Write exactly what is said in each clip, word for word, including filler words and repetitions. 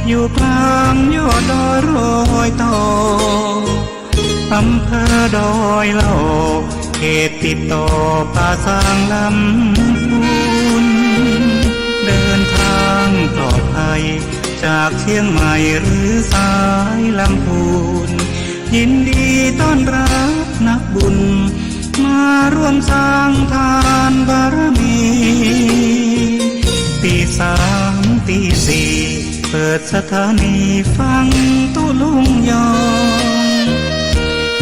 อยู่กลางยอดดอยรอยต่อ อำเภอดอยหล่อ เขตติดต่อป่าซางลำพูน เดินทางปลอดภัย จากเชียงใหม่หรือสายลำพูน ยินดีต้อนรับนักบุญ มาร่วมสร้างทานบารมี ตีสามตีสี่ เปิดสถานีฟังตุ๊ลุงยอง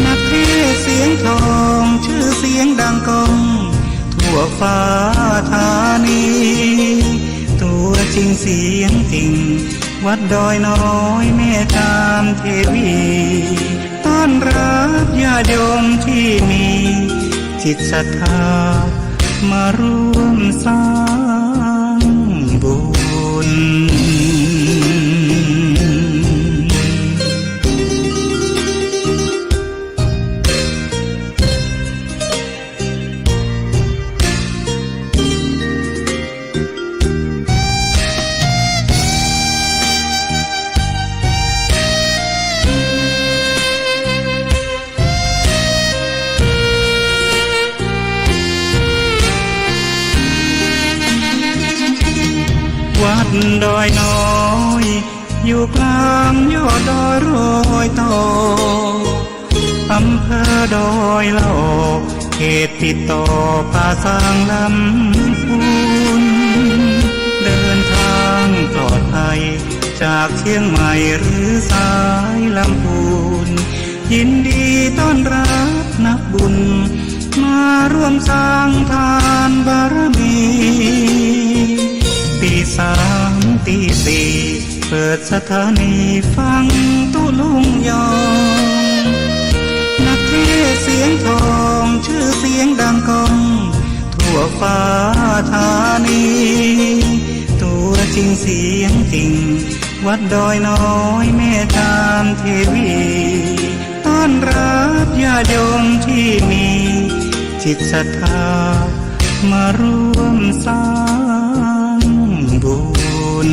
นักเทศน์เสียงทอง ชื่อเสียงดังก้อง ทั่วฟ้าธานี ตัวจริงเสียงจริง วัดดอยน้อยแม่จามเทวี ต้อนรับญาติโยมที่มีจิตศรัทธา มาร่วมสร้างบุญ วัดดอยน้อย อยู่กลางยอดดอยรอยต่อ อำเภอดอยหล่อ เขตติดต่อป่าซางลำพูน เดินทางปลอดภัย จากเชียงใหม่หรือสายลำพูน ยินดีต้อนรับนักบุญ มาร่วมสร้างทานบารมี ตีสามตีสี่ เปิดสถานีฟังตุ๊ลุงยอง นักเทศน์เสียงทอง ชื่อเสียงดังก้อง ทั่วฟ้าธานี ตัวจริงเสียงจริง วัดดอยน้อยแม่จามเทวี ต้อนรับญาติโยมที่มีจิตศรัทธา มาร่วมสร้างบุญ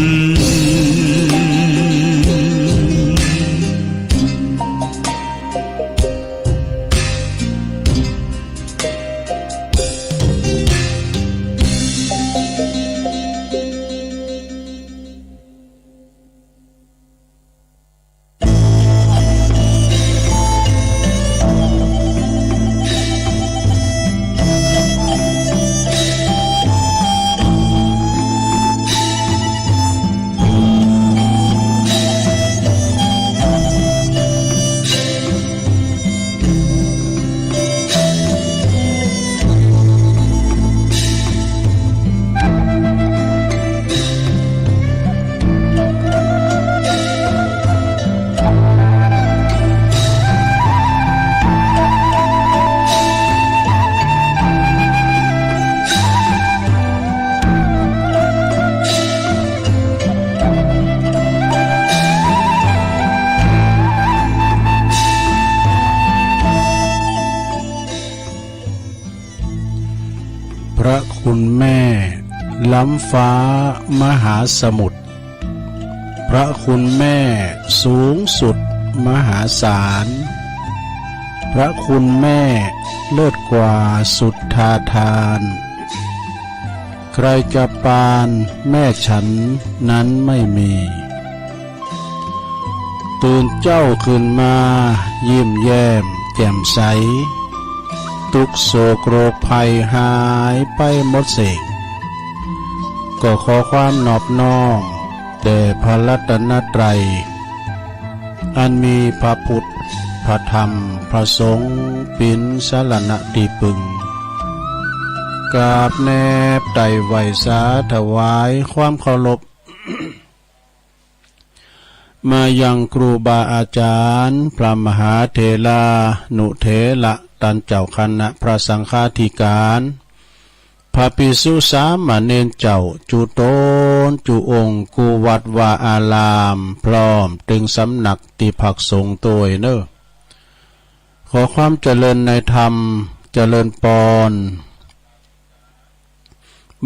พระคุณแม่ล้ำฟ้ามหาสมุทร พระคุณแม่สูงสุดมหาศาล พระคุณแม่เลิศกว่าสุทธาทาน ใครจะปานแม่ฉันนั้นไม่มี ตื่นเจ้าขึ้นมายิ้มแย้มแจ่มใส ทุกข์โศกโรคภัยหายไปหมดสิ้น ก็ขอความนอบน้อมแด่พระรัตนตรัย อันมีพระพุทธ พระธรรม พระสงฆ์ เป๋นสรณะตี้ปึง กราบแนบไต่ไหว้สาถวายความเคารพ มายังครูบาอาจารย์ พระมหาเถรานุเถระ ต้านเจ้าคณะพระสังฆาธิการ พระภิกษุสามเณรเจ้า จุ๊ตนจุ๊องค์ กู้วัดวาอาราม พร้อมเถิงสำนักตี้พักสงฆ์ตวยเนอ ขอความเจริญในธรรม เจริญปอน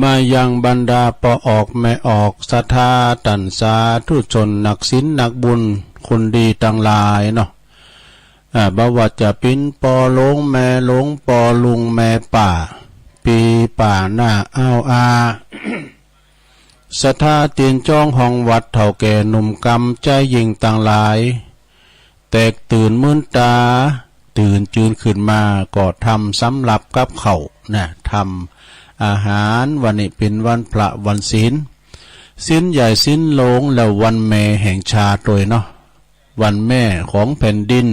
มายังบรรดาป้อออกแม่ออกศรัทธาต้านสาธุชนนักศีลนักบุญคนดีตังหลายเนาะ อ่า บ่ว่าจะเป๋็นป้อหลวงแม่หลวง ป้อลุงแม่ป้า ปี้ป้าน้าอ้าวอา ศรัทธาตินจ้องห้องวัด เฒ่าแก่หนุ่มกำ ชายหญิงตังหลาย แตกตื่นมื้นตา ตื่นจืนขึ้นมาก็ทำสำรับกับข้าวนะ ทำอาหาร วันนี้เป๋นวันพระวันศีล ศีลใหญ่ศีลหลวง แล้ววันแม่แห่งชาติด้วยเนาะ วันแม่ของแผ่นดิน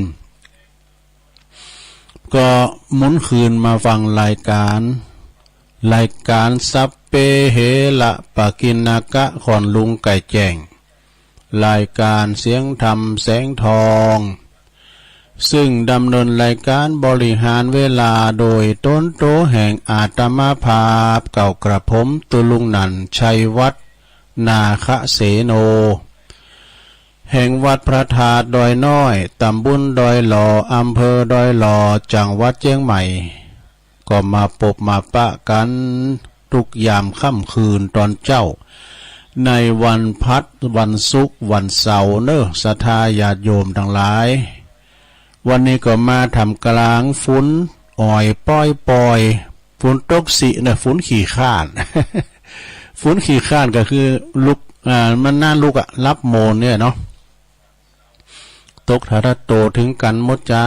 ก็หมุนคืนมาฟังรายการ รายการสัพเพเหระปกิณณกะ ขอนลุงไก่แจ้ง รายการเสียงธรรมแสงทอง ซึ่งดำเนินรายการบริหารเวลาโดยตนโตแห่งอาตมาภาพ เก่ากระผมตุลุงนันท์ ชัยวัฒน์ นาคเสโน แห่งวัดพระธาตุดอยน้อย ตำบลดอยหล่อ อำเภอดอยหล่อ จังหวัดเชียงใหม่ ก็มาปบมาปะกันทุกยามค่ำคืนตอนเจ๊า ในวันพัด วันศุกร์ วันเสาร์เนอะ ศรัทธาญาติโยมตังหลาย วันนี้ก็มาท่ามกลางฝนอ่อยปอยๆ ฝนตกสินะ ฝนขี้คร้าน ฝนขี้คร้านก็คือลุก อ่า มันหน้าลุกอะ หลับโมนเนี่ยเนาะ ตกทาระโตถึงกั๋นหมดจ้า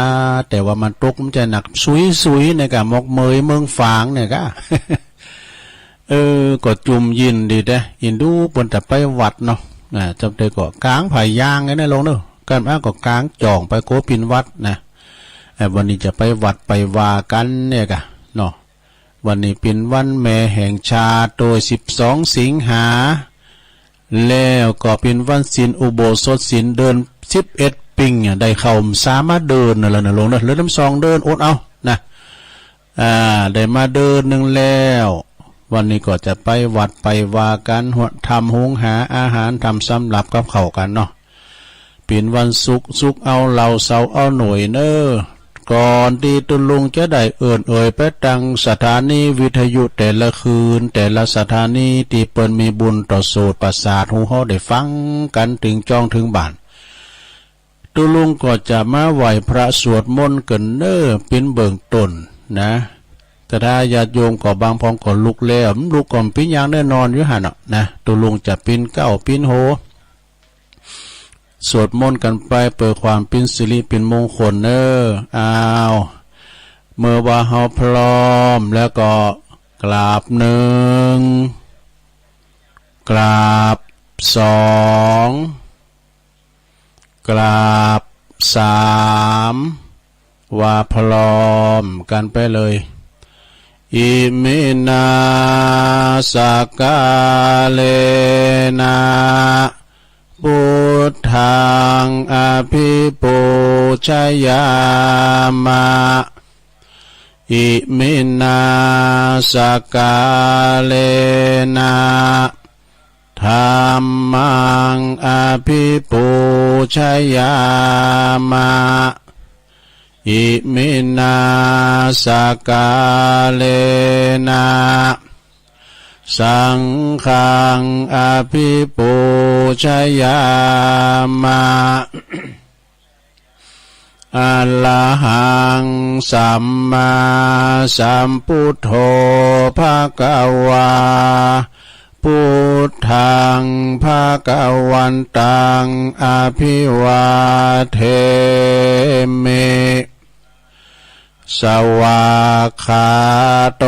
แต่ว่ามันตกมันจะหนักสุยๆ เนี่ยกะ หมอกเหมยเมืองฝางเนี่ยกะ เออ ก็จุ่มยินดีแต๊ อินดูเปิ้นจะไปวัดเนาะ อ่า จำได้ก็กางผ้ายางไงนะลุงเนอะ กันอ้าก็กางจ่องไปโกปินวัดนะ เอ่อ วันนี้จะไปวัดไปวากั๋นเนี่ยกะเนาะ วันนี้เป๋นวันแม่แห่งชาติโดยสิบสองสิงหา แล้วก็เป๋นวันศีลอุโบสถศีลเดือนสิบเอ็ดปิงอะ ได้เข้าพรรษามาเดือนหนึ่งแล้วนะลุงเนอะ เหลือน้ำสองเดือนอดเอานะ อ่า ได้มาเดือนหนึ่งแล้ว วันนี้ก็จะไปวัดไปวากั๋น ทำหุงหาอาหาร ทำสำรับกับข้าวกั๋นเนาะ เป๋นวันศุกร์ ศุกร์เอาเหล้า เสาร์เอาหน่วยเนอะ ก่อนตี้ตุลุงจะได้เอิ้นเอ่ยไปตังสถานีวิทยุแต่ละคืน แต่ละสถานีตี้เปิ้นมีบุญต่อโสตประสาท หูเฮาได้ฟังกั๋นตึงจ้องตึงบ้าน ตุลุงก็จะมาไหว้พระสวดมนต์กั๋นเนอะ เป๋นเบื้องต้นนะ ศรัทธาญาติโยมก็บางพองก็ลุกแล้ว ลุกก็ปิ้นยางแน่นอนอยู่หั่นเนาะนะ ตุลุงจะปิ้นเก๊าปิ้นโฮ สวดมนต์กั๋นไปเปื้อความเป๋นสิริเป๋นมงคลเนอะ อ้าว เมื่อว่าเฮาพร้อมแล้วก็กราบหนึ่ง กราบสอง กราบสาม ว่าพร้อมกั๋นไปเลย อิมินา สักกาเลนะ พุทธัง อภิปูชยามะ อิมินา สักกาเลนะ ธัมมัง อภิปูชยามะ อิมินา สักกาเลนะ สังฆัง อภิปูชยามะ อะระหัง สัมมาสัมพุทโธ ภะคะวา พุทธัง ภะคะวันตัง อะภิวาเทมิ สวากขาโต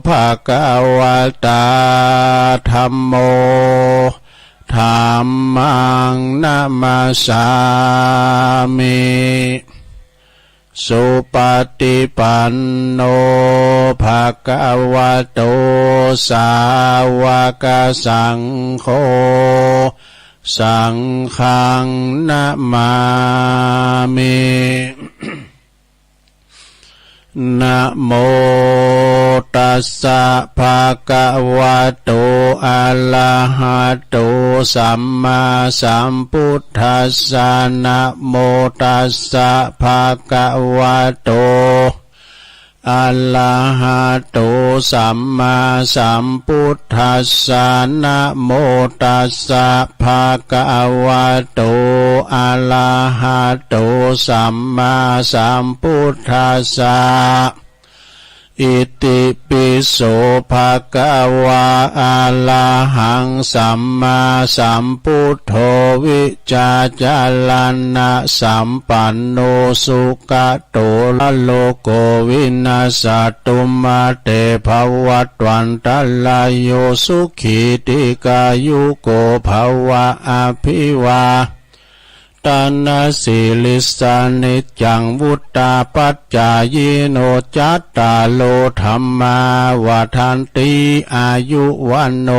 ภะคะวะตา ธัมโม ธัมมัง นะมัสสามิ สุปะฏิปันโน ภะคะวะโต สาวะกะสังโฆ สังฆัง นะมามิ นะโมตัสสะ ภะคะวะโต อะระหะโต สัมมาสัมพุทธัสสะ นะโมตัสสะ ภะคะวะโต อะระหะโต สัมมาสัมพุทธัสสะ นะโมตัสสะ ภะคะวะโต อะระหะโต สัมมาสัมพุทธัสสะ อิติปิโส ภะคะวะ อะระหัง สัมมาสัมพุทโธ วิชชาจารณะสัมปันโน สุขะ โต ละโลโก วินาสสะตุ มา เต ภะวัตวันตะราโย สุขี ทีฆายุโก ภะวะ อะภิวาทะนะสีลิสสะ นิจจัง วุฑฒาปัจจายิโน จัตตาโร ธัมมา วัฑฒันติ อายุ วัณโณ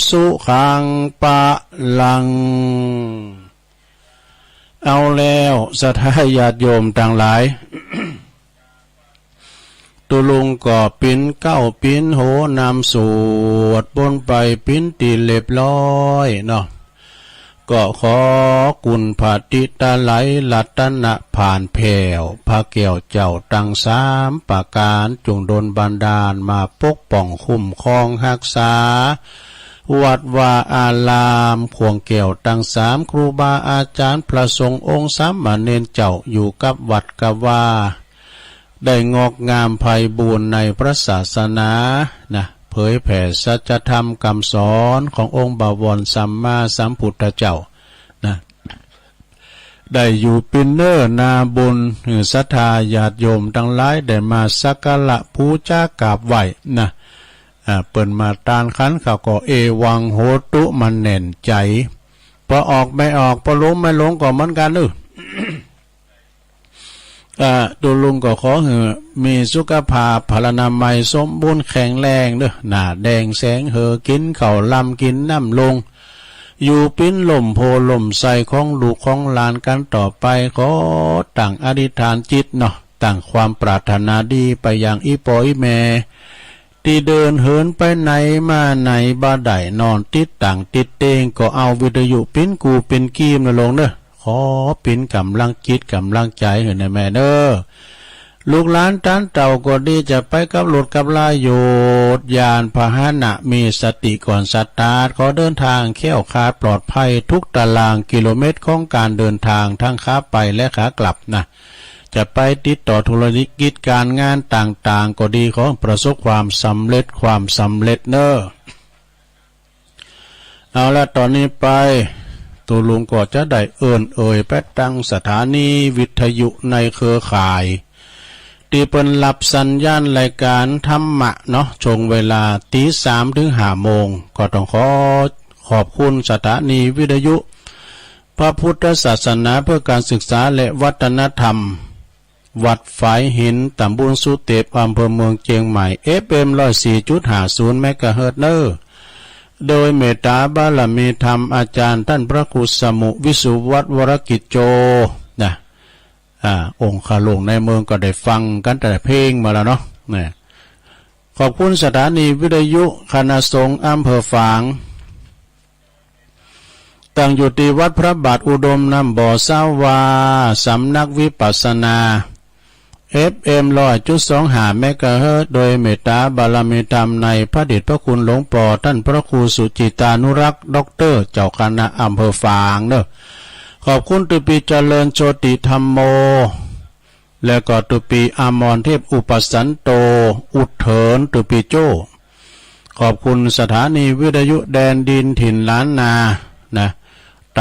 สุขัง พะลัง เอาแล้ว ศรัทธาญาติโยมตังหลาย ตุ๊ลุงก็ปิ้นเก๊าปิ้นโหนำสวดป๊นไปปิ้นตี้เรียบร้อยเนาะ ก็ขอกุณพระติตะไลยรัตนะผ่านแผ้ว พระแก้วเจ้าตังสามประก๋าน จงดลบันดาลมาปกป้องคุ้มครองฮักษา วัดวาอาราม ข่วงแก้วตังสาม ครูบาอาจ๋ารย์ พระสงฆ์องค์สามเณรเจ้า อยู่กับวัดกับวา ได้งอกงามไพบูลย์ในพระศาสนานะ เผยแผ่สัจธรรมกำสอนขององค์บวรสัมมาสัมพุทธเจ้านะ ได้อยู่ปิ้นเน้อนาบุญ หื้อศรัทธาญาติโยมตังหลายได้มาสักการะบูชากราบไหว้นะ อ่า เปิ้นมาตานขันข้าวก็เอวังโหตุ มันแน่นใจ๋ ปอออกแม่ออก ปอหลงแม่หลงก็เหมือนกั๋นเน้อ อ่า ตุ๊ลุงก็ขอหื้อมีสุขภาพพลานามัยสมบูรณ์แข็งแรงเน้อ หน้าแดงแสงเห่อ กิ๋นข้าวลำกิ๋นน้ำลง อยู่ปิ้นล่มโพธิ์ล่มไทรของลูกของหลานกั๋นต่อไป ขอตั้งอธิษฐานจิตเนาะ ตั้งความปรารถนาดีไปยังอี่ป้ออี่แม่ ตี้เดินเหินไปไหนมาไหนบ่ได้ นอนติดตั๋งติดเตียง ก็เอาวิทยุปิ้นกู้ปิ้นกีมนะลุงเน้อ ขอปิ้นก๋ำลังจิตก๋ำลังใจ๋หื้อแน่แม่เน้อ ลูกหลานต้านเต้าก็ดี จะไปกับรถกับลา โยดยานพาหนะ มีสติก่อนสตาร์ท ขอเดินทางแคล้วคลาดปลอดภัยทุกตารางกิโลเมตรของก๋านเดินทาง ทั้งขาไปและขากลับนะ จะไปติดต่อธุรกิจก๋านงานต่างๆ ก็ดี ขอประสบความสำเร็จ ความสำเร็จเน้อ เอาละ ต๋อนนี้ไป ตุ๊ลุงก็จะได้เอิ้นเอ่ยไปตังสถานีวิทยุในเครือข่าย ตี้เปิ้นฮับสัญญาณรายก๋านธรรมะเนาะ ช่วงเวลาตีสามถึงห้าโมง ก็ต้องขอขอบคุณสถานีวิทยุ พระพุทธศาสนาเพื่อการศึกษาและวัฒนธรรม วัดฝายหิน ตำบลสุเตพ อำเภอเมืองเจียงใหม่ เอฟเอ็ม ร้อยสี่จุดห้าศูนย์ เมกะเฮิรตซ์เน้อ โดยเมตตาบารมีธรรมอาจ๋ารย์ต้านพระครูสมุห์ วิสุวัฒน์ วรกิจโจ นะ อ่า องคลุงในเมืองก็ได้ฟังกั๋นแต่เพลงมาแล้วเนาะ นะ ขอบคุณสถานีวิทยุคณะสงฆ์อำเภอฝาง ตั้งอยู่ตี้วัดพระบาทอุดมน้ำบ่อซาวา สำนักวิปัสสนา เอฟเอ็ม ร้อยจุดสองห้า เมกะเฮิรตซ์ โดยเมตตาบารมีธรรมในพระเดชพระคุณหลวงป้อต้านพระครูสุจิตานุรักษ์ ด็อกเตอร์ เจ้าคณะอำเภอฝางเน้อ ขอบคุณตุ๊ปี๋เจริญโชติธัมโม แล้วก็ตุ๊ปี๋อมรเทพอุปสันโต อุดเถินตุ๊ปี๋โจ้ ขอบคุณสถานีวิทยุแดนดินถิ่นล้านนา นะ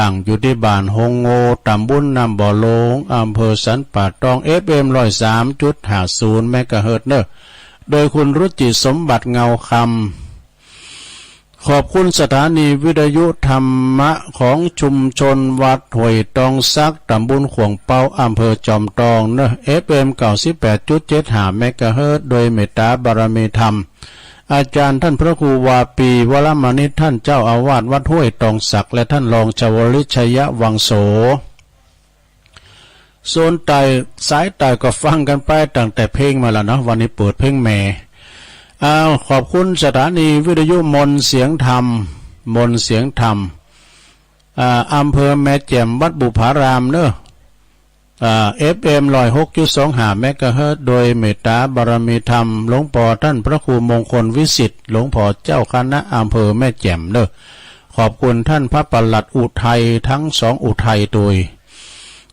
ตั้งอยู่ตี้บ้านฮงโง ตำบลน้ำบ่อหลวง อำเภอสันป่าตอง เอฟเอ็ม ร้อยสามจุดห้าศูนย์ เมกะเฮิรตซ์เน้อ โดยคุณรุจิสมบัติเงาคำ ขอบคุณสถานีวิทยุธรรมะของชุมชนวัดห้วยตองสัก ตำบลข่วงเปา อำเภอจอมตองเน้อ เอฟเอ็ม เก้าสิบแปดจุดเจ็ดห้า เมกะเฮิรตซ์ โดยเมตตาบารมีธรรม อาจ๋ารย์ต้านพระครูวาปี วรมณิช ต้านเจ้าอาวาสวัดห้วยตองสัก และต้านรองชวลิต ชัยวังโส โซนใต้ สายใต้ก็ฟังกั๋นไปตั้งแต่เพลงมาแล้วเนาะ วันนี้เปิดเพลงแหม่ อ้าว ขอบคุณสถานีวิทยุมนต์เสียงธรรม มนต์เสียงธรรม อ่า อำเภอแม่แจ่ม วัดบุพารามเน้อ อ่า เอฟเอ็ม ร้อยหกจุดสองห้า เมกะเฮิรตซ์ โดยเมตตาบารมีธรรม หลวงพ่อท่านพระครูมงคลวิสิทธิ์ หลวงพ่อเจ้าคณะอำเภอแม่แจ่มเนอะ ขอบคุณท่านพระปลัดอุทัยทั้งสองอุทัยโดย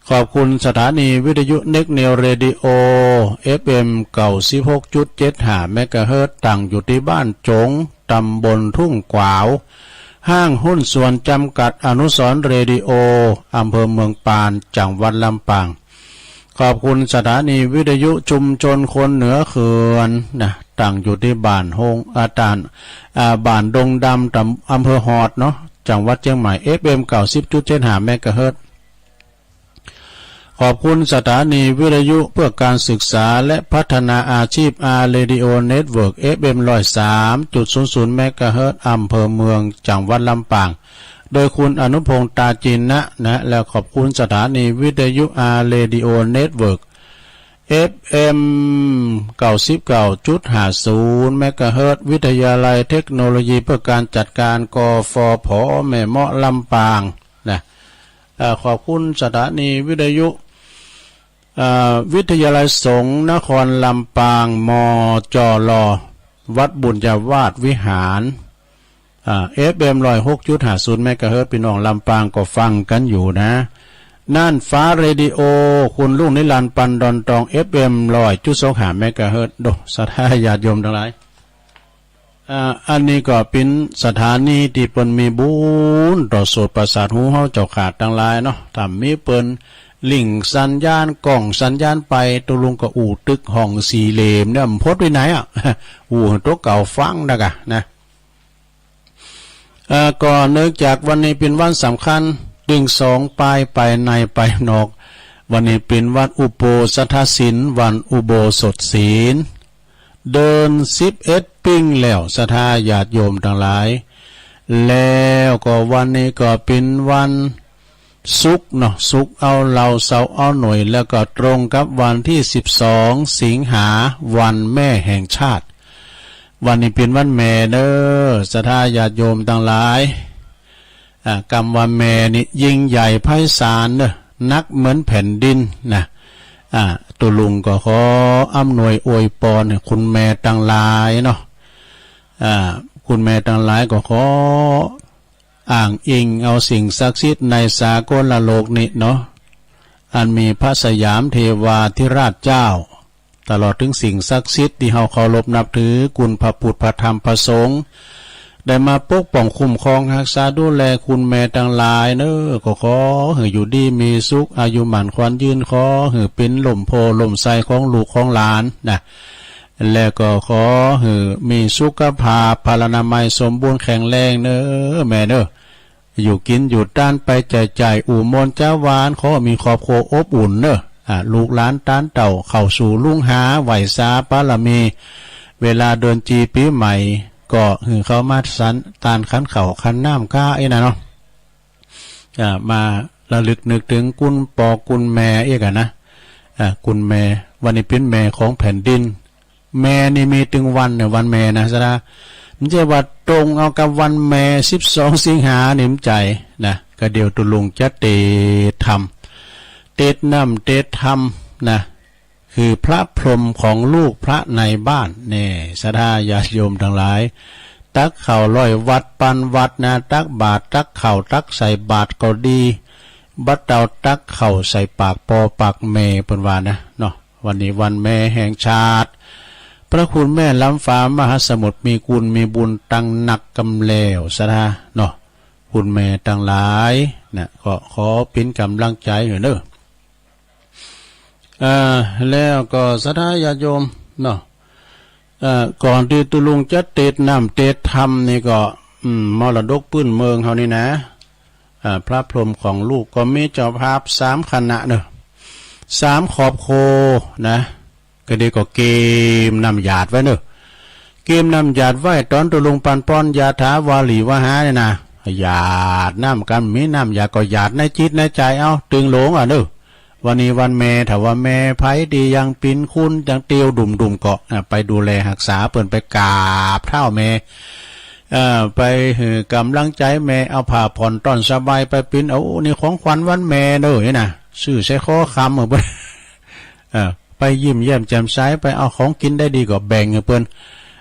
ขอบคุณสถานีวิทยุ Next Neo Radio เอฟเอ็ม เก้าสิบหกจุดเจ็ดห้า เมกะเฮิรตซ์ ตั้งอยู่ที่บ้านโจ๋ง ตำบลทุ่งขวาว ห้างหุ้นส่วนจำกัดอนุสรณ์เรดิโอ อำเภอเมืองปาน จังหวัดลำปาง ขอบคุณสถานีวิทยุชุมชนคนเหนือเขื่อนนะ ตั้งอยู่ที่บ้านโฮง อาจารย์ อ่า บ้านดงดำ ตำ อำเภอฮอดเนาะ จังหวัดเชียงใหม่ เอฟเอ็ม เก้าสิบจุดเจ็ดห้า เมกะเฮิรตซ์ ขอบคุณสถานีวิทยุเพื่อการศึกษาและพัฒนาอาชีพ อาร์ Radio Network เอฟเอ็ม ร้อยสามจุดศูนย์ศูนย์ เมกะเฮิรตซ์ อำเภอเมือง จังหวัดลำปาง โดยคุณอนุพงษ์ ตาจินนะ นะ และขอบคุณสถานีวิทยุ อาร์ Radio Network เอฟเอ็ม เก้าสิบเก้าจุดห้าศูนย์ เมกะเฮิรตซ์ วิทยาลัยเทคโนโลยีเพื่อการจัดการ กฟผ แม่เมาะ ลำปาง นะ เอ่อ ขอบคุณสถานีวิทยุ เอ่อ วิทยาลัยสงฆ์นครลำปาง มจล วัดบุญญาวาสวิหาร อ่า เอฟเอ็ม ร้อยหกจุดห้าศูนย์ เมกะเฮิรตซ์ พี่น้องลำปางก็ฟังกันอยู่นะ น่านฟ้าเรดิโอ คุณลุงนิรันดร์ ปันดอนตอง เอฟเอ็ม ร้อยจุดสองห้า เมกะเฮิรตซ์ โด ศรัทธาญาติโยมทั้งหลาย อ่า อันนี้ก็เป็นสถานีที่เปิ้นมีบุญต่อโสตประสาทหูเฮาเจ้าข้าตังหลายเนาะ ถ้ามีเปิ้นลิงก์สัญญาณ กล้องสัญญาณไป ตุลุงก็อู้ตึกห้องสี่เหลี่ยมเนี่ย มันพดไปไหนอ่ะ อู้ให้ตัวเก่าฟังนะกะนะ เอ่อ ก็เนื่องจากวันนี้เป็นวันสำคัญ ตึงสองปายไปในไปนอก วันนี้เป็นวันอุโบสถศีล วันอุโบสถศีล เดือนสิบเอ็ดปิ้งแล้ว ศรัทธาญาติโยมทั้งหลาย แล้วก็วันนี้ก็เป็นวันศุกร์เนาะ ศุกร์เอาเหล้า เสาร์เอาหน่วย แล้วก็ตรงกับวันที่สิบสองสิงหา วันแม่แห่งชาติ วันนี้เป็นวันแม่เด้อ ศรัทธาญาติโยมทั้งหลาย อ่า กำว่าแม่นี่ยิ่งใหญ่ไพศาลเนอะ หนักเหมือนแผ่นดินนะ อ่า ตุลุงก็ขออำนวยอวยพรให้คุณแม่ทั้งหลายเนาะ อ่า คุณแม่ทั้งหลายก็ขออ้างอิงเอาสิ่งศักดิ์สิทธิ์ในสากลโลกนี้เนาะ อันมีพระสยามเทวาธิราชเจ้า ตลอดถึงสิ่งศักดิ์สิทธิ์ที่เฮาเคารพนับถือ คุณพระพุทธ พระธรรม พระสงฆ์ ได้มาปกป้องคุ้มครองรักษาดูแลคุณแม่ทั้งหลายเนอะ ก็ขอให้อยู่ดีมีสุข อายุมั่นขวัญยืน ขอให้เป็นล่มโพธิ์ล่มไทรของลูกของหลานนะ และก็ขอให้มีสุขภาพพลานามัยสมบูรณ์แข็งแรงเนอะแม่เนอะ อยู่กินอยู่ตานไปใจ๊ใจ๊ อู้ม่วนจาหวาน ขอมีครอบครัวอบอุ่นเนอะ อ่า ลูกหลานตานเต้าเข้าสู่ลุงหา ไหว้สาบารมี เวลาเดือนจีปีใหม่ ก็หื้อเข้ามาสันตานขันข้าวขันน้ำก้าไอ้น่ะเนาะ อ่า มาระลึกนึกถึงคุณป้อคุณแม่เอกอะนะ อ่า คุณแม่ วันนี้เป็นแม่ของแผ่นดิน แม่นี่มีตึงวันเนี่ย วันแม่นะ ศรัทธา บ่ใจ้ว่าตรงเอากับวันแม่ สิบสองสิงหานี่ บ่ใจ้นะ ก็เดี๋ยวตุลุงจะเตศน์ธรรม เตศน์น้ำเตศน์ธรรมนะ คือพระพรหมของลูกพระในบ้าน แน่ ศรัทธาญาติโยมทั้งหลาย ตักข้าวร้อยวัตต์ปันวัตต์นะ ตักบาตร ตักข้าว ตักใส่บาตรก็ดี บ่าเต้าตักข้าวใส่ปากป้อปากแม่ เปิ้นว่านะเนาะ วันนี้วันแม่แห่งชาติ พระคุณแม่ล้ำฟ้ามหาสมุทร มีคุณมีบุญตังนักกำแล้ว ศรัทธาเนาะ คุณแม่ทั้งหลายนะ ก็ขอเป็นกำลังใจให้เนอะ เอ่อ แล้วก็ศรัทธาญาติโยมเนาะ เอ่อ ก่อนที่ตุลุงจะเตศน์น้ำเตศน์ธรรมนี่ก็ อืม มรดกพื้นเมืองเฮานี่นะ อ่า พระพรหมของลูกก็มีเจ้าภาพสามคณะเนอะ สามครอบครัวนะ ก็ดีก็เกมน้ำหยาดไว้เนอะ เกมน้ำหยาดไว้ ตอนตุลุงปันป้อนยาถาวาลีวหาเนี่ยนะ หยาดน้ำกัน มีน้ำหยาดก็หยาดในจิตในใจเอา ตึงหลงอ่ะเนอะ วันนี้วันแม่ ถ้าว่าแม่ไผที่ยังปิ๊นคุ้น ยังเตียวดุ่มๆ ก็ อ่ะ ไปดูแลฮักษาเปิ้น ไปกราบเท้าแม่ เอ่อ ไปหื้อกำลังใจแม่ เอาผ้าผ่อนต้อนสบายไปปิ๊น เอา นี่ของขวัญวันแม่เด้อ นี่นะ ซื้อใส่คอคำหื้อเปิ้น เออ ไปยิ้มแย้มแจ่มใส ไปเอาของกินได้ดีก็แบ่งหื้อเปิ้น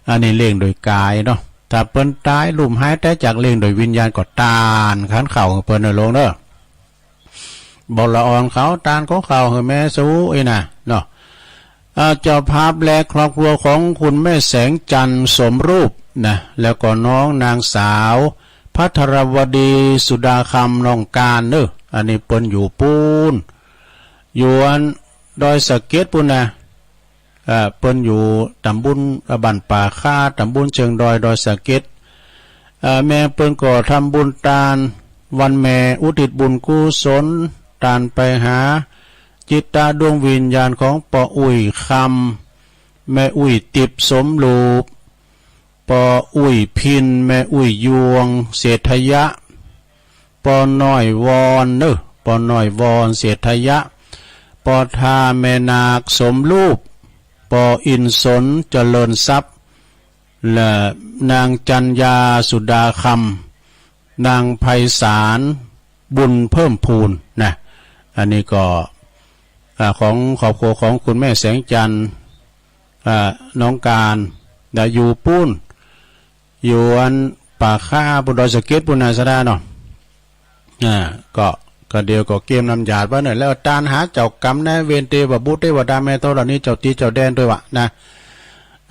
อันนี้เลี้ยงโดยกายเนาะ ถ้าเปิ้นตายลุ่มหายตายจาก เลี้ยงโดยวิญญาณก็ตานขันข้าวหื้อเปิ้นเนาะโลงเนาะ บอกละอ่อนเขาตานของเขาหื้อแม่สูอี้นะเนาะ เอ่อ เจ้าภาพและครอบครัวของคุณแม่แสงจันทร์สมรูปนะ แล้วก็น้องนางสาวภัทรวดีสุดาคำ น้องการเนอะ อันนี้เปิ้นอยู่ปูน อยู่อันดอยสะเก็ดปูนนะ เอ่อ เปิ้นอยู่ตำบล เอ่อ บ้านป่าค่า ตำบลเชิงดอย ดอยสะเก็ด เอ่อ แม่เปิ้นก็ทำบุญตานวันแม่ อุทิศบุญกุศลตานไปหาจิตตะดวงวิญญาณของป้ออุ้ยคำ แม่อุ้ยติบสมรูป ป้ออุ้ยพิน แม่อุ้ยยวงเศรษฐยะ ป้อน้อยวอนเนอะ ป้อน้อยวอนเศรษฐยะ ป้อทาแม่นาคสมรูป ป้ออินสนเจริญทรัพย์ และนางจันยาสุดาคำ นางไพศาลบุญเพิ่มพูนนะ อันนี้ก็ อ่า ของครอบครัวของคุณแม่แสงจันทร์ อ่า น้องการนะ อยู่ปูน อยู่อันป่าค่าปูนดอยสะเก็ดปูนนาสะดาเนาะ อ่า ก็ ก็เดี๋ยวก็เกมนำหยาดไว้หน่อย แล้วตานหาเจ้ากรรมนายเวรเทพบุตรเทวดาแม่ธรณีเจ้าตี้เจ้าแดนด้วยวะนะ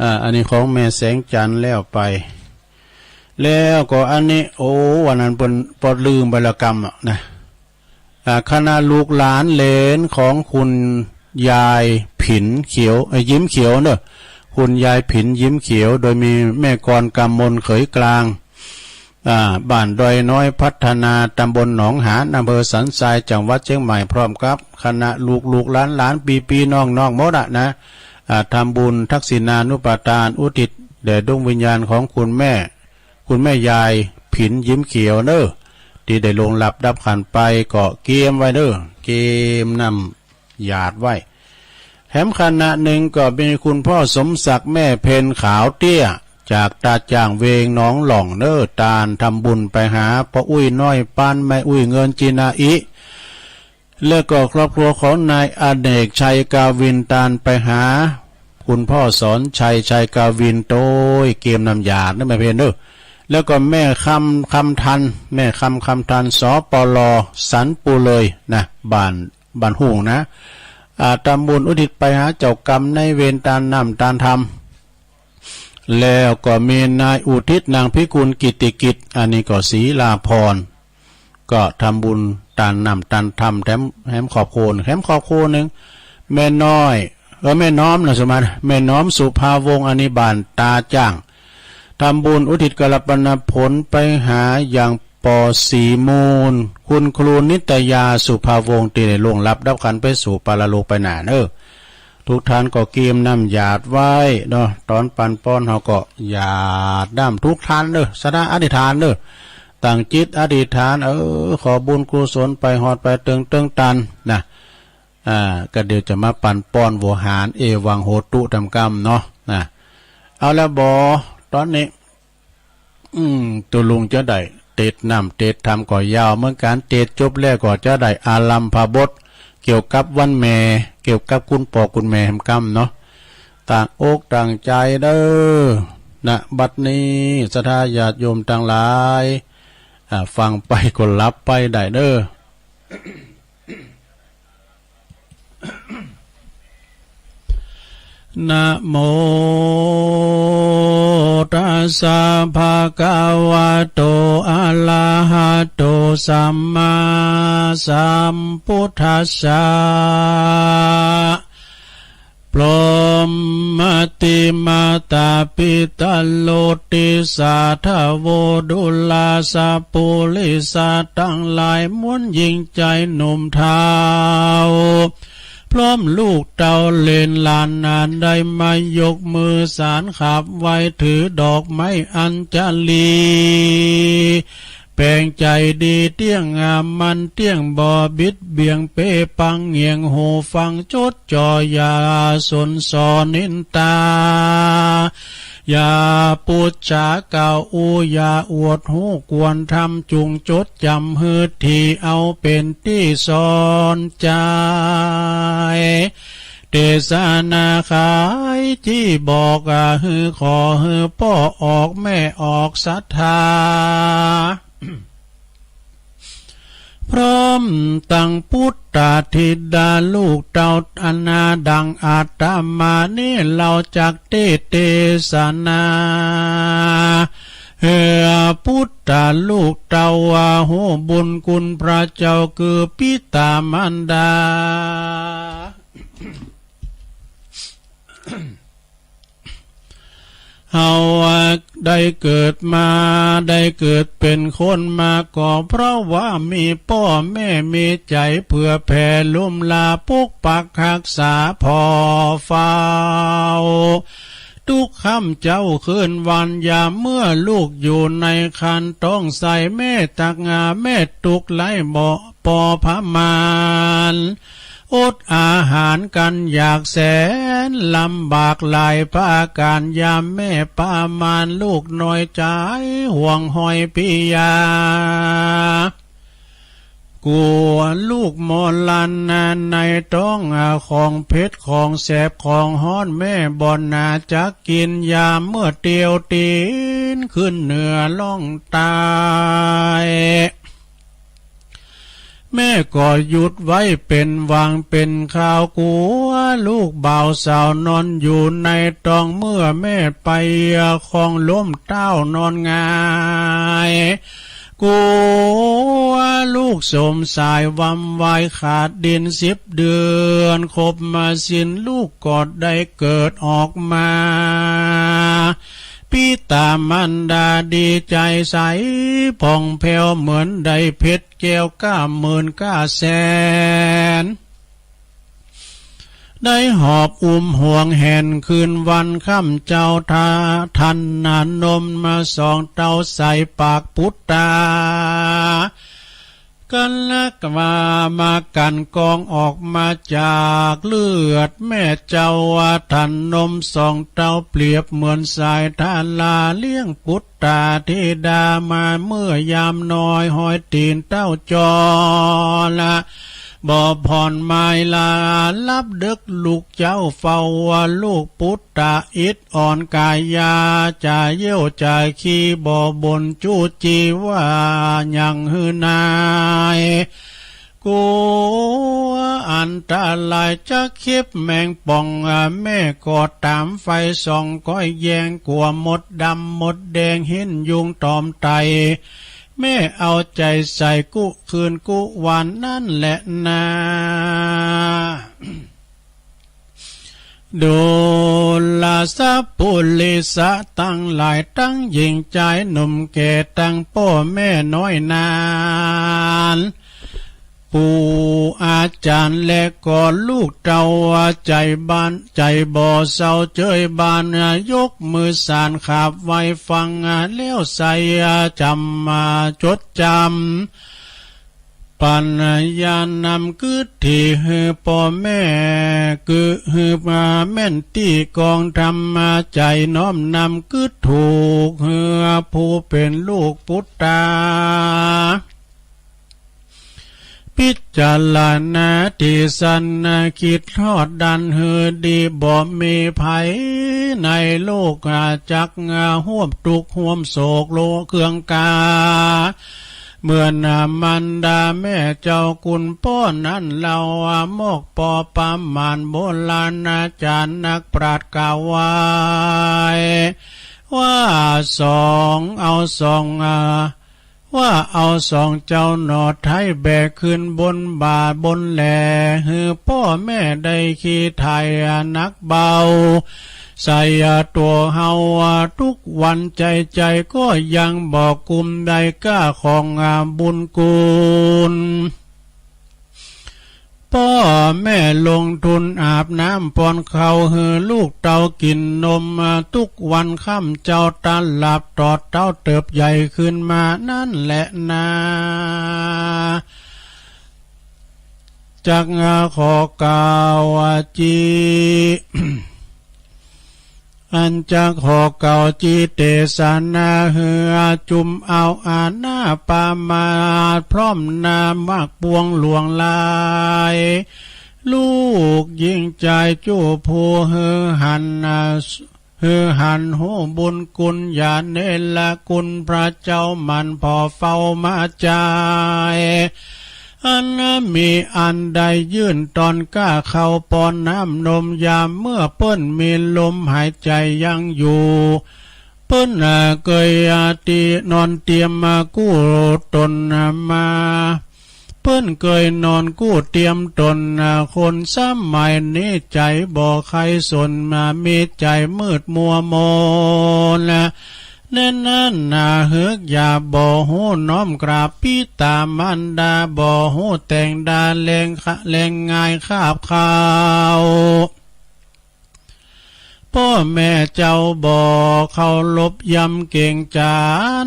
อ่า อันนี้ของแม่แสงจันทร์แล้วไป แล้วก็อันนี้ โอ้ วันนั้นเปิ้นปอดลืมไปละกรรมอะนะ อ่า คณะลูกหลานเหลนของคุณยายผินเขียว เอ่อ ยิ้มเขียวเนอะ คุณยายผินยิ้มเขียว โดยมีแม่กรกำมลเขยกลาง อ่า บ้านดอยน้อยพัฒนา ตำบลหนองหาน อำเภอสันทราย จังหวัดเชียงใหม่ พร้อมกับคณะลูกๆ หลานๆ ปี้ๆ น้องๆ หมดอะนะ อ่า ทำบุญทักษิณานุปทานอุทิศแด่ดวงวิญญาณของคุณแม่ คุณแม่ยายผินยิ้มเขียวเนอะ ตี้ได้ล่วงลับดับขันไป ก็เกียมไว้เนอะ เกียมนำหยาดไว้ แถมคณะหนึ่งก็มีคุณพ่อสมศักดิ์แม่เพ็ญขาวเตี้ย จากตาจ่างเวงหนองหล่องเนอะ ตานทำบุญไปหาป้ออุ้ยน้อยปาน แม่อุ้ยเงินจินาอิ แล้วก็ครอบครัวของนายอเนกชัยกาวิน ตานไปหาคุณพ่อสอนชัยชัยกาวิน โตยเกมนำหยาดนะแม่เพ็ญเนอะ แล้วก็แม่คำ คำทัน แม่คำ คำทัน สปล สันปูเลยนะ บ้าน บ้านหุ่งนะ อ่า ทำบุญอุทิศไปหาเจ้ากรรมนายเวรตานนำตานธรรม แล้วก็มีนายอุทิศ นางพิกุล กิตติกิจ อันนี้ก็ศรีลาพร ก็ทำบุญตานนำตานธรรมแถม แถมครอบครัว แถมครอบครัวหนึ่ง แม่น้อย เออ แม่น้อมนะสมาน แม่น้อมสุภาวงศ์ อันนี้บ้านตาจ่าง ทำบุญอุทิศกัลปนผลไปหายังป้อศรีมูล คุณครูนิตยาสุภาวงศ์ ตี้ได้ล่วงลับดับขันไปสู่ปรโลกไปหน้าเนอะ ทุกท่านก็เกียมนำหยาดไว้เนาะ ตอนปันป้อนเฮาก็หยาดน้ำทุกท่านเนอะ สะดาอธิษฐานเนอะ ตั้งจิตอธิษฐาน เออ ขอบุญกุศลไปฮอดไปเถิงเถิงตานนะ อ่า ก็เดี๋ยวจะมาปันป้อนโวหาร เอวังโหตุ ตามกำเนาะนะ เอาละบ่ ตอนนี้ อืม ตกลงจะได้เทศน์นำเทศน์ธรรมก็ยาวเหมือนกัน เทศน์จบแล้วก็จะได้อารัมภบท เกี่ยวกับวันแม่ เกี่ยวกับคุณป้อคุณแม่แหมกำเนาะ ตั้งอกตั้งใจเด้อ ณ บัดนี้ศรัทธาญาติโยมทั้งหลาย อ่า ฟังไปก็หลับไปได้เด้อ นะโมตัสสะภะคะวะโต อะระหะโต สัมมาสัมพุทธัสสะ พรหมติมาตาปิตาโลติสาธโวดุลาสะปุริสะตังหลายมวลหญิงชายหนุ่มเฒ่า พร้อมลูกเต้าเหลนหลานนั้นได้มายกมือสานขับไหว้ถือดอกไม้อัญชลี แปลงใจดีเตี้ยงงามมันเตี้ยงบ่บิดเบี่ยงเปปังเงี่ยงหูฟังจดจ่ออย่าสนสอนินตา เ อย่าปุจฉาเก่า อย่าอวดฮู้ควรธรรม จุ่งจดจ๋ำหื้อดี เอาเป๋นตี้สอนใจ๊ เตสนาไข จี้บอก หื้อ ขอหื้อป้อออกแม่ออกศรัทธา พร้อมตังปุตตาธิดาลูกเต้าอันนาดังอาตมานี้ เฮาจักเตเตสนา หื้อปุตตาลูกเต้าว่าฮู้บุญคุณพระเจ้าคือปิตามารดา เฮาได้เกิดมา ได้เกิดเป๋นคนมา ก็เพราะว่ามีป้อแม่มีใจ๋เผื่อแผ่ลุ่มลาปกปักฮักษาผ่อเฝ้า ทุกค่ำเจ๊าคืนวัน ยามเมื่อลูกอยู่ในครรภ์ท้องไส้ แม่ตักหาแม่ตุ๊กข์ไร้บ่ ปอประมาณ อดอาหารกันอยากแสนลำบากหลายประก๋าน ยามแม่ประมาณลูกน้อยใจ๋ห่วงห้อยปิยา กั๋วลูกมอลันในท้อง ของเผ็ดของแสบของฮ้อน แม่บ่หนาจักกิ๋น ยามเมื่อเตียวตี๋นขึ้นเหนือร่องใต้ แม่ก็หยุดไว้เป๋นหว่างเป๋นคราว กั๋วลูกบ่าวสาวนอนอยู่ในท้อง เมื่อแม่ไปคลองล้มเต้านอนหงาย กั๋วลูกสมสายวำวายขาดดิน สิบเดือนครบมาสิ้น ลูกก็ได้เกิดออกมา ปิตามารดาดีใจ๋ใสผ่องแผ้ว เหมือนได้เพชรแก้วก้าหมื่นก้าแสน ได้หอบอุ้มห่วงแหนคืนวันค่ำเจ๊า ทา ทันนานมมาสองเต้าใส่ปากปุตตา กั๋นลักว่ามากั๋นกองออกมาจากเลือดแม่เจ๊า ว่าทันนมสองเต้าเปรียบเหมือนสายทาราเลี้ยงปุตตาธิดามา เมื่อยามน้อยห้อยตี๋นเต้าจอละ บ่ผ่อนไม้ลาลับดึกลูกเจ๊าเฝ้าว่าลูกปุตตาอิดอ่อนกายา จะเยี่ยวจะขี้บ่บ่นจู้จี้ว่าหยังหื้อนาย กั๋วอันตรายจักเข็บแมงป่อง แม่ก็ต๋ามไฟส่องก้อยแยง กั๋วมดดำมดแดงเห็นยุงตอมไต่ แม่เอาใจ๋ใส่กู้คืนกู้วันนั้นแหละนา ดูราสปุริสะตังหลาย ตังหญิงจายหนุ่มแก่ ตังป้อแม่น้อยนาน ปู่อาจ๋ารย์และก็ลูกเต้า ใจ๋บ้านใจ๋บ่เศร้าเจยบ้าน ยกมือสานขาบไหว้ฟัง แล้วใส่จ๋ำจดจ๋ำ ปัญญานำกึ๊ดถี่หื้อป้อแม่ กึ๊ดหื้อมาแม่นตี้กองธรรมะ ใจ๋น้อมนำกึ๊ดถูกหื้อผู้เป๋นลูกปุตตา พิจารณาตี้สันนะ กึ๊ดฮอดดันหื้อดี บ่มีไผในโลกจักห่วมตุ๊กข์ห่วมโศกโลเคืองกา เหมือนมารดาแม่เจ้าคุณป้อนั้นเล่า มอกปอประมาณโบราณอาจ๋ารย์นักปราชญ์กล่าวไว้ ว่าสองเอาสอง ว่าเอาสองเจ้าหน่อไท้แบกขึ้นบนบ่าบนแหล่ หื้อป้อแม่ได้ขี่ไถ่หนักเบา ใส่ตั๋วเฮาทุกวัน ใจ๋ใจ๋ก็ยังบ่กุ้มได้ก้าของบุญคุณ ป้อแม่ลงทุนอาบน้ำป้อนข้าวหื้อลูกเต้ากิ๋นนม ทุกวันค่ำเจ๊าตะหลับตอดเต้าเติบใหญ่ขึ้นมานั้นแหละนา จักขอกล่าวจี อันจักขอเกล่าวจิเตศนาหื้อจุมเอาอานาปามาตย์พร้อมหน้ามักปวงหลวงหลาย ลูกหญิงจายจู้ผู้หื้อหัน หื้อหันฮู้บุญคุณญาเณรคุณพระเจ้ามันผ่อเฝ้ามาจาย อันมีอันได้ยื่นตอนก้าเข้าป้อนน้ำนมยามเมื่อเปิ้นมีลมหายใจยังอยู่ เปิ้นเกยตีนอนเตรียมกู้ตนมา เปิ้นเกยนอนกู้เตรียมตน คนสมัยนี้ใจบ่ใค่สน มีใจมืดมัวมน แน่นอนหนาเฮือกอย่าบ่ฮู้น้อมกราบปิตามารดา บ่ฮู้แต่งดาแลงขะ แลงง่ายคาบคาว พ่อแม่เจ้าบ่เคารพยำเกรงจา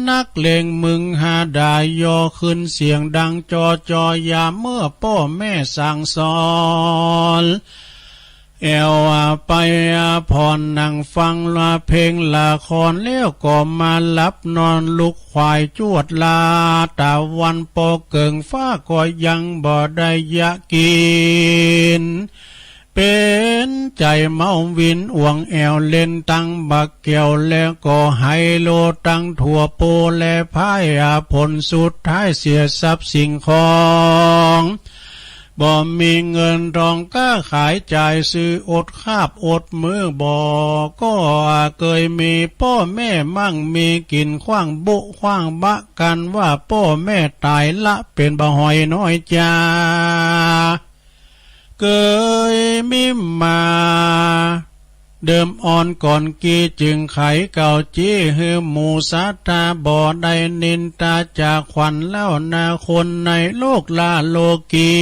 นักเลงมึงหาด่ายอขึ้นเสียงดังจอจอยามเมื่อพ่อแม่สั่งสอน แอวไปผ่อนนั่งฟังละเพลงละครแล้วก็มาหลับนอน ลุกขวายจวดลา ตะวันปอเกิ่งฟ้าก็ยังบ่ได้ยะกิน เป็นใจเมาวินอ่วงแอวเล่นตังบักแก้ว แล้วก็ไฮโลตังถั่วโปและพายอาผลสุดท้ายเสียทรัพย์สิ่งของ บ่มีเงินทองค้าขายจ่ายซื้ออดคาบอดมื้อ บ่ก็เกยมีพ่อแม่มั่งมีกิน ขว้างบุขว้างบะกันว่าพ่อแม่ตายละเป็นบ่หอยน้อยจา เกยมีมา เดิมอ่อนก่อนกีจึงไขเก่าจี้หื้อหมู่ศรัทธา บ่ได้นินทาจากขวัญเล่านาคนในโลกลาโลกี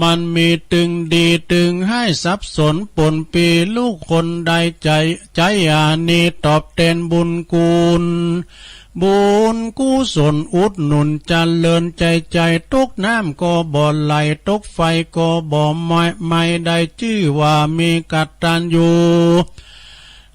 มันมีตึงดีตึงให้สับสนปนปี ลูกคนใดใจ ใจอานีตอบแทนบุญคุณ บุญกุศลอุดหนุนเจริญใจ ใจตกน้ำก็บ่ไหล ตกไฟก็บ่ไหม้ ไม่ได้ชื่อว่ามีกตัญญู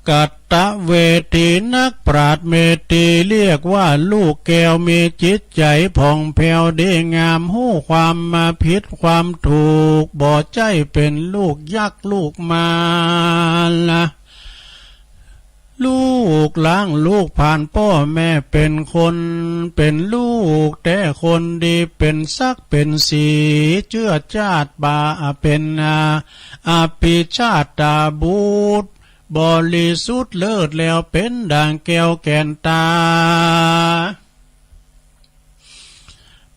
กตเวที นักปราชญ์เมธีเรียกว่าลูกแก้ว มีจิตใจผ่องแผ้วดีงาม ฮู้ความมาผิดความถูก บ่ใจ้เป็นลูกยักษ์ลูกมาร ลูกหลางลูกผ่าน ป้อแม่เป๋นคน เป๋นลูกแต๊คนดี เป๋นศักดิ์เป๋นศรี เจื้อจาติบา เป๋นอา อภิชาตบุตร บริสุทธิ์เลิศแล้วเป๋นดั่งแก้วแก่นตา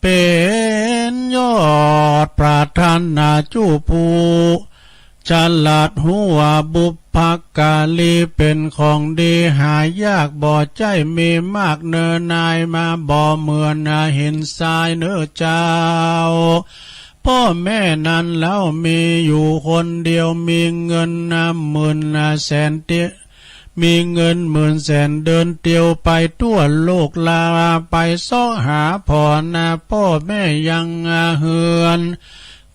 เป๋นยอดปรารถนาจู้ผู้ฉลาดฮู้ว่าบุพการีเป๋นของดีหายาก บ่ใจ้มีมากเนอนายมา บ่เหมือนหินทรายเนอเจ้า ป้อแม่นั้นเล่ามีอยู่คนเดียว มีเงินหมื่นแสนเตียว มีเงินหมื่นแสนเดินเตียวไปทั่วโลกลา ไปเซาะหาผ่อนาป้อแม่ยังเฮือน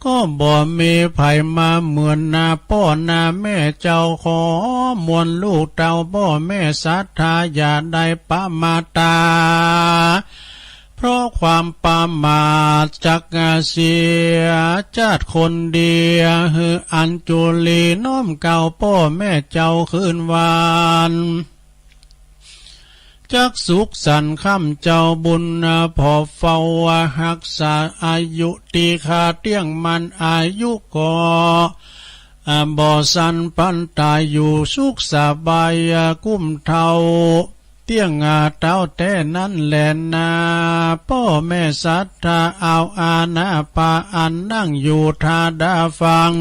ก็บ่มีไผมาเหมือนนาป้อนาแม่เจ้า ขอมวลลูกเต้าป้อแม่ศรัทธาอย่าได้ประมาทตา เพราะความประมาทจักเสียจาติคนดี หื้ออัญจุลีน้อมเกล้าป้อแม่เจ้าคืนวัน จักสุขสันต์ค่ำเจ้าบุญ ผ่อเฝ้ารักษาอายุ ตี้ข้าเตี้ยงมันอายุก็บ่สั้น ปานตายอยู่สุขสบาย กุ้มเฒ่า เตี้ยงเต๊าแต๊นั้นแลนา ป้อแม่ศรัทธาเอาอานาปาอันนั่งอยู่ทาดาฟัง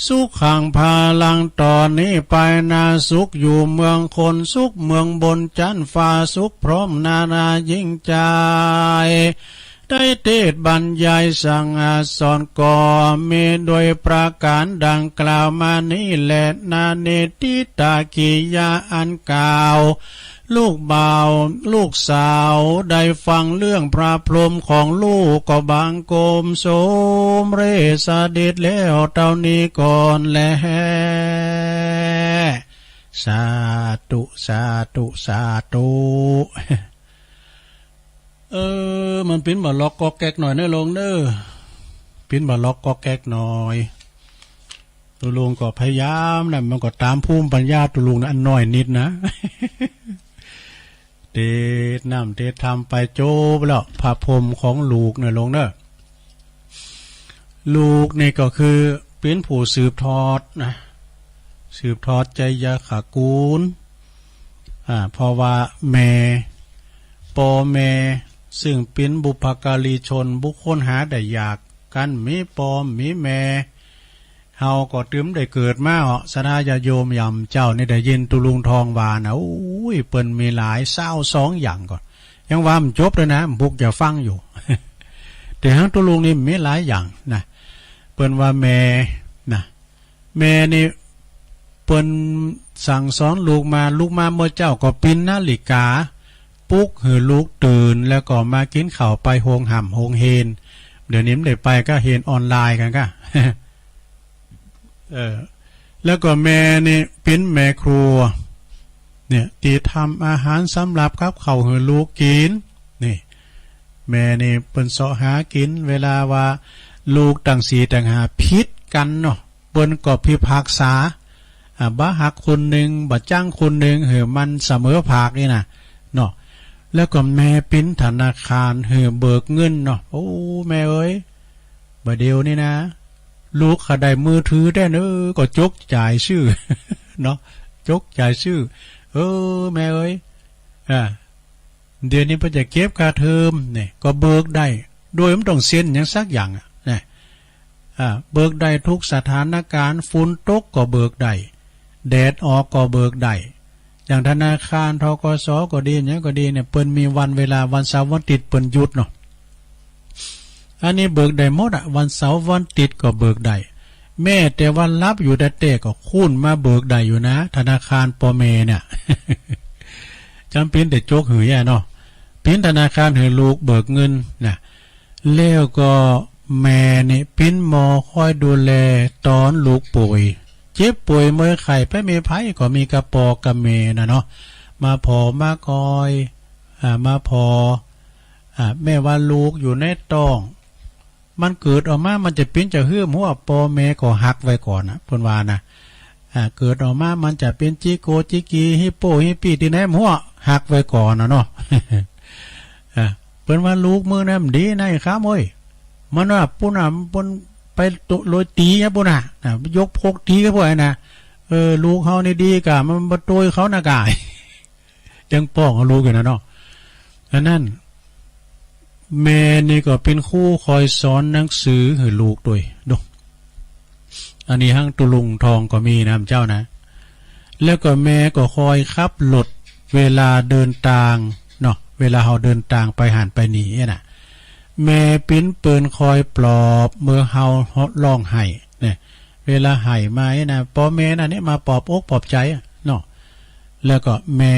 สุขังพาลังต่อนี้ไปนา สุขอยู่เมืองคน สุขเมืองบนจั้นฟ้า สุขพร้อมนานายิ่งใจ ได้เทศน์บรรยายสั่งสอนก็มีโดยประการดังกล่าวมานี้แลนา เนติตากิยาอันกล่าว ลูกบ่าวลูกสาวได้ฟังเรื่องพระพรหมของลูกก็บังคมสมเร็จเสด็จแล้วเท่านี้ก่อนแล สาธุ สาธุ สาธุ เออ มันปิ้นบ่าล็อกก๊อกแก๊กหน่อยเนอะลุงเนอะ ปิ้นบ่าล็อกก๊อกแก๊กหน่อย ตุลุงก็พยายามนะ มันก็ตามภูมิปัญญาตุลุงนะ อันน้อยนิดนะ เตสน้ำเตสธรรมไปจบแล้ว พระพรหมของลูกเนอะลุงเนอะ ลูกนี่ก็คือเป็นผู้สืบทอดนะ สืบทอดไชยคกูล อ่า เพราะว่าแม่ ป้อแม่ ซึ่งเป็นบุพการีชน บุคคลหาได้ยาก กันมีป้อมีแม่ เฮาก็ตึมได้เกิดมาเหาะ ศรัทธาญาติโยมหย่ำเจ้านี่ได้ยินตุลุงทองว่านะ โอ้ย เปิ้นมีหลายซาวสองอย่างก่อน ยังว่ามันจบเลยนะ บุกจะฟังอยู่ แต่ฮั้งตุลุงนี่มีหลายอย่างนะ เปิ้นว่าแม่นะ แม่นี่เปิ้นสั่งสอนลูกมา ลูกมาเมื่อเช้าก็ปิ้นนาฬิกา ปลุกหื้อลูกตื่น แล้วก็มากินข้าวไปโฮงฮ่ำโฮงเฮน เดี๋ยวนี้มันได้ไปก็เฮนออนไลน์กันก็ เออ แล้วก็แม่นี่ปิ้นแม่ครัว เนี่ย ที่ทำอาหารสำหรับกับข้าวหื้อลูกกิน นี่ แม่นี่เปิ้นเสาะหากิน เวลาว่าลูกตั้งสี่ตั้งห้าผิดกันเนาะ เปิ้นก็พิพากษา อ่า บ่ฮักคนหนึ่ง บ่จั้งคนหนึ่ง หื้อมันเสมอภาคนี่นะ เนาะ แล้วก็แม่ปิ้นธนาคาร หื้อเบิกเงินเนาะ โอ้ แม่เอ้ย บ่าเดี๋ยวนี้นะ ลูกเขาได้มือถือแต๊เนอะ ก็จกจ่ายซื่อ เนาะ จกจ่ายซื่อ เออ แม่เอ้ย อ่า เดี๋ยวนี้เปิ้นจะเก็บค่าเทอมเนี่ย ก็เบิกได้ โดยไม่ต้องเซ็นหยังสักอย่างอะ นะ อ่า เบิกได้ทุกสถานการณ์ ฝนตกก็เบิกได้ แดดออกก็เบิกได้ อย่างธนาคาร ธ.ก.ส. ก็ดี หยังก็ดีเนี่ย เปิ้นมีวันเวลา วันเสาร์วันอาทิตย์เปิ้นหยุดเนาะ อันนี้เบิกได้หมดอะ วันเสาร์วันอาทิตย์ก็เบิกได้ แม้แต่วันหลับอยู่แต๊ๆ ก็คูณมาเบิกได้อยู่นะ ธนาคารป้อแม่เนี่ย จำเป็นแต่จกหื้อแย่เนาะ ปิ้นธนาคารหื้อลูกเบิกเงินนะ แล้วก็แม่นี่ปิ้นหมอคอยดูแลตอนลูกป่วย เจ็บป่วยเมื่อยไข้ไปมีไผก็มีกะป้อกับแม่น่ะเนาะ มาผ่อมาคอย อ่า มาผ่อ อ่า แม่ว่าลูกอยู่ในท้อง มันเกิดออกมา มันจะปิ้นจะหื้อมหัว ป้อแม่ก็ฮักไว้ก่อนนะ เปิ้นว่านะ อ่า เกิดออกมา มันจะปิ้นจิโกจิกี ฮิปโปฮิปปี้ ตี้ไหนหัว ฮักไว้ก่อนนะเนาะ อ่า เปิ้นว่าลูกมื้อนั้นมันดีในครับเอ้ย มันว่าปุ้นน่ะ มันปุ้นไปโตโลยตี๋อะปุ้นน่ะ อ่า ยกพกตี๋กับพวกนั้นนะ เออ ลูกเฮานี่ดีกะ มันบ่โตยเขานะกะ ยังป้องเอาลูกอยู่นะเนาะ อันนั้น แม่นี่ก็เป็นครูคอยสอนหนังสือหื้อลูกด้วยเนาะ อันนี้ฮั้งตุลุงทองก็มีนะเจ้านะ แล้วก็แม่ก็คอยขับรถเวลาเดินตางเนาะ เวลาเฮาเดินตางไปหั้นไปนี่เนี่ยนะ แม่ปิ้นเปิ้นคอยปลอบเมื่อเฮาฮ้องไห้เนี่ย เวลาไห้มาเนี่ยนะ ป้อแม่นั่นเนี่ยมาปลอบอกปลอบใจอะเนาะ แล้วก็แม่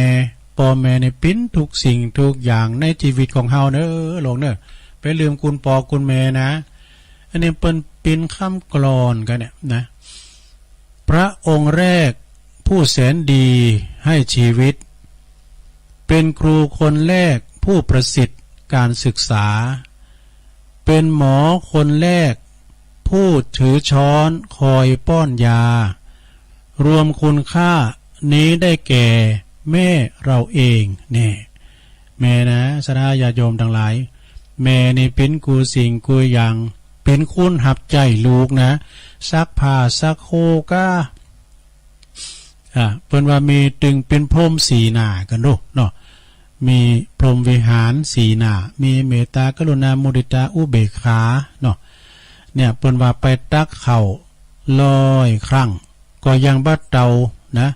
ป้อแม่นี่ปิ้นทุกสิ่งทุกอย่างในชีวิตของเฮาเนอะ หลวงเนอะ ไปลืมคุณป้อคุณแม่นะ อันนี้เปิ้นปิ้นคำกลอนกันเนี่ยนะ พระองค์แรกผู้แสนดีให้ชีวิต เป็นครูคนแรกผู้ประสิทธิ์การศึกษา เป็นหมอคนแรกผู้ถือช้อนคอยป้อนยา รวมคุณค่านี้ได้แก่แม่เราเอง แน่ แม่นะ ศรัทธาญาติโยมทั้งหลาย แม่นี่ปิ้นกู้สิ่งกู้อย่าง ปิ้นคุณฮับใจ๊ลูกนะ ซักผ้าซักโคกา อ่า เปิ้นว่ามีตึงปิ้นพรหมสี่หน้ากันดูเนาะ มีพรหมวิหารสี่หน้า มีเมตตากรุณามุทิตาอุเบกขาเนาะ เนี่ย เปิ้นว่าไปตักข้าวร้อยครั้ง ก็ยังบ่เต่านะ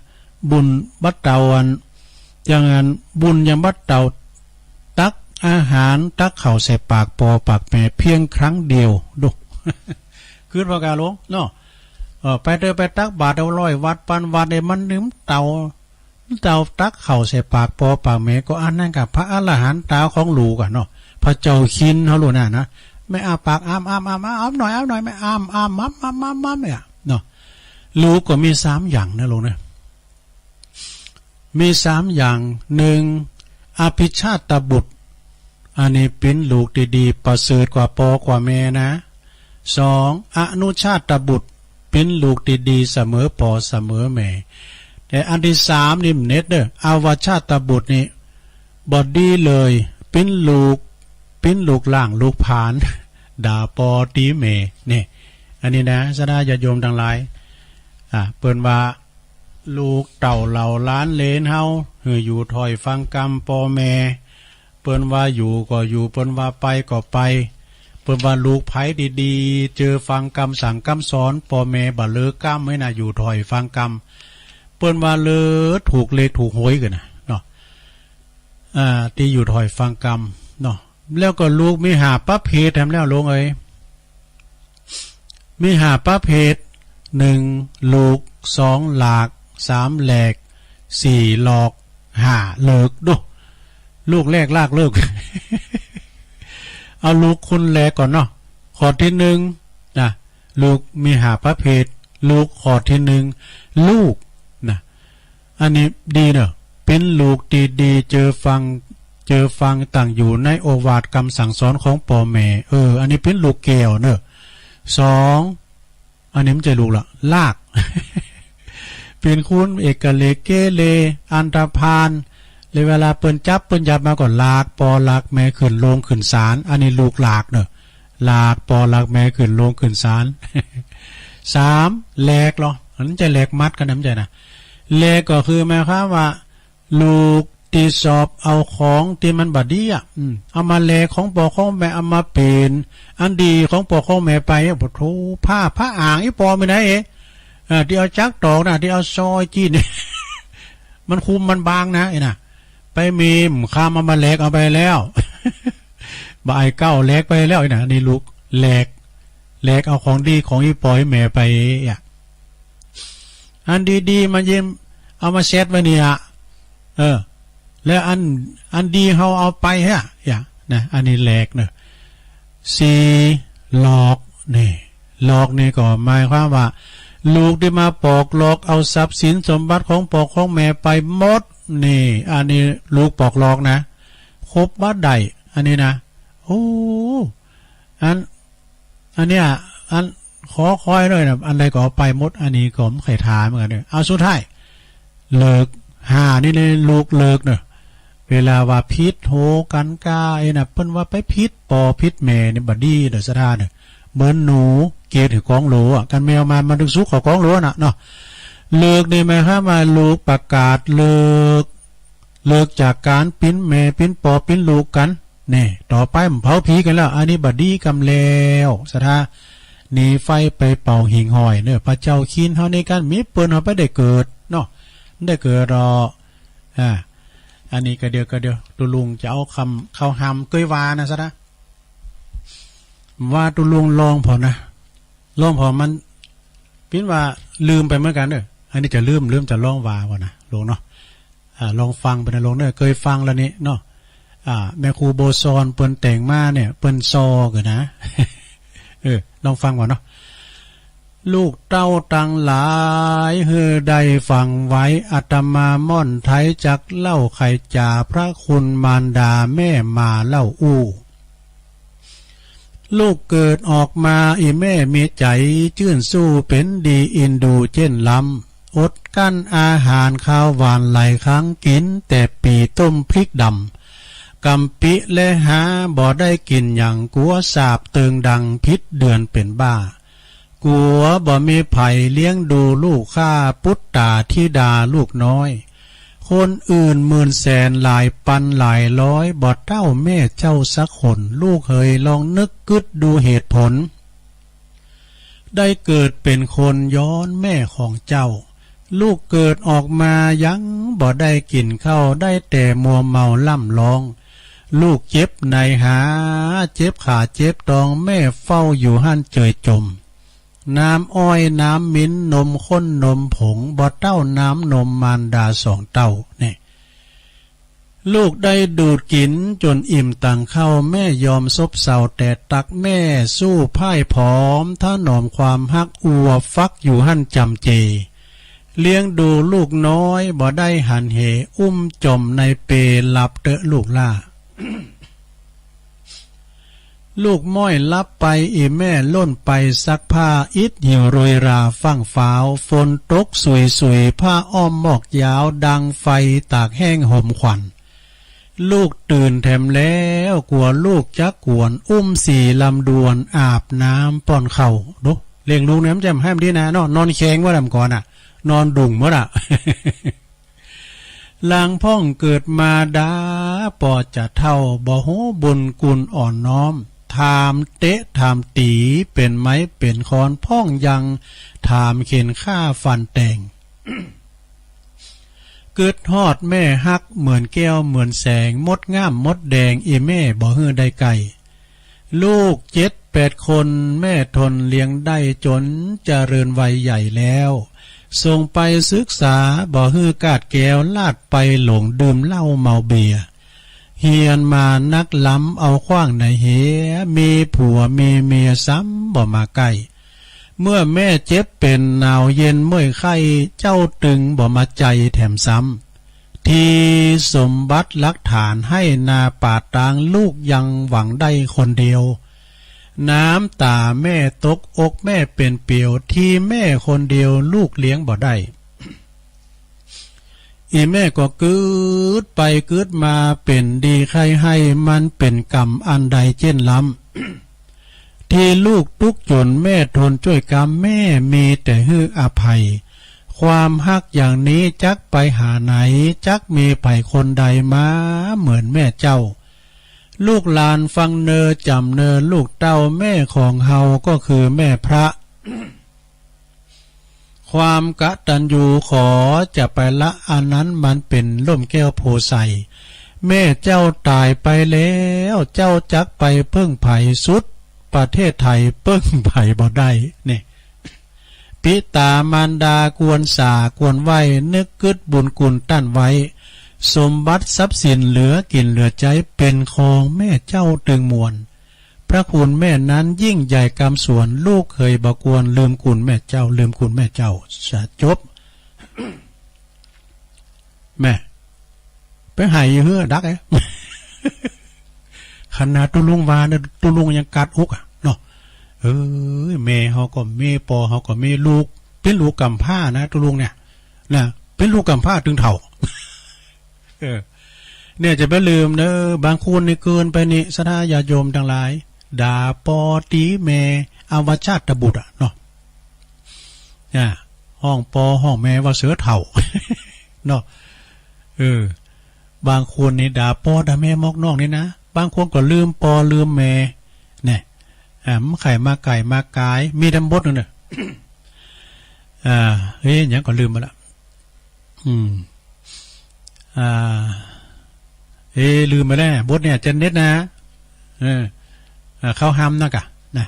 บุญบ่เต่าอัน ยังอัน บุญยังบ่เต่า ตักอาหาร ตักข้าวใส่ปากป้อปากแม่เพียงครั้งเดียว ดู กึ๊ดว่ากาหลวงเนาะ เออ ไปเตอไปตักบาตรเอาร้อยวัตต์ ปันวัตต์เนี่ย มันนึ่มเต่า เต้าตักข้าวใส่ปากปอปากแม่ก็อันนั้นกับพระอรหันต์ตาของลูกอะเนาะ พระเจ้าคินเขาลูกน่ะนะ แม่อ้าปากอ้ำอ้ำอ้ำอ้ำอ้ำหน่อยอ้ำหน่อย แม่อ้ำอ้ำอ้ำอ้ำอ้ำอ้ำเนี่ยเนาะ ลูกก็มีสามอย่างนะลูกนะ มีสามอย่าง หนึ่ง อภิชาตบุตร อันนี้เป็นลูกที่ดีประเสริฐกว่าปอกว่าแม่นะ สอง อนุชาตบุตร เป็นลูกที่ดีเสมอปอเสมอแม่ แต่อันที่สามนี่เน็ตเด้อ อวชาตบุตรนี่บ่ดีเลย เป็นลูก เป็นลูกล่างลูกผาน ด่าปอตีแม่ นี่ อันนี้นะ ศรัทธาญาติโยมทั้งหลาย อ่า เปิ้นว่า ลูกเต้าเหล่าหลานเหลนเฮา หื้ออยู่ถ้อยฟังกำปอแม่ เปิ้นว่าอยู่ก็อยู่ เปิ้นว่าไปก็ไป เปิ้นว่าลูกไผดีๆ เจอฟังกำสั่งกำสอนปอแม่บ่เลิกกำไว้นะ อยู่ถ้อยฟังกำ เปิ้นว่าเลิกถูกเลขถูกหวยกันนะเนาะ อ่า ที่อยู่ถ้อยฟังกำเนาะ แล้วก็ลูกมีห้าประเภทแถมแล้วลูกเอ้ย มีห้าประเภท หนึ่ง ลูก สอง หลาก สาม แหลก สี่ หลอก ห้า เลิก ดู ลูกแรกลากเลิก เอาลูกคนแรกก่อนเนาะ ข้อที่หนึ่งนะ ลูกมีห้าประเภท ลูกข้อที่หนึ่ง ลูกนะ อันนี้ดีเนอะ เป็นลูกที่ดี เจอฟัง เจอฟังตั้งอยู่ในโอวาทคำสั่งสอนของปอแม่ เออ อันนี้เป็นลูกแก้วเนอะ สอง อันนี้มันจะลูกละ ลาก เป็นคนเอกเรเกเร อันธพาล เลยเวลาเปิ้นจับเปิ้นยับมาก็ลากปอลากแม่ขึ้นโลงขึ้นศาล อันนี้ลูกลากเนอะ ลากปอลากแม่ขึ้นโลงขึ้นศาล สาม แหลกเหรอ อันนั้นจะแหลกมัดกันนะ มันจะนะ แหลกก็คือหมายความว่า ลูกที่สอบเอาของที่มันบ่ดีอะ อืม เอามาแหลกของปอของแม่ เอามาเป๋นอันดีของปอของแม่ไปอะ โอ้โธ่ ผ้า ผ้าอ่างอีปอมีไหนเอ๋ อ่า ที่เอาจั๊กตอกนะ ที่เอาซอยจี้นี่ มันคุมมันบางนะ ไอ้น่ะ ไปเมมข้ามเอามาแหลกเอาไปแล้ว บ่ายเก้าแหลกไปแล้ว ไอ้น่ะ อันนี้ลูกแหลก แหลกเอาของดีของอีปออีแม่ไปอะ อันดีๆ มาเยี่ยม เอามาเช็ดไว้เนี่ย เออ แล้วอัน อันดีเฮาเอาไปฮะ อย่า นะ อันนี้แหลกเนอะ สี่ หลอก นี่ หลอกนี่ก็หมายความว่า ลูกที่มาปอกหลอกเอาทรัพย์สินสมบัติของปอของแม่ไปหมด นี่ อันนี้ลูกปอกหลอกนะ ครบบ่ได้ อันนี้นะ โอ้ อัน อันเนี้ย อันขอคอยด้วยนะ อันใดก็เอาไปหมด อันนี้ก็ไม่เคยถามเหมือนกันเนี่ย เอาสุดท้าย เลิก ห้า นี่ในลูกเลิกเนอะ เวลาว่าผิดโหกันกาไอ้น่ะ เปิ้นว่าไปผิดปอผิดแม่นี่บ่ดีเด้อศรัทธาเนอะ เหมือนหนูเกลียดหื้อกองโหลอะ กันแมวมา มันถึงสุกเข้ากองโหลน่ะเนาะ เลิกนี่หมายความว่าลูกประกาศเลิก เลิกจากการปิ้นแม่ปิ้นปอปิ้นลูกกัน นี่ ต่อไปมันเผาผีกันแล้ว อันนี้บ่ดีกำแล้ว ศรัทธา หนีไฟไปเป่าหิ่งห้อยเนอะ พระเจ้าคินเฮาในการมีเปิ้นเฮาไปได้เกิดเนาะ ได้เกิดรอ อ่า อันนี้ก็เดียวก็เดียว ตุลุงจะเอาคำเข้าหามเกยว่านะ ศรัทธา ว่าตุลุงลองพอนะ ลองพอมัน ปิ้นว่าลืมไปเหมือนกันเนอะ อันนี้จะลืม ลืมจะลองว่าว่านะ ลงเนาะ อ่า ลองฟังไปนะลงเนอะ เคยฟังแล้วนี่เนาะ อ่า แม่ครูโบซอนเปิ้นแต่งมาเนี่ย เปิ้นซอกันนะ เออ ลองฟังก่อนเนาะ ลูกเต้าตังหลาย หื้อได้ฟังไว้ อาตมาม่อนไท้จักเล่าไขจ๋า พระคุณมารดาแม่มาเล่าอู้ ลูกเกิดออกมา อีแม่มีใจ๋จื้นสู้เป๋นดี อินดูเจ้นล้ำ อดกั้นอาหารคาวหวานหลายครั้ง กิ๋นแต่ปี่ต้มพริกดำ กำปิและหาบ่ได้กิ๋นหยัง กั๋วสาบเติงดัง ผิดเดือนเป๋นบ้า กั๋วบ่มีใผเลี้ยงดูลูกข้า ปุตตาธิดาลูกน้อย คนอื่นหมื่นแสนหลายปันหลายร้อย บ่เต้าแม่เจ้าสักคน ลูกเหยลองนึกกึ๊ดดูเหตุผล ได้เกิดเป๋นคนย้อนแม่ของเจ้า ลูกเกิดออกมายังบ่ได้กิ๋นข้าว ได้แต่มัวเมาล่ำร้อง ลูกเจ็บในหา เจ็บขาเจ็บตอง แม่เฝ้าอยู่หั้นเจยจม น้ำอ้อยน้ำมิ้น นมข้นนมผง บ่เต้าน้ำนมมารดาสองเต้า นี่ ลูกได้ดูดกิ๋นจ๋นอิ่มตังข้าว แม่ยอมซบเซาแต่ตัก แม่สู้พ่ายผอม ถนอมความฮัก อวบฟักอยู่หั้นจ๋ำเจ เลี้ยงดูลูกน้อยบ่ได้หันเห อุ้มจ่อมในเปล หลับเต๊อะลูกหล้า ลูกม้อยหลับไป อี่แม่ล่นไปซักผ้า อิดหิวโรยราฟั่งฟ้าว ฝนตกสุยๆ ผ้าอ้อมมอกยาว ดังไฟตากแห้งหมควัน ลูกตื่นแถมแล้ว กั๋วลูกจักกวน อุ้มสีลำดวน อาบน้ำป้อนข้าว ดู เลี้ยงลูกเนี่ยมันจะให้มันดีนะเนาะ นอนแข็งเมื่อใดก่อนน่ะ นอนดุ่งเมื่อน่ะ หลังพ่องเกิดมาดา ปอจะเฒ่า บ่ฮู้บุญคุณอ่อนน้อม ถามเตะถามตี๋ เป๋นไม้เป๋นคอน พ่องยังถามเข็นฆ่าฟันแตง กึ๊ดฮอดแม่ฮัก เหมือนแก้วเหมือนแสง มดงามมดแดง อี่แม่บ่หื้อได้ใก้ ลูกเจ็ดแปดคน แม่ทนเลี้ยงได้ จ๋นเจริญวัยใหญ่แล้ว ส่งไปศึกษา บ่หื้อกาดแก้ว ลาดไปหลงดื่มเหล้าเมาเบียร์ เฮียนมานักล้ำ เอาขว้างในเหีย มีผัวมีเมียซ้ำบ่มาใก้ เมื่อแม่เจ็บเป๋นหนาวเย็นเมื่อยไข้ เจ้าตึงบ่มาใจ๋แถมซ้ำ ทีสมบัติหลักฐาน ไฮ่นาป่าตาง ลูกยังหวังได้คนเดียว น้ำต๋าแม่ตก อกแม่เป๋นเปียว ทีแม่คนเดียว ลูกเลี้ยงบ่ได้ อี่แม่ก็กึ๊ดไปกึ๊ดมา เป๋นดีใค่ไห้ มันเป๋นกรรมอันใดเจ้นล้ำ ทีลูกตุ๊กข์จ๋น แม่ทนจ้วยกรรม แม่มีแต่หื้ออภัย ความฮักอย่างนี้จักไปหาไหน จักมีใผคนใดมาเหมือนแม่เจ้า ลูกหลานฟังเน่อจ๋ำเน่อลูกเต้า แม่ของเฮาก็คือแม่พระ ความกตัญญูขอจะไปละ อันนั้นมันเป๋นล่มแก้วโพธิ์ไทร แม่เจ้าต๋ายไปแล้ว เจ้าจักไปเปิ้งใผ สุดประเทศไทยเปิ้งใผบ่ได้ นี่ ปิต๋ามารดาควรสาควรไหว้ นึกกึ๊ดบุญคุณต้านไว้ สมบัติทรัพย์สินเหลือกิ๋นเหลือใจ๊ เป๋นของแม่เจ้าตึงมวล พระคุณแม่นั้นยิ่งใหญ่กำสวน ลูกเขยบ่ควรลืมคุณแม่เจ้า ลืมคุณแม่เจ้า สะจบ แม่ ไปไห้อยู่เฮือดักเอ๊ะ ขนาดตุ๊ลุงว่าเนี่ย ตุ๊ลุงยังกัดอกอะเนาะ เอ้ย แม่เฮาก็มี ปอเฮาก็มี ลูก เป๋นลูกกำพร้านะ ตุ๊ลุงเนี่ย นะ เป๋นลูกกำพร้าตึงเฒ่า เออ เนี่ยจะบ่ลืมเน่อ บางคนนี่เกินไปนี่ ศรัทธาญาติโยมตังหลาย ด่าปอตี๋แม่ อวชาตบุตรอะเนาะ อ่า ฮ้องปอฮ้องแม่ว่าเสือเฒ่า เนาะ เออ บางคนนี่ด่าปอด่าแม่มอกนอกนี่นะ บางคนก็ลืมปอลืมแม่ เนี่ย อ่า มันไข่มาไก่มากาย มีตำบทนั่นน่ะ อ่า เฮ้ย หยังก็ลืมไปละ อืม อ่า เอ้ ลืมไปแล้ว บทเนี่ย เจนเน็ตนะ เออ อ่า เขาห้ามนะกะ นะ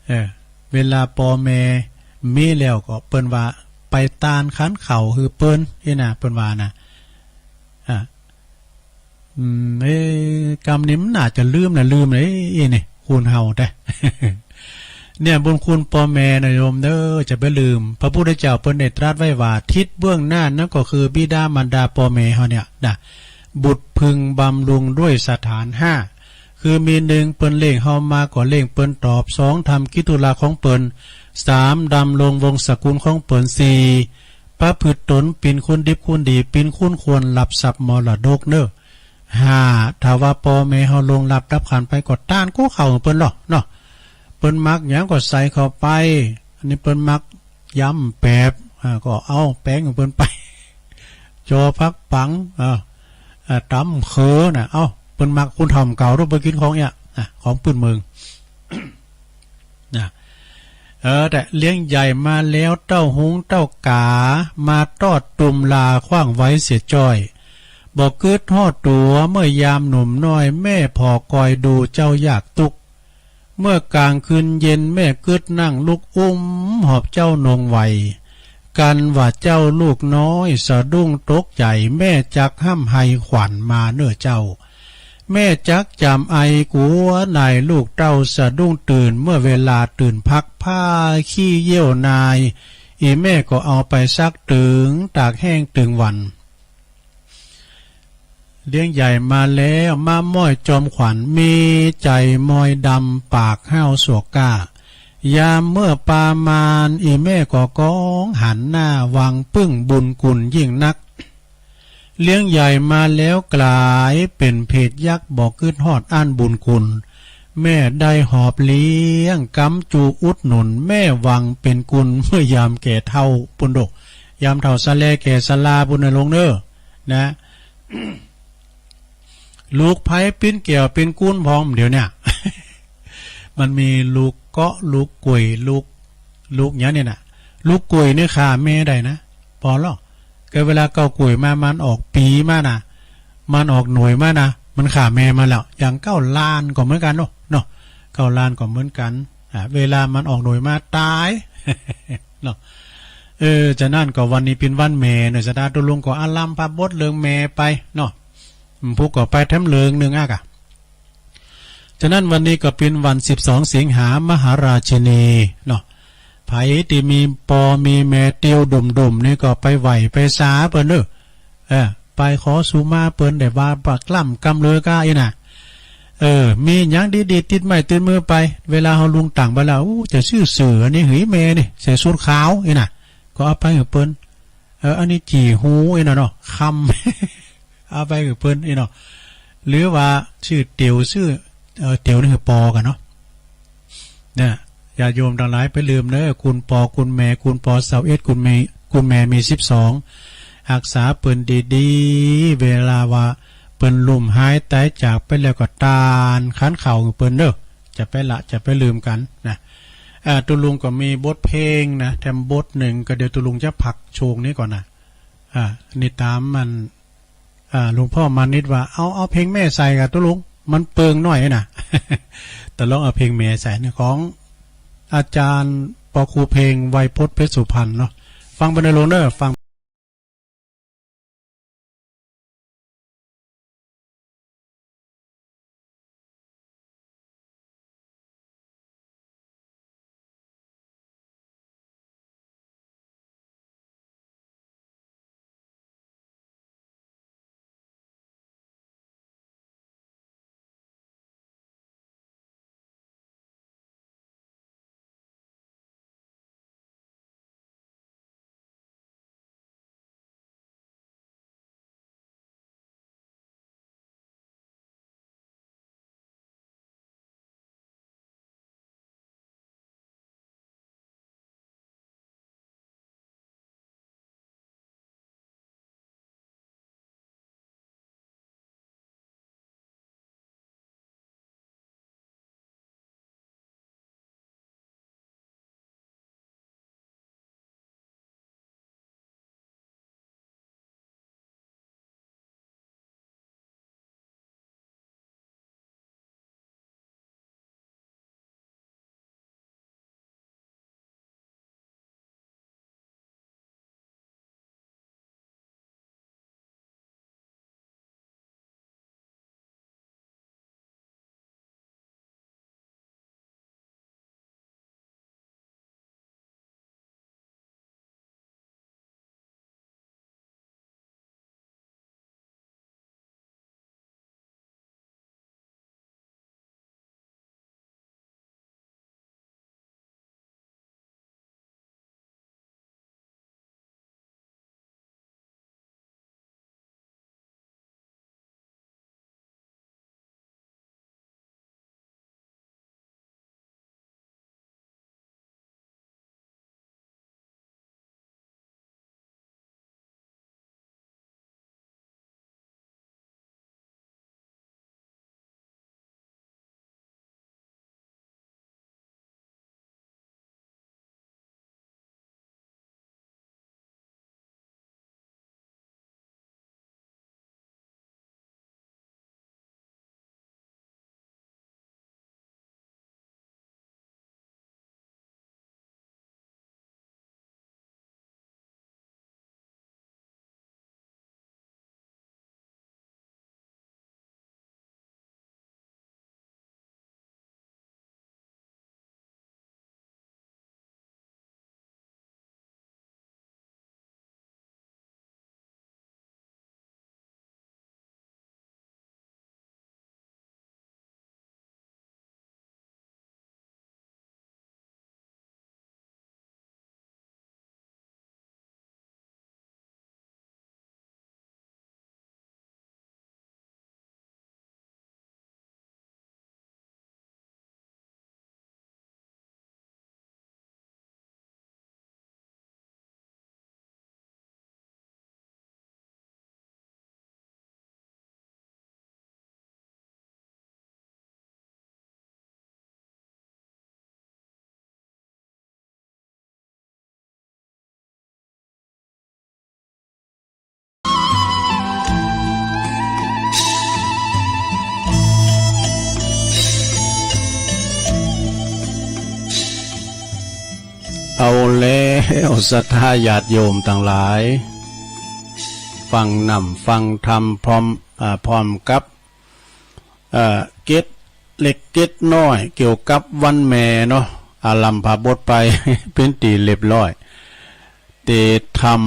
เออ เวลาปอแม่มีแล้วก็เปิ้นว่า ไปตานขันข้าวหื้อเปิ้น นี่นะ เปิ้นว่านะ อ่า อืม เอ้ กำนี้มันน่าจะลืมนะ ลืมเลย เอ้ นี่ คนเฮาแต๊ เนี่ย บุญคุณปอแม่นะโยมเด้อ จะบ่ลืม พระพุทธเจ้าเปิ้นได้ตรัสไว้ว่า ทิศเบื้องหน้านั้นก็คือบิดามารดาปอแม่เฮาเนี่ยนะ บุตรพึงบำรุงด้วยสถานห้า คือมี หนึ่ง เปิ้นเลี้ยงเฮามาก็เลี้ยงเปิ้นตอบ สอง ทำกิจธุระของเปิ้น สาม ดำรงวงศ์สกุลของเปิ้น สี่ ประพฤติตนเป๋นคนดิบคนดี เป๋นคนควรรับทรัพย์มรดกเน่อ ห้า ถ้าว่าปอแม่เฮาล่วงลับดับขันธ์ไปก็ตานกู้ข้าวหื้อเปิ้นลอเนาะ เปิ้นมักหยังก็ใส่เข้าไป อันนี้เปิ้นมักยำแปบ อ่า ก็เอาแปงหื้อเปิ้นไป จอผักปัง อ่า อ่า ตำเขือน่ะ เอ้า เปิ้นมักคนเฒ่าเก่า เปิ้นกินของเนี่ย อ่ะ ของปื้นเมือง นะ เออ แต่เลี้ยงใหญ่มาแล้ว เต้าฮุงเต้ากา มาตอดตุมลาขว้างไว้เสียจ้อย บ่กึ๊ดฮอดตั๋ว เมื่อยามหนุ่มน้อย แม่ผ่อคอยดูเจ้ายากตุ๊กข์ เมื่อกลางคืนเย็นแม่กึ๊ดนั่งลุกอุ้มหอบเจ้าหน่งไหว กันว่าเจ้าลูกน้อยสะดุ้งตกใจ๋ แม่จักห้ำไห้ขวัญมาเน่อเจ้า แม่จักจ๋ำไอกั๋วนายลูกเต้าสะดุ้งตื่น เมื่อเวลาตื่นพักผ้าขี้เยี่ยวนาย อี่แม่ก็เอาไปซักตึงตากแห้งตึงวัน เลี้ยงใหญ่มาแล้ว ม้าม้อยจอมขวัญ มีใจ๋มอยดำปากห้าวสวกก้า ยามเมื่อปามาณ อี่แม่ก็ก้องหันหน้าหวังปึ้งบุญคุณยิ่งนัก เลี้ยงใหญ่มาแล้วกลายเป๋นเพจยักษ์บ่กึ๊ดฮอดอั้นบุญคุณ แม่ได้หอบเลี้ยงก๊ำจูอุดหนุน แม่หวังเป๋นกุลเมื่อยามแก่เฒ่า ปู้นโด ยามเฒ่าชะแลแก่ชราปู้นนะลุงเน่อ นะ ลูกไผเป๋นแก้วเป๋นกุลพร้อมเดี๋ยวเนี่ย มันมีลูกเกาะ ลูกกล้วย ลูก ลูกหยังเนี่ยนะ ลูกกล้วยเนี่ยฆ่าแม่ได้นะ ปอลอ ก็เวลาเก๊ากล้วยมา มันออกปี๋มานะ มันออกหน่วยมานะ มันฆ่าแม่มาแล้ว อย่างเก๊าลานก็เหมือนกั๋นเนาะ เนาะ เก๊าลานก็เหมือนกั๋น อ่า เวลามันออกหน่วยมาต๋าย เนาะ เออ ฉะนั้นก็วันนี้เป๋นวันแม่เนาะ สตาร์ตุลุงก็อาลัมภาบทเรื่องแม่ไปเนาะ อืม ผู้ก็ไปแถมเรื่องหนึ่งอะกะ ฉะนั้นวันนี้ก็เป๋นวันสิบสองสิงหา มหาราชินีเนาะ ไผตี้มีปอมีแม่เตียวดุ่มๆ นี่ก็ไปไหว้ไปสาเปิ้นเน่อ เออ ไปขอสุมาเปิ้นได้ว่าปากล่ำกำเลือก้าอี้น่ะ เออ มีหยังดีๆ ติดไม้ติดมือไป เวลาเฮาลุงตังไปแล้ว อู้ จะซื้อเสื้ออันนี้หื้อแม่นี่ เสื้อสูทขาวอี้น่ะ ก็เอาไปหื้อเปิ้น เออ อันนี้จี่หูอี้น่ะเนาะ คำ เอาไปหื้อเปิ้นอี้เนาะ หรือว่าซื้อเตียว ซื้อ เอ่อ เตียวนี่คือปอกั๋นเนาะ เนี่ย ญาติโยมตังหลายไปลืมเน่อ คุณปอคุณแม่ คุณปอซาวเอ็ด คุณแม่ คุณแม่มีสิบสอง ฮักษาเปิ้นดีๆ เวลาว่าเปิ้นลุ่มหายต๋ายจากไปแล้วก็ตานขันข้าวหื้อเปิ้นเน่อ จะไปละ จะไปลืมกั๋นนะ อ่า ตุลุงก็มีบทเพลงนะ แถมบทหนึ่ง ก็เดี๋ยวตุลุงจะพักช่วงนี้ก่อนนะ อ่า นี่ต๋ามมัน อ่า หลวงพ่อมานิตว่า เอา เอาเพลงแม่ใส่ก่ะตุ๊ลุง มันเปิงหน่อยนะ ตกลงเอาเพลงแม่ใส่นะ ของอาจารย์ ปอครูเพลง ไวยพจน์ เพชรสุพรรณเนาะ ฟังไปเน่อลุงเน่อ ฟัง เอาแล้ว ศรัทธาญาติโยมตังหลาย ฟังนำฟังธรรมพร้อม อ่า พร้อมกับ อ่า เก็ดเล็กเก็ดน้อยเกี่ยวกับวันแม่เนาะ อาลัมภบทไป เป็นตี้เรียบร้อย เตรียม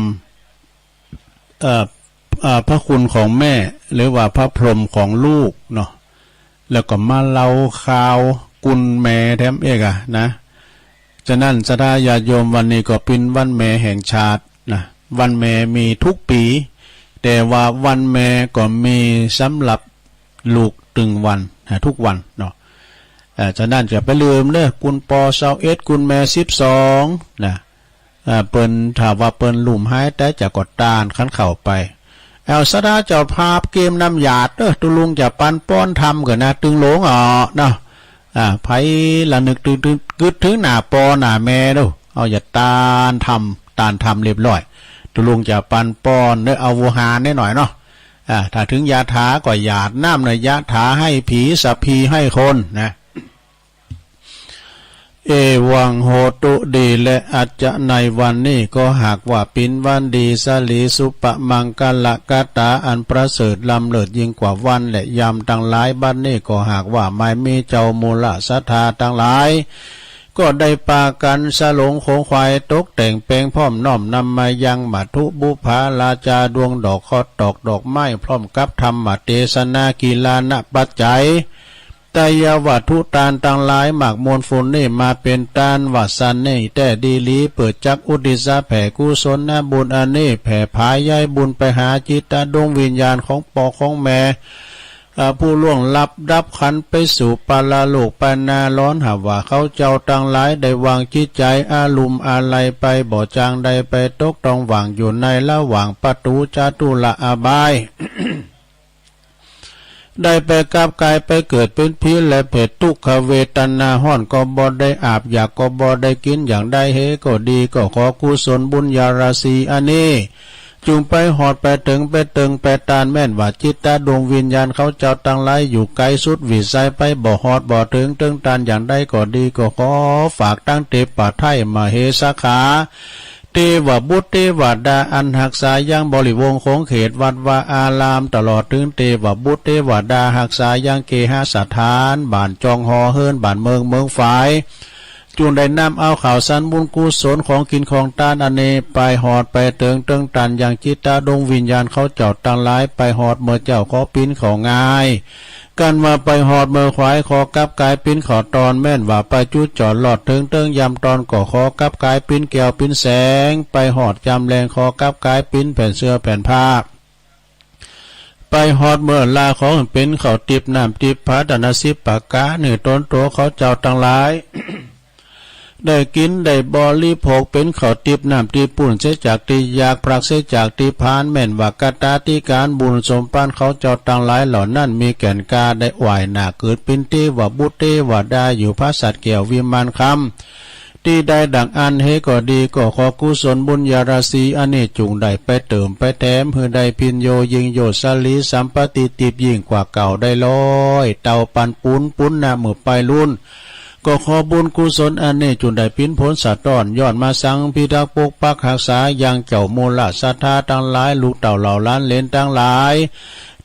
เอ่อ เอ่อ พระคุณของแม่ หรือว่าพระพรหมของลูกเนาะ แล้วก็มาเล่าข่าวกุนแม่แถมเอกอะนะ ฉะนั้นศรัทธาญาติโยม วันนี้ก็เป็นวันแม่แห่งชาตินะ วันแม่มีทุกปี แต่ว่าวันแม่ก็มีสำหรับลูกตึงวันนะ ทุกวันเนาะ เอ่อ ฉะนั้นจะไปลืมเด้อ กุนปอซาวเอ็ด กุนแม่สิบสองนะ อ่า เปิ้น ถ้าว่าเปิ้นลุ่มหายแต่จะก็ต้านคันเข้าไป เอาศรัทธาเจ้าภาพเกมน้ำหยาดเด้อ ตุ๊ลุงจะปันป้อนธรรมก่อนนะ ตึงหลงออกเนาะ อ่า ไผละนึกตึง ตึง กึ๊ดถึงหน้าปอหน้าแม่เด้อ เอาอย่าต้านธรรม ต้านธรรมเรียบร้อย ตุ๊ลุงจะปันป้อนเด้อ เอาโวหารนิดหน่อยเนาะ อ่า ถ้าถึงยะถาก็หยาดน้ำหน่อย ยะถาให้ผี สัพพีให้คนนะ เอวังโหตุ ดีและอาจจะในวันนี้ก็หากว่าปินวันดี สลีสุปมังกละกะตา อันประเสริฐล้ำเลิศยิ่งกว่าวันและยามตังหลาย บัดนี้ก็หากว่าไม่มีเจ้ามูลศรัทธาตังหลาย ก็ได้ปากันสลงโขงขวายตกแต่งแปลงพร้อมน้อมนำมายังมัทธุบุพภาราชาดวงดอกเคราะห์ตอกดอกไม้พร้อมกับธรรมเตสนากีฬาณปัจจัย ไตรยวัตถุตานตังหลายมากมวลฝนนี้มาเป็นตานวัสสันนี้แท้ดีหลี เปิดจักอุทิศแผ่กุศลบุญอันนี้แผ่ผายย้ายบุญไปหาจิตตดวงวิญญาณของปอของแม่ อ่า ผู้ล่วงลับดับขันไปสู่ปรโลกไปนาร้อน หากว่าเขาเจ้าตังหลายได้วางจิตใจอาลุมอาลัยไปบ่จางได้ไปตกต้องหว่างอยู่ในระหว่างประตูจตุละอบาย ได้ไปกับกายไปเกิดเป็นผีและเปรต ทุกขเวทนาฮ้อนก็บ่ได้อาบ อยากก็บ่ได้กิน อย่างใดเฮก็ดี ก็ขอกุศลบุญญาราศีอันนี้ จุ่งไปหอดไปเถิงไปเติงไปตาน แม่นว่าจิตตดวงวิญญาณเขาเจ้าตังหลายอยู่ไกลสุดวิสัยไปบ่ฮอดบ่เถิงเติงตาน อย่างใดก็ดี ก็ขอฝากตั้งเตปะไท้มเหสขา เตวบุตรเตวดาอันฮักษายังบริวงศ์ขงเขตวัดวาอาราม ตลอดถึงเตวบุตรเตวดาฮักษายังเกหสถาน บ้านจองหอเฮือนบ้านเมืองเมืองฝาย จุ่งได้นำเอาข่าวสารบุญกุศลของกินของตานอันนี้ไปฮอดไปเถิงเติงตานยังจิตตดวงวิญญาณเขาเจ้าตังหลาย ไปฮอดเมื่อเจ๊าขอปิ้นเข้าง่าย กันว่าไปฮอดเมือขวายขอกลับกายปิ้นเข้าตอน แม่นว่าไปจุดจอดลอดเถิงเติงยามตอนก็ขอกลับกายปิ้นแก้วปิ้นแสง ไปฮอดยามแลงขอกลับกายปิ้นแผ่นเสื้อแผ่นผ้า ไปฮอดเมือลาของปิ้นเข้าติบน้ำติบผา ตนสิบประก๋าน หื้อตนโตเขาเจ้าตังหลาย ได้กินได้บริโภคปิ้นเข้าติบน้ำติบปูนเสียจากตี้อยาก ปราศจากตี้ผาน แม่นว่ากตาธิการบุญสมภารเขาเจ้าตังหลายเหล่านั้นมีแก่นกล้า ได้ไหว้หน้าเกิดปิ้นเตวบุตรเตวดาอยู่ผาสัตว์แก้ววิมานคำ ตี้ใดดังอั้นเฮก็ดี ก็ขอกุศลบุญญาราศีอันนี้จุ่งได้ไปเติมไปแถม หื้อได้พิญโญยิ่งโยชน์สลีสัมปติติบยิ่งกว่าเก่าได้ร้อยเต้าปันปูนปุณณะเมื่อไปรุ่น ก็ขอบุญกุศลอันนี้จุ่งได้ปิ้นผลสะท้อน ย้อนมาสังพิทักษ์ปกปักฮักษายังเจ้ามูลศรัทธาตังหลาย ลูกเต้าเหล่าหลานเหลนตังหลาย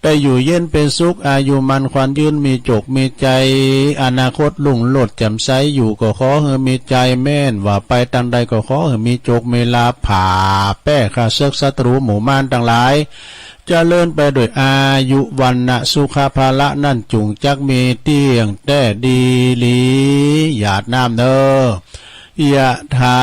ได้อยู่เย็นเป็นสุข อายุมั่นขวัญยืน มีโจคมีชัย อนาคตรุ่งโรจน์แจ่มใส อยู่ก็ขอหื้อมีชัย แม่นว่าไปตางใดก็ขอหื้อมีโจคมีลาภ ผ่าแป้ข้าเสิกศัตรูหมู่มารตังหลาย เจริญไปด้วยอายุวรรณะสุขะพละ นั้นจุ่งจักมีเตี้ยงแท้ดีหลี หยาดน้ำเนอ ยะถา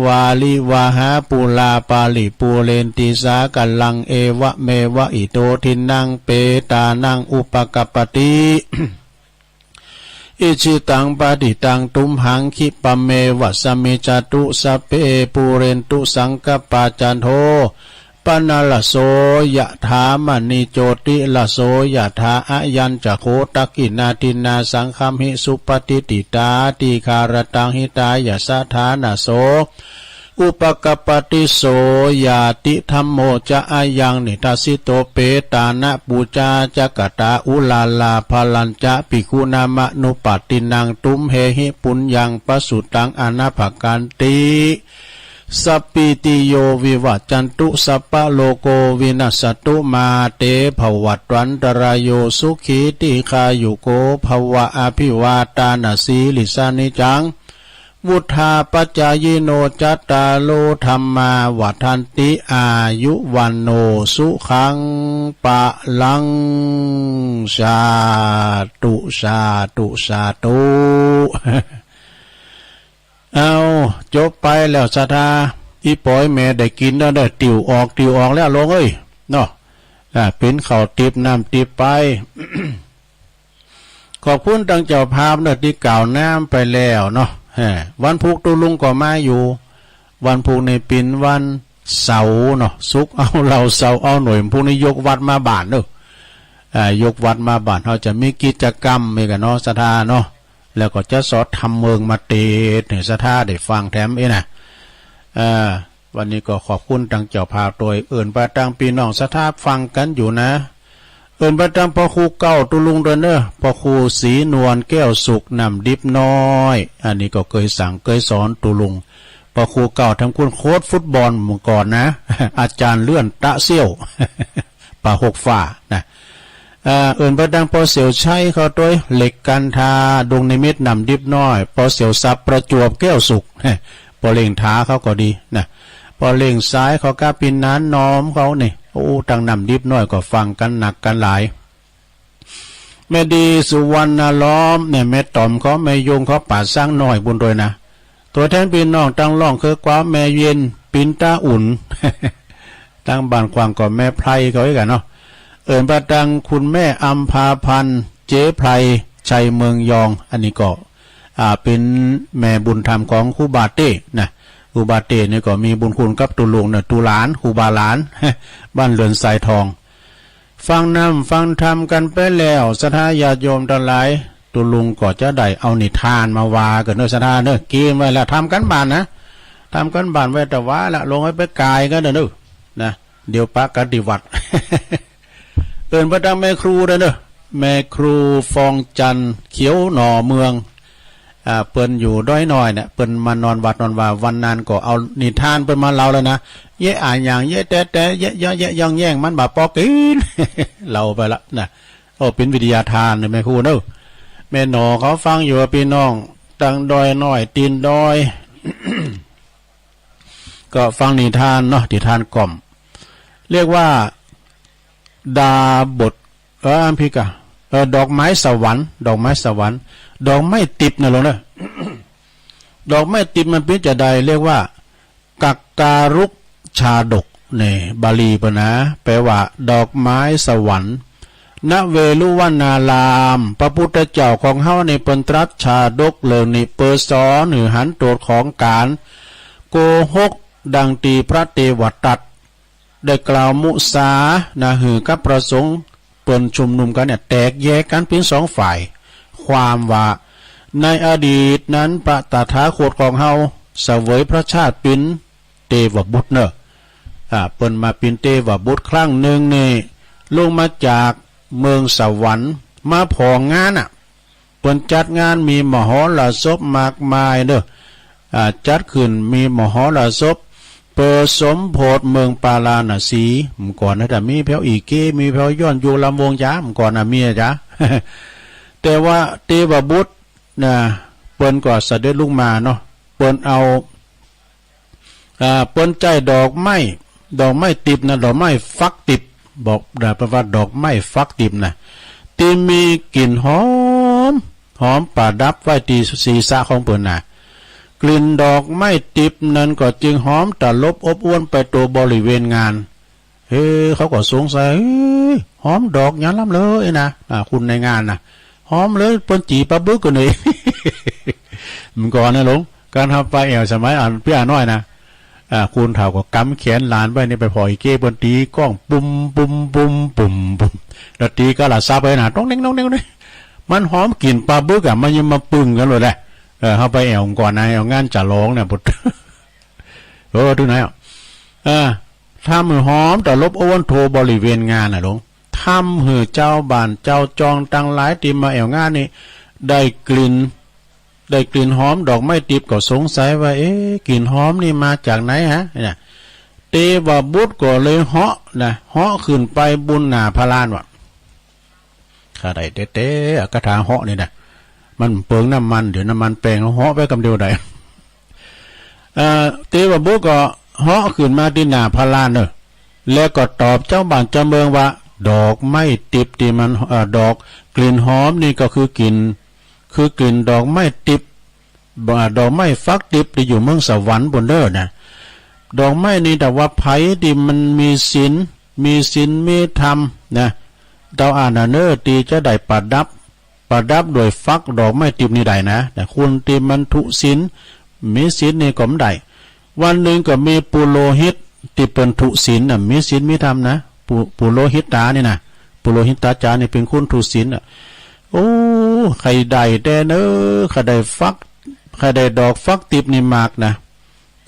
วาริวหาปูราปาริปูเรนติสาคารัง เอวะเมวะอิโตทินนังเปตานังอุปกัปปติ อิจิตังปะฏิตังตุมหังคิปะเมวะสะมิจจตุสัพเพปูเรนตุสังกัปปาจันโท ปะนะระโสยะถามะณิโจติระโสยะถา อะยัญจะโข ตักขินาทินาสังคัมหิ สุปะฏิตติตา ติคาระตัง หิตายะสะถานะโส อุปกัปปติ โสญาติธัมโม จะ อะยัง นิทัสสิโต เปตานะปูจา จะ กะตา อุรารา พะลัญจะ ภิกขุนามะนุปัฏฐินัง ตุมเหหิ ปุญญัง ปะสุตัง อนาถะกันติ สัพพีติโย วิวัจจันตุ สัพพะโรโค วินัสสะตุ มาเต ภะวัตวันตะราโย สุขี ทีฆายุโก ภะวะ อะภิวาทานะสีลิสสะ นิจจัง วุฑฒาปะจายิโน จัตตาโร ธัมมา วัฑฒันติ อายุ วัณโณ สุขัง พะลัง สาธุ สาธุ สาธุ เอา จบไปแล้วศรัทธา อีป๋อยแม่ได้กินแล้วเด้อ ติวออก ติวออกแล้วหลวงเอ้ย เนาะ อ่า เป๋นข้าวติบน้ำติบไป ขอบคุณตังเจ้าภาพเนาะตี้กล่าวน้ำไปแล้วเนาะ เออ วันพุกตุ๊ลุงก็มาอยู่ วันพุกนี้เป๋นวันเสาร์เนาะ ศุกร์เอาเหล้า เสาร์เอาหน่วย พุกนี้ยกวัดมาบ้านเนาะ อ่า ยกวัดมาบ้าน เฮาจะมีกิจกรรมนี่กั๋นเนาะ ศรัทธาเนาะ แล้วก็จะสอดธรรมเมิงมาเตสน์หื้อศรัทธาได้ฟังแถมเอ้ยนะ อ่า วันนี้ก็ขอบคุณตังเจ้าภาพโดย เอิ้นไปตังปี้น้องศรัทธาฟังกั๋นอยู่นะ เอิ้นไปตังพ่อครูเก่าตุ๊ลุงด้วยเนอะ พ่อครูศรีนวลแก้วสุข น้ำดิบน้อย อันนี้ก็เกยสั่งเกยสอนตุ๊ลุง พ่อครูเก่าทำคุณโค้ชฟุตบอลเมื่อก่อนนะ อาจารย์เลื่อนตะเซี่ยว ป่าหกฝ่านะ เอ่อ เอิ้นไปตังพ่อเสี่ยวชัยเขาด้วย เหล็กกันทา ดงนิมิตร น้ำดิบน้อย พ่อเสี่ยวทรัพย์ ประจวบแก้วสุข พ่อเล่งถาเขาก็ดีนะ พ่อเล่งสายเขาก้าปินนานนอมเขานี่ โอ้ ตังน้ำดิบน้อยก็ฟังกั๋นหนักกั๋นหลาย แม่ดีสุวรรณล้อมเนี่ย แม่ต๋อมเขา แม่ยงเขา ป่าช้างน้อยบุญโดยนะ ตัวแทนปี้น้องตังร่องคือความแม่เย็น ปินตาอุ่น ตังบ้านขวางก็แม่ไพรเขาอีกอะเนาะ เอิ้นไปตังคุณแม่อัมพาพันธ์ เจ๊ไพร ชัยเมืองยอง อันนี้ก็ อ่า เป๋นแม่บุญธรรมของครูบาเต้นะ ครูบาเต้นี่ก็มีบุญคุณกับตุ๊ลุงนะ ตุ๊หลาน ครูบาหลาน บ้านเรือนทรายทอง ฟังน้ำฟังธรรมกั๋นไปแล้ว ศรัทธาญาติโยมตังหลาย ตุ๊ลุงก็จะได้เอานิทานมาว่ากั๋นเนอะ ศรัทธาเนอะ เกียมไว้แล้ว ทำกั๋นบ้านนะ ทำกั๋นบ้านไว้แต่ว่าละ ลงไว้ไปกายกั๋นเนอะ นะ เดี๋ยวปะกั๋นตี้วัด เอิ้นไปตังแม่ครูด้วยเนอะ แม่ครูฟองจันทร์ เขียวหน่อเมือง อ่า เปิ้นอยู่ดอยน้อยเนี่ย เปิ้นมานอนวัดนอนวา วันนั้นก็เอานิทานเปิ้นมาเล่าแล้วนะ เยอะอะหยัง เยอะแต๊ๆ เยอะเยาะเยอะย่องแย่ง มันบ่ปอกิ๋น เล่าไปละนะ โอ้ เป๋นวิทยาทานเลยแม่ครูเนอะ แม่หน่อเขาฟังอยู่อะปี้น้อง ตังดอยน้อย ตีนดอย ก็ฟังนิทานเนาะ นิทานกล่อม เรียกว่า ดาบท เออ อันพีกะ เออ ดอกไม้สวรรค์ ดอกไม้สวรรค์ ดอกไม้ติบนะหลวงเนอะ ดอกไม้ติบมันเป๋นจะใด เรียกว่า กักการุกชาดก เนี่ย บาลีเปิ้นนะ แปลว่า ดอกไม้สวรรค์ ณ เวฬุวะนาราม พระพุทธเจ้าของเฮานี่เปิ้นตรัสชาดกเรื่องนี้ เปื้อสอนหื้อหันโตษของก๋านโกหก ดังตี้พระเทวทัต ได้กล่าวมุสานะ หื้อกับพระสงฆ์เปิ้นชุมนุมกั๋นเนี่ย แตกแยกกั๋นเป๋นสองฝ่าย ความว่า ในอดีตนั้นพระตถาคตของเฮาเสวยพระชาติเป๋นเทวบุตรเนอะ อ่า เปิ้นมาเป๋นเทวบุตรครั้งหนึ่งนี่ ลงมาจากเมืองสวรรค์ มาผ่องานน่ะ เปิ้นจัดงานมีมหรสพมากมายเนอะ อ่า จัดขึ้นมีมหรสพ เปื้อสมโพธิเมืองปาราณสี เมื่อก่อนนะ แต่มีแผวอีเก มีแผวย้อนยุคลำวงศ์จ๋า เมื่อก่อนนะมีอะจ๋า แต่ว่าเทวบุตรนะ เปิ้นก็เสด็จลงมาเนาะ เปิ้นเอา อ่า เปิ้นใจ๊ดอกไม้ ดอกไม้ติบนะ ดอกไม้ฟักติบ บอกได้เปิ้นว่าดอกไม้ฟักติบนะ ตี้มีกลิ่นหอม หอมประดับไว้ตี้ศีรษะของเปิ้นนะ กลิ่นดอกไม้ติบนั้นก็จึงหอมตลบอบอวลไปทั่วบริเวณงาน เฮ้ เขาก็สงสัย เฮ้ย หอมดอกหยังล้ำเลยนะ อ่า คนในงานนะ หอมเลย เปิ้นจีปลาบึกกั๋นเลย เมื่อก่อนนะหลวง ก๋านทำปลาแอ่วสมัยอันปี้อาน้อยนะ อ่า คนเฒ่าก็กำแขนหลานไว้นี่ ไปผ่ออีเก้เปิ้นตีก้อง ปุ้ม ปุ้ม ปุ้ม ปุ้ม ปุ้ม แล้วตีกะละซับไว้นะ ต้องเน่ง ต้องเน่ง ต้องเน่ง มันหอมกลิ่นปลาบึกอะ มันยังมาปึงกั๋นเลยแหละ เออ เฮาไปแอ่วก่อนนะ แอ่วงานจ๋ลองเนี่ย ปุ๊ด เออ ถึงไหนอ่ะ เออ ทำหื้อหอมตลบอบอวลทั่วบริเวณงานน่ะหลวง ทำหื้อเจ้าบ้านเจ้าจองตังหลายตี้มาแอ่วงานนี่ ได้กลิ่น ได้กลิ่นหอมดอกไม้ติบก็สงสัยว่า เอ๊ะ กลิ่นหอมนี่มาจากไหนฮะ เนี่ย เตวบุตรก็เลยเหาะนะ เหาะขึ้นไปบนหน้าพระลานว่ะ ข้าได้เต๊ๆ อะ คาถาเหาะนี่นะ มันเปลืองน้ำมัน เดี๋ยวน้ำมันแปง เหาะไปกำเดียวได้ เอ่อ เตวบุตรก็เหาะขึ้นมาตี้หน้าพระลานเนอะ แล้วก็ตอบเจ้าบ้านเจ้าเมืองว่า ดอกไม้ติบตี้มัน เอ่อ ดอกกลิ่นหอมนี่ก็คือกลิ่น คือกลิ่นดอกไม้ติบ บ่า ดอกไม้ฟักติบตี้อยู่เมืองสวรรค์ปู้นเด้อนะ ดอกไม้นี่ถ้าว่าใผตี้มันมีศีล มีศีลมีธรรมนะ เต้าอั้นน่ะเนอะ ตี้จะได้ประดับ ประดับด้วยฟักดอกไม้ติบนี่ได้นะ แต่คนตี้มันทุศีล มีศีลนี่ก็บ่ได้ วันหนึ่งก็มีปุโรหิตตี้เปิ้นทุศีลน่ะ มีศีลมีธรรมนะ ปุ ปุโรหิตานี่นะ ปุโรหิตาจารย์นี่เป๋นคนทุศีลน่ะ โอ้ ใค่ได้แต๊เนอะ ใค่ได้ฟัก ใค่ได้ดอกฟักติบนี่มากนะ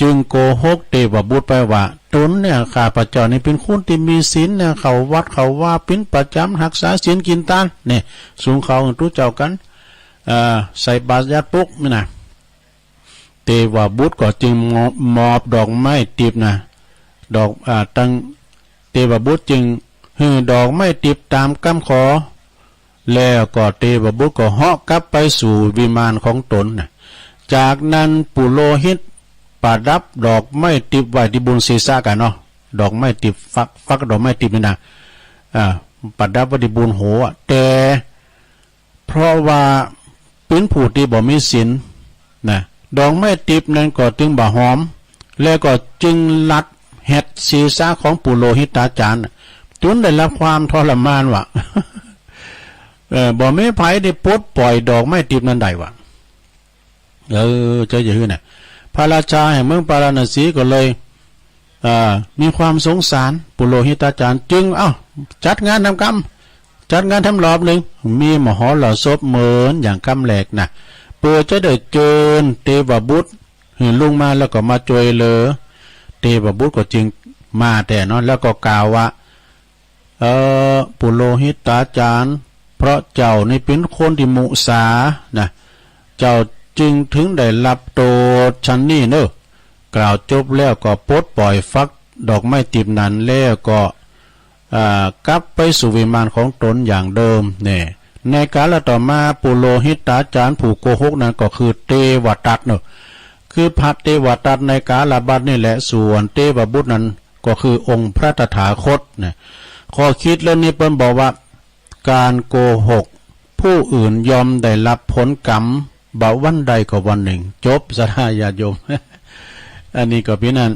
จึงโกหกเตวบุตรไปว่า ตนเนี่ย ข้าพเจ้านี่เป๋นคนตี้มีศีลนะ เข้าวัดเข้าวาเป๋นประจ๋ำ ฮักษาศีลกิ๋นตาน เนี่ย สูงเข้าหื้อตุ๊เจ้ากั๋น เอ่อ ใส่บาตรญาติปุ๊กนี่นะ เตวบุตรก็จึงมอบ มอบดอกไม้ติบนะ ดอก อ่า ตัง เตวบุตรจึงหื้อดอกไม้ติบต๋ามกำขอ แล้วก็เตวบุตรก็เหาะกลับไปสู่วิมานของตนนะ จากนั้นปุโรหิตประดับดอกไม้ติบไว้ตี้บนศีรษะกั๋นเนาะ ดอกไม้ติบฟัก ฟักดอกไม้ติบนี่นะ อ่า ประดับไว้ตี้บนหัว แต่ เพราะว่าเป๋นผู้ตี้บ่มีศีลนะ ดอกไม้ติบนั้นก็จึงบ่หอม แล้วก็จึงลัดแหดศีรษะของปุโรหิตาจารย์ จนได้รับความทรมานว่ะ เออ บ่มีใผได้ปลดปล่อยดอกไม้ติบนั้นได้ว่ะ เออ เจ้าอย่าหื้อน่ะ พระราชาแห่งเมืองปาราณสีก็เลย เอ่อ มีความสงสารปุโรหิตาจารย์ จึง เอ้า จัดงานทำกำ จัดงานทำรอบหนึ่ง มีมหรสพเหมือนอย่างกำแรกนะ เปื้อจะได้เจิญเตวบุตรหื้อลงมาแล้วก็มาจ่วยเหลือ เตวบุตรก็จึงมาแต๊เนาะ แล้วก็กล่าวว่า เอ่อ ปุโรหิตาจารย์ เพราะเจ้านี่เป๋นคนตี้มุสานะ เจ้าจึงถึงได้รับโต้ษฉันนี้เนอะ กล่าวจบแล้วก็ปลดปล่อยฟักดอกไม้ติบนั้นแล้วก็ อ่า กลับไปสู่วิมานของตนอย่างเดิมเนี่ย ในกาลต่อมาปุโรหิตาจารย์ผู้โกหกนั้นก็คือเตวทัตเนอะ คือพระเตวทัตในกาลบัดนี้แหละ ส่วนเตวบุตรนั้นก็คือองค์พระตถาคตนะ ข้อคิดเรื่องนี้เปิ้นบอกว่า การโกหกผู้อื่นย่อมได้รับผลกรรม บ่วันใดก็วันหนึ่ง จบ ศรัทธาญาติโยม อันนี้ก็เป๋นอัน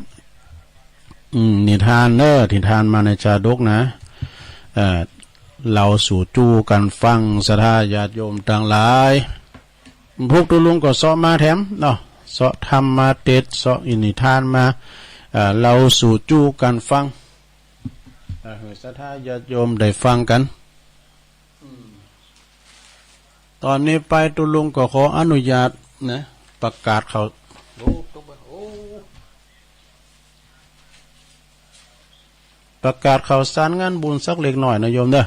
อืม นิทานเนอะ นิทานมาในชาดกนะ เอ่อ เล่าสู่จู้กั๋นฟัง ศรัทธาญาติโยมตังหลาย พวกตุ๊ลุงก็เซาะมาแถมเนาะ เซาะธรรมมาเตสน์ เซาะอินิทานมา เอ่อ เล่าสู่จู้กั๋นฟัง เอ่อ หื้อศรัทธาญาติโยมได้ฟังกั๋น ตอนนี้ไปตุ๊ลุงก็ขออนุญาตนะ ประกาศข่าว โอ้ ตกไป โอ้ ประกาศข่าวสารงานบุญสักเล็กน้อยนะโยมเด้อ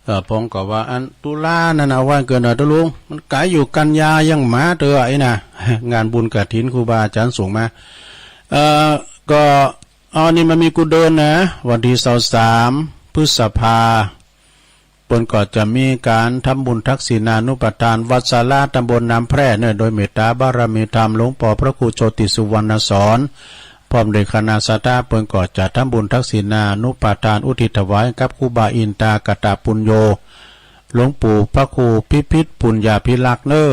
เอ่อ ผมก็ว่าอันตุลานั่นเอาไว้เกินหน่อยตุ๊ลุง มันไกลอยู่กันยายังมาเตอไอ้น่ะ งานบุญกฐินครูบาอาจารย์ส่งมา เอ่อ ก็ อันนี้มันมีกู้เดือนนะ วันตี้ซาวสามพฤษภา เปิ้นก็จะมีก๋านทำบุญทักษิณานุปทานวัดสาราตำบลน้ำแพร่เนอะ โดยเมตตาบารมีธรรมหลวงป้อพระครูโชติสุวรรณสอน พร้อมด้วยคณะศรัทธา เปิ้นก็จะทำบุญทักษิณานุปทานอุทิศถวายกับครูบาอินตากตปุญโญ หลวงปู่พระครูพิพิธปุญญาภิรักษ์เนอะ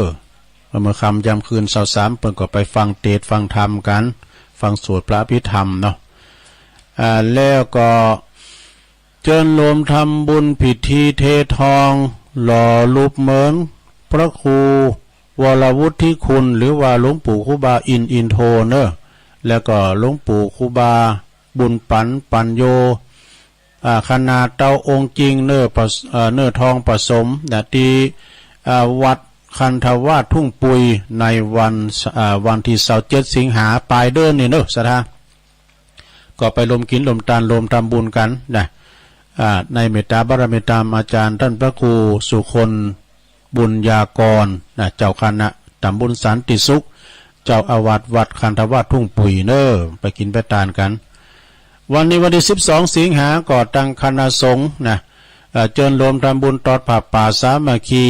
เมื่อค่ำยามคืนซาวสาม เปิ้นก็ไปฟังเตสน์ฟังธรรมกั๋น ฟังสวดพระอภิธรรมเนาะ อ่า แล้วก็ เจิญโฮมทำบุญพิธีเททอง หล่อรูปเหมือนพระครูวรวุฒิคุณ หรือว่าหลวงปู่ครูบาอินทร์อินโทเนอะ แล้วก็หลวงปู่ครูบาบุญปั๋นปั๋ญโญ อ่า ขนาดเต้าองค์จริงเนอะ ผส- เอ่อ เนอะ ทองผสมนะ ตี้ อ่า วัด คันธวาสทุ่งปุย ในวัน อ่า วันตี้ซาวเจ็ดสิงหา ปลายเดือนนี้เนอะ ศรัทธา ก็ไปรวมกินรวมตานรวมทำบุญกันนะ อ่า ในเมตตาบารมีธรรมอาจารย์ท่านพระครูสุคน บุญญากรนะ เจ้าคณะตำบลสันติสุข เจ้าอาวาสวัดคันธวาสทุ่งปุยเนอะ ไปกินไปตานกัน วันนี้วันตี้สิบสองสิงหา ก็ตั้งคณะสงฆ์นะ เอ่อ เจิญโฮมทำบุญตอดผ้าป่าสามัคคี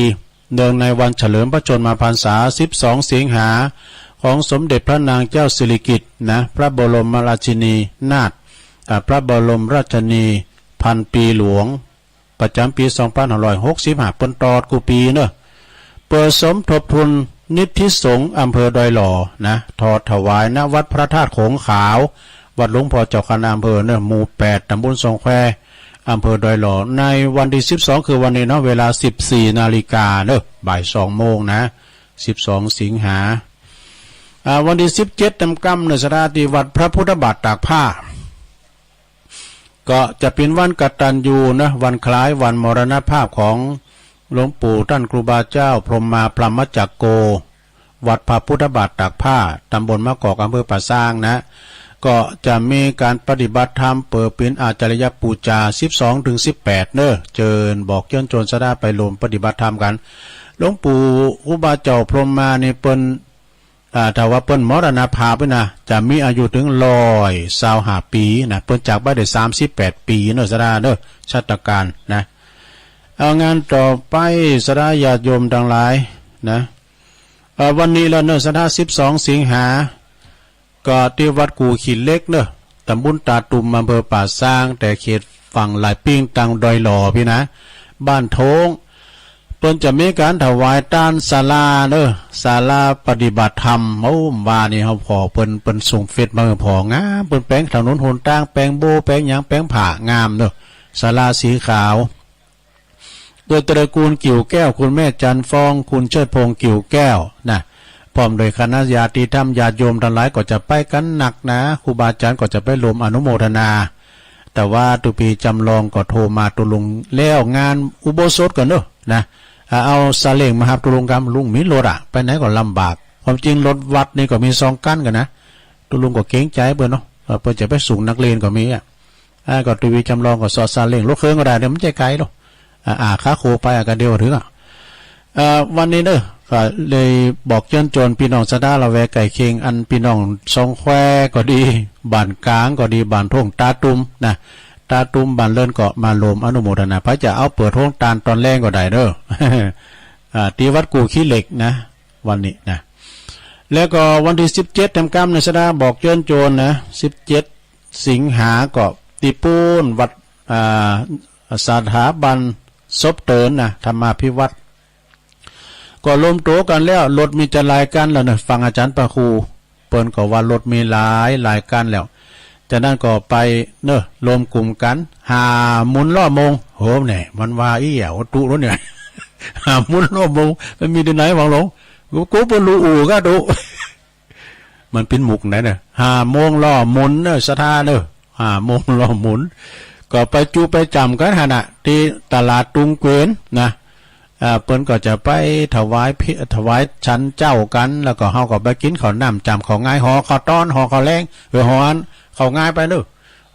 เนื่องในวันเฉลิมพระชนมพรรษาสิบสองสิงหา ของสมเด็จพระนางเจ้าสิริกิติ์นะ พระบรมราชินีนาถ อ่า พระบรมราชินีพันปีหลวง ประจำปีสองพันห้าร้อยหกสิบห้า เปิ้นตอดกู้ปีเนอะ เปื้อสมทบทุนนิธิสงฆ์อำเภอดอยหล่อนะ ทอดถวาย ณ วัดพระธาตุโขงขาว วัดหลวงพ่อเจ้าคณะอำเภอเนอะ หมู่แปด ตำบลสองแคว อำเภอดอยหล่อ ในวันตี้สิบสอง คือวันนี้เนาะ เวลาสิบสี่นาฬิกาเนอะ บ่ายสองโมงนะ สิบสองสิงหา อ่า วันตี้สิบเจ็ด ตำกำเนอะ ศรัทธา ตี้วัดพระพุทธบาทตากผ้า ก็จะเป๋นวันกตัญญูนะ วันคล้ายวันมรณภาพของหลวงปู่ต้านครูบาเจ้าพรหมมาพรหมจักโก วัดพระพุทธบาทตากผ้า ตำบลมะกอก อำเภอป่าซางนะ ก็จะมีการปฏิบัติธรรมเปื้อเป๋นอาจาริยปูจา สิบสองถึงสิบแปด เนอะ เจิญบอกเจิญชวนศรัทธาไปรวมปฏิบัติธรรมกัน หลวงปู่ครูบาเจ้าพรหมมานี่เปิ้น อ่า ถ้าว่าเปิ้นมรณภาพนี่นะ จะมีอายุถึงร้อยซาวห้าปีนะ เปิ้นจากไปได้สามสิบแปดปีเนอะ ศรัทธาเนอะ ชาตการนะ เอางานต่อไป ศรัทธาญาติโยมตังหลายนะ เอ่อ วันนี้แล้วเนอะ ศรัทธา สิบสองสิงหา ก็ตี้วัดกู่ขี้เหล็กเนอะ ตำบลตาตุ่ม อำเภอป่าซาง แต่เขตฝั่งหลายปิ้งตังดอยหล่อพี้นะ บ้านโท้ง เปิ้นจะมีการถวายตานศาลาเนอะ ศาลาปฏิบัติธรรม โอ้ ว่านี่เฮาผ่อเปิ้น เปิ้นส่งเฟซมาผ่องาม เปิ้นแปลงถนนหนตาง แปลงโบสถ์ แปลงหยัง แปลงผ้างามเนอะ ศาลาสีขาว โดยตระกูลกิ่วแก้ว คุณแม่จันทร์ฟอง คุณเชิดพงษ์กิ่วแก้วนะ พร้อมโดยคณะญาติธรรมญาติโยมทั้งหลายก็จะไปกันนักนะ ครูบาอาจารย์ก็จะไปร่วมอนุโมทนา แต่ว่าตุ๊ปี๋จำลองก็โทรมา ตุ๊ลุงแล้วงานอุโบสถก่อนเนอะนะ อ่า เอาซาเล้งมาฮับตุ๊ลุงกำ ลุงมีรถอะ ไปไหนก็ลำบาก ความจริงรถวัดนี่ก็มีสองคันกันนะ ตุ๊ลุงก็เกรงใจเปิ้นเนาะ เอ่อ เปิ้นจะไปส่งนักเรียนก็มีอะ อ่า ก็ตุ๊ปี๋จำลองก็ซ้อนซาเล้ง รถเครื่องก็ได้เด้อ มันจะไกลเนาะ อ่า อ่า ขาโขไปอะ ก็เดียวถึงอะ เอ่อ วันนี้เนอะ ก็เลยบอกเจิญจวนพี่น้องศรัทธาละแวกใกล้เคียง อันพี่น้องสองแควก็ดี บ้านกลางก็ดี บ้านโท้งตาตุ่มนะ ตาตุ่มบ้านเลินก็มาร่วมอนุโมทนา ไผจะเอาเปิดโฮงตานตอนแลงก็ได้เด้อ อ่า ตี้วัดกู่ขี้เหล็กนะ วันนี้นะ แล้วก็วันตี้สิบเจ็ด เต็มกำในศรัทธาบอกเจิญจวนนะ สิบเจ็ดสิงหาก็ตี้ปู้นวัด อ่า สถาบันศพเตินนะ ธรรมาภิวัฒน์ ก็รวมตัวกันแล้ว รถมีจะหลายคันแล้วนะ ฟังอาจารย์พระครู เปิ้นก็ว่ารถมีหลายหลายคันแล้ว จากนั้นก็ไปเนอะ รวมกลุ่มกัน ห้าหมุนรอบโมง โห เนี่ย มันว่าอี้อ่ะ วัตถุรถเนี่ย ห้าหมุนรอบโมง มันมีตี้ไหนหวังหลง กู กูบ่ฮู้ อู่ก็ดู มันเป๋นมุกไหนเนี่ย ห้าโมงรอบหมุนเนอะ ศรัทธาเนอะ ห้าโมงรอบหมุน ก็ไปจุไปจ๋ำกันหั่นน่ะ ตี้ตลาดตุงเกวียนนะ อ่า เปิ้นก็จะไปถวายเพ- ถวายฉันเจ้ากัน แล้วก็เฮาก็ไปกินข้าวน้ำจ๋ำข้าวงาย ห่อข้าวตอน ห่อข้าวแลง เออ ห่ออันข้าวงายไปเนอะ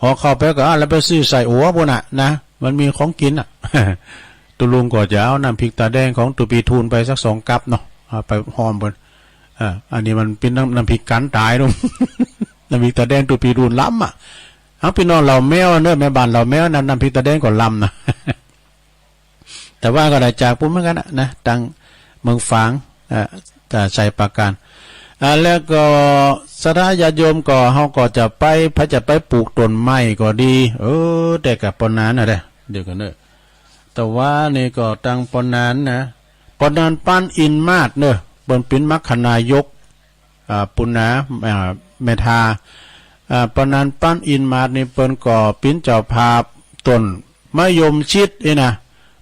ห่อข้าวไปก็ อ่า แล้วไปซื้อไส้อั่วปู้นน่ะนะ มันมีของกินน่ะ ตุ๊ลุงก็จะเอาน้ำพริกตาแดงของตุ๊ปี๋ทูลไปสักสองกับเนาะ เอาไปหอมเปิ้น อ่า อันนี้มันเป๋นน้ำ น้ำพริกกันต๋ายเนาะ น้ำพริกตาแดงตุ๊ปี๋ทูลล้ำอะ เอาพี่น้องเหล่าแมวเนอะ แม่บ้านเหล่าแมว น้ำ น้ำพริกตาแดงก็ล้ำนะ แต่ว่าก็ได้จากปู้นเหมือนกันนะ นะ ตังเมืองฝาง อ่า แต่ชัยปราการ อ่า แล้วก็ศรัทธาญาติโยมก็ เฮาก็จะไป ไผจะไปปลูกต้นไม้ก็ดี เออ แต่ก็ปอหนานนะเด้อ เดี๋ยวก่อนเนอะ แต่ว่านี่ก็ตังปอหนานนะ ปอหนานปันอินมาศเนอะ เปิ้นเป๋นมรรคนายก อ่า ปู้นนะ อ่า แม่ทา อ่า ปอหนานปันอินมาศนี่เปิ้นก็เป๋นเจ้าภาพต้นมะยมชิดนี่นะ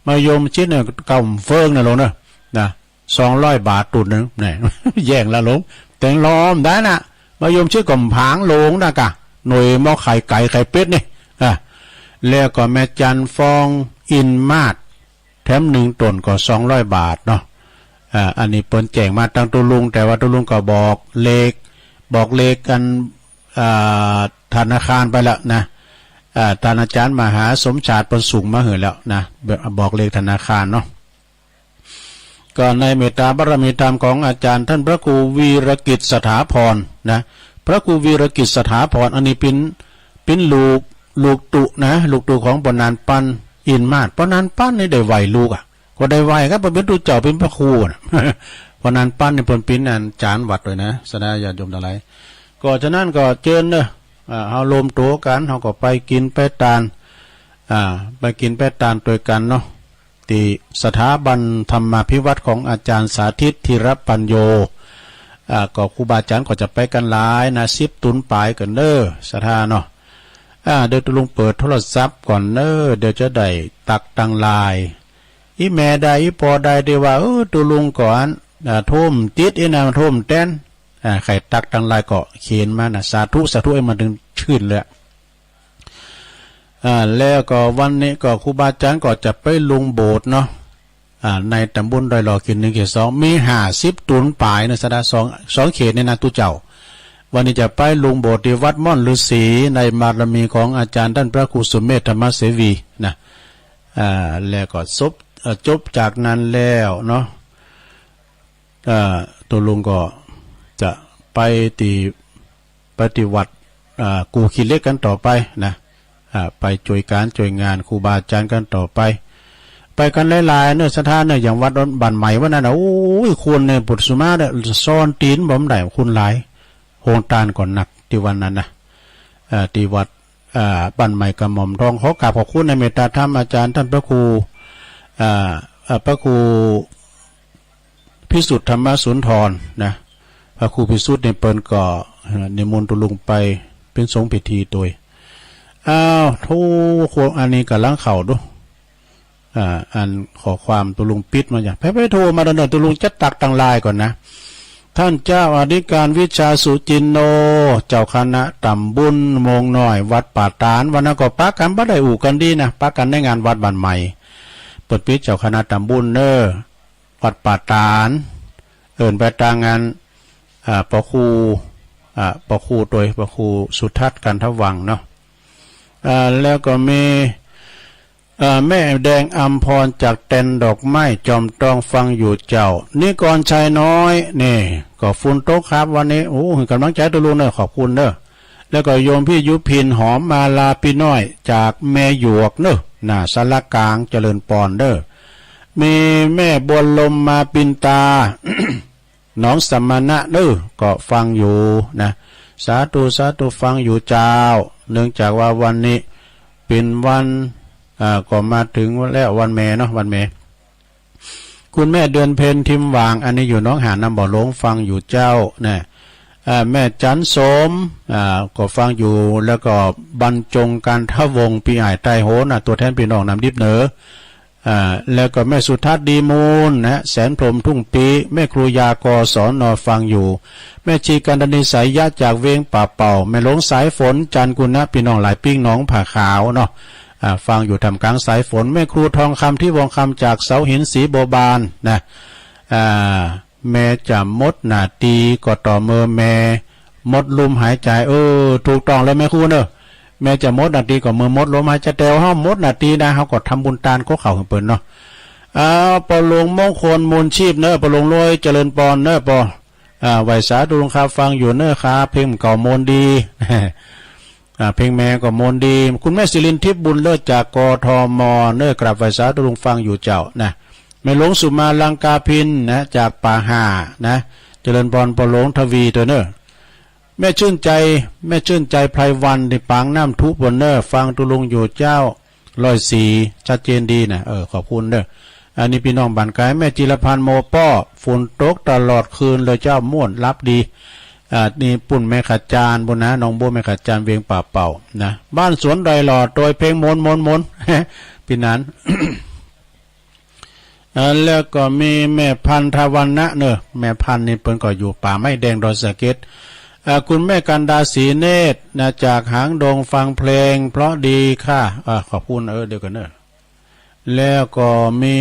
มะยมชิดเนี่ย เก้าเฟืองนะหลวงเนอะ นะ สองร้อยบาทต้นหนึ่ง เนี่ย แย่งละหลวง แต่งล้อมได้นะ มะยมชิดก็ผางหลวงนะกะ หน่วยหม้อไข่ไก่ไข่เป็ดนี่ อ่ะ แล้วก็แม่จันทร์ฟองอินมาศ แถมหนึ่งต้นก็สองร้อยบาทเนาะ เอ่อ อ่า อันนี้เปิ้นแจ้งมาตังตุ๊ลุง แต่ว่าตุ๊ลุงก็บอกเลข บอกเลขอัน อ่า ธนาคารไปแล้วนะ อ่า ท่านอาจารย์มหาสมชาติเปิ้นส่งมาหื้อแล้วนะ บอกเลขธนาคารเนาะ ก็ในเมตตาบารมีธรรมของอาจารย์ท่านพระครูวีรกิจสถาพรนะ พระครูวีรกิจสถาพร อันนี้เป็น เป็นลูก ลูกตุ๊นะ ลูกตุ๊ของป้อนานปัน อินมาศ ป้อนานปันนี่ได้ไหว้ลูกอะ ก็ได้ไหว้ครับ เปิ้นเป็นตุ๊เจ้า เป็นพระครูนะ ป้อนานปันนี่เปิ้นเป็นอาจารย์วัดด้วยนะ สาธุญาติโยมทั้งหลาย ก็ฉะนั้นก็เจิญเนาะ อ่า เฮาโฮมโตกัน เฮาก็ไปกินไปตาน อ่า ไปกินไปตานตวยกั๋นเนาะ ตี้สถาบันธรรมาภิวัฒน์ของอาจารย์สาธิต ธีรปัญโญ อ่า ก็ครูบาอาจารย์ก็จะไปกั๋นหลายนะ สิบตุ๊นปายกั๋นเน้อ ศรัทธาเนาะ อ่า เดี๋ยวตุ๊ลุงเปิดโทรศัพท์ก่อนเน้อ เดี๋ยวจะได้ตักตังหลาย อีแม่ใด อีป้อใดตี้ว่า เออ ตุ๊ลุงก่อน อ่า โทรมติด อีน้ำโทรมแตน อ่า ใค่ตักตังหลายก็เขียนมานะ สาธุ สาธุ ให้มันถึงชื่นเลย อ่า แล้วก็วันนี้ก็ครูบาอาจารย์ก็จะไปลงโบสถ์เนาะ อ่า ในตำบลดอยหล่อ เขตหนึ่ง เขตสอง มีห้าสิบตุ๊นปายนะ ศรัทธา สอง สองเขตนี่นะตุ๊เจ้า วันนี้จะไปลงโบสถ์ตี้วัดม่อนฤๅษี ในบารมีของอาจารย์ท่านพระครูสุเมธธรรมเสวีนะ อ่า แล้วก็จบ เอ่อ จบจากนั้นแล้วเนาะ เอ่อ ตุ๊ลุงก็จะไปตี้ ไปตี้วัด อ่า กู่ขี้เหล็กกั๋นต่อไปนะ อ่า ไปช่วยก๋านช่วยงานครูบาอาจารย์กั๋นต่อไป ไปกั๋นหลายๆ เน้อ ศรัทธาเน้อ อย่างวัดบ้านใหม่วันนั้นนะ โอ้ย คนเนี่ย ปุถุชนเนี่ย ซ่อนตี๋นบ่ได้ คนหลาย โฮงตานก็หนักตี้วันนั้นนะ เอ่อ ตี้วัด อ่า บ้านใหม่กระหม่อมทอง ขอกราบขอบคุณในเมตตาธรรมอาจารย์ท่านพระครู อ่า อ่า พระครูพิสุทธิ์ธรรมสุนทรนะ พระครูพิสุทธิ์นี่เปิ้นก็ เอ่อ นิมนต์ตุ๊ลุงไปเป๋นสงฆ์พิธีตวย อ้าว โธ่ อันนี้ก่ำลังเข้าดู อ่า อันข้อความตุ๊ลุงปิดมาอย่าง ไปๆ โทรมาเน้อ ตุ๊ลุงจะตักตังหลายก่อนนะ ท่านเจ้าอธิการวิชาสุจินโน เจ้าคณะตำบลโมงน้อย วัดป่าตาด วันนั้นก็ปะกั๋นบ่ได้อู้กั๋นดีนะ ปะกั๋นในงานวัดบ้านใหม่ เปิ้นเป๋นเจ้าคณะตำบลเน้อ วัดป่าตาด เอิ้นไปตางาน อ่า ปอครู อ่า ปอครูตวย ปอครูสุทัศน์ กันทวังค์เนาะ อ่า แล้วก็มี เอ่อ แม่แดงอำพรจากแตนดอกไม้จอมทองฟังอยู่เจ้า นิกรชัยน้อย นี่ ก็ฝนตกครับวันนี้ โอ้ หื้อก๋ำลังใจ๋ตุ๊ลุงเน้อ ขอบคุณเน้อ แล้วก็โยมพี่ยุพินหอมมาลาพี่น้อยจากแม่หยวกเน้อ หน้าศาลากลาง เจริญปอนเน้อ มีแม่บัวลมมาปินตา หนองสมณะเน้อ ก็ฟังอยู่นะ สาธุ สาธุ ฟังอยู่เจ้า เนื่องจากว่าวันนี้เป๋นวัน อ่า ก็มาถึงแล้ววันแม่เนาะ วันแม่ คุณแม่เดือนเพ็ญทิมหว่าง อันนี้อยู่หนองหานน้ำบ่อหลวง ฟังอยู่เจ้านะ อ่า แม่จันสม อ่า ก็ฟังอยู่ แล้วก็บรรจงการทวงศ์ ปีอ้ายใต้โหนนะ ตัวแทนพี่น้องน้ำดิบเหนือ อ่า แล้วก็แม่สุทัศน์ดีมูลนะ แสนพรหมทุ่งปี แม่ครูยา กศน ฟังอยู่ แม่ชีกันดานีสายยะจากเวียงป่าเป่า แม่หลวงสายฝน จันทร์กุณะ พี่น้องหลายปิ้งหนองผาขาวเนาะ อ่า ฟังอยู่ท่ามกลางสายฝน แม่ครูทองคำ ทิพย์วงคำ จากเสาหินสีบัวบานนะ อ่า แม่จะหมดหน้าตี้ก็ต่อเมื่อแม่หมดลมหายใจ เออ ถูกต้องเลยแม่ครูเนอะ แม่จะหมดหน้าตี้ก็เมื่อหมดลมหายใจ แต่ว่าเฮาหมดหน้าตี้นะ เฮาก็ทำบุญตานก็เข้าให้เปิ้นเนาะ อ้าว ปอหลวงมงคล มูลชีพเนอะ ปอหลวงรวย เจริญปอนเนอะ ปอ อ่า ไหว้สาธุลุงครับ ฟังอยู่เนอะครับ เพลงเก่าม่วนดี อ่า เพลงแม่ก็ม่วนดี คุณแม่สิรินทิพย์บุญเลิศจาก กทม เนอะ กราบไหว้สาธุลุง ฟังอยู่เจ้านะ แม่หลวงสุมาลังกาพินนะ จากป่าห่านะ เจริญปอนปอหลวงทวีตัวเนอะ แม่ชื่นใจ แม่ชื่นใจไพรวัน ตี้ปากน้ำทุบนเนอะ ฟังตุ๊ลุงอยู่เจ้า ร้อยสี่ ชัดเจนดีนะ เออ ขอบคุณเด้อ อันนี้พี่น้องบ้านไกล แม่จิรพันธ์ โมป้อ ฝนตกตลอดคืนเลยเจ้า ม่วนหลับดี อ่า นี่ปุ้นแม่ขจารย์ปุ้นนะ น้องโบ้แม่ขจารย์ เวียงป่าเป่านะ บ้านสวนดอยหล่อ โดยเพลงมนต์มนต์มนต์ พี่นัน อ่า แล้วก็มีแม่พันธวรรณะเนอะ แม่พันนี่เปิ้นก็อยู่ป่าไม้แดงดอยสะเก็ด อ่า คุณแม่กันดา ศรีเนตรนะ จากหางดง ฟังเพลงเพราะดีค่ะ อ่า ขอบคุณ เออ เดี๋ยวก่อนเนอะ แล้วก็มี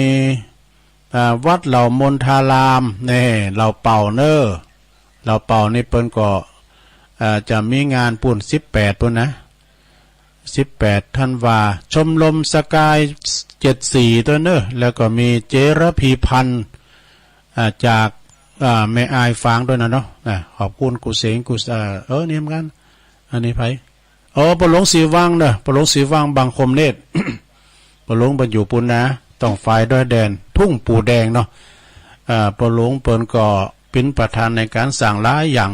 อ่า วัดเหล่ามณฑาราม นี่ เหล่าเป่าเนอะ เหล่าเป่านี่เปิ้นก็ อ่า จะมีงานปู้น สิบแปด ปู้นนะ สิบแปด ธันวา ชมรมสกาย เจ็ดสี่ ด้วยเนอะ แล้วก็มีเจรพีพันธ์ อ่า จาก อ่า แม่อายฝางด้วยนะเนาะ อ่า ขอบคุณกูเสง กู อ่า เออ นี่เหมือนกัน อันนี้ไผ อ๋อ ปอหลวงศรีวังเนอะ ปอหลวงศรีวัง บางคมเนตร ปอหลวงเปิ้นอยู่ปู้นนะ ต้องฝ่ายดอยแดน ทุ่งปู่แดงเนาะ อ่า ปอหลวงเปิ้นก็เป็นประธานในการสร้างหลายอย่าง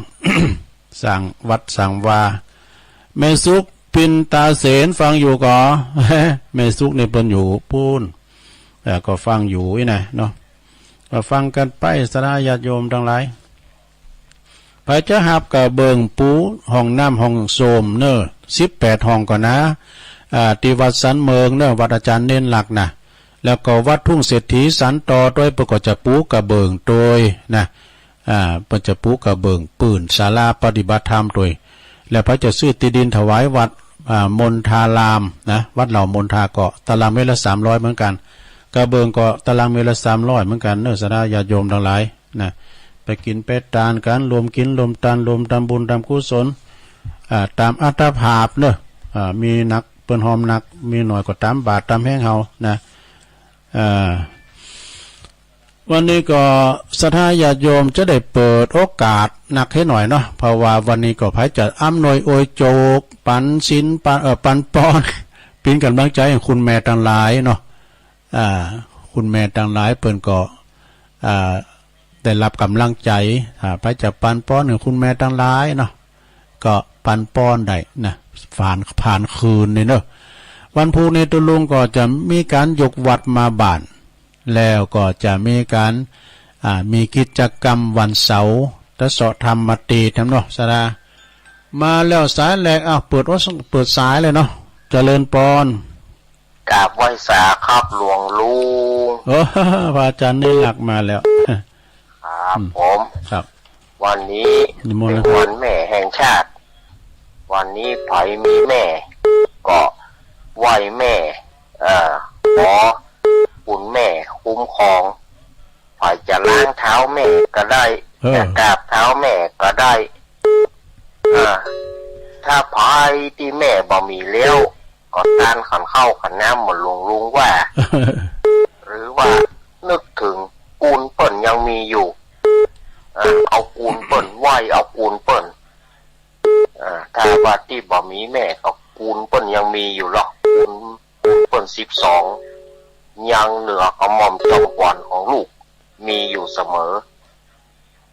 สร้างวัดสร้างวา แม่สุกปินตาเสนฟังอยู่ก่อ แม่สุกนี่เปิ้นอยู่ปู้น อ่า ก็ฟังอยู่อี้นะเนาะ ก็ฟังกันไป ศรัทธาญาติโยมทั้งหลาย ไผจะฮับกระเบื้องปูห้องน้ำห้องส้วมเนอะ สิบแปด ห้องก่อนนะ อ่า ที่วัดสันเมิงเนอะ วัดอาจารย์เน้นหลักนะ แล้วก็วัดทุ่งเศรษฐีสันต่อด้วย เปิ้นก็จะปูกระเบื้องด้วยนะ อ่า เปิ้นจะปูกระเบื้องปืนศาลาปฏิบัติธรรมด้วย แล้วไผจะซื้อที่ดินถวายวัด อ่า มณฑารามนะ วัดเหล่ามณฑาก็ตารางเมตรละสามร้อยเหมือนกัน กระเบื้องก็ตารางเมตรละสามร้อยเหมือนกันเนอะ ศรัทธาญาติโยมทั้งหลาย นะ ไปกินไปตานกัน รวมกินรวมตาน รวมทำบุญทำกุศล อ่า ตามอัตภาพเนอะ อ่า มีหนักเปิ้นฮอมหนัก มีน้อยก็ตามบาตรตามแฮงเฮานะ อ่า วันนี้ก็ศรัทธาญาติโยมจะได้เปิดโอกาสนักให้หน่อยเนาะ เพราะว่าวันนี้ก็ไผจะอำนวยอวยโจก ปันศีล ปัน เอ่อ ปันปอน เป็นกำลังใจให้คุณแม่ทั้งหลายเนาะ อ่า คุณแม่ตังหลายเปิ้นก็ อ่า ได้รับกำลังใจ อ่า ไผจะปันปอนให้คุณแม่ตังหลายเนาะ ก็ปันปอนได้นะ ผ่าน ผ่านคืนนี่เนอะ วันพุธนี้ตุ๊ลุงก็จะมีการยกวัดมาบ้าน แล้วก็จะมีการ อ่า มีกิจกรรมวันเสาร์ ตะเสาะธรรมตีธรรมเนาะ ศรัทธา มาแล้วสายแรก อ้าว เปิดโอ เปิดสายเลยเนาะ เจริญปอน กราบไหว้สาครับหลวงลุง โอ้ พระอาจารย์นี่หลักมาแล้ว ครับ อืม ผม ครับ วันนี้ นิมนต์เลยครับ เป็นวันแม่แห่งชาติ วันนี้ไผมีแม่ ก็ไหว้แม่ เอ่อ ขอคุณแม่คุ้มครอง ไผจะล้างเท้าแม่ก็ได้ เออ จะกราบเท้าแม่ก็ได้ อ่า ถ้าไผตี้แม่บ่มีแล้ว ก็ตานขันข้าวขันน้ำเหมือนหลวงลุงว่า หรือว่านึกถึงกูลเปิ้นยังมีอยู่ อ่า เอากูลเปิ้น ไหว้เอากูลเปิ้น อ่า ถ้าว่าตี้บ่มีแม่ก็กูลเปิ้นยังมีอยู่หรอก กูล กูลเปิ้นสิบสอง ยังเหนือกระหม่อมจอมขวัญของลูก มีอยู่เสมอ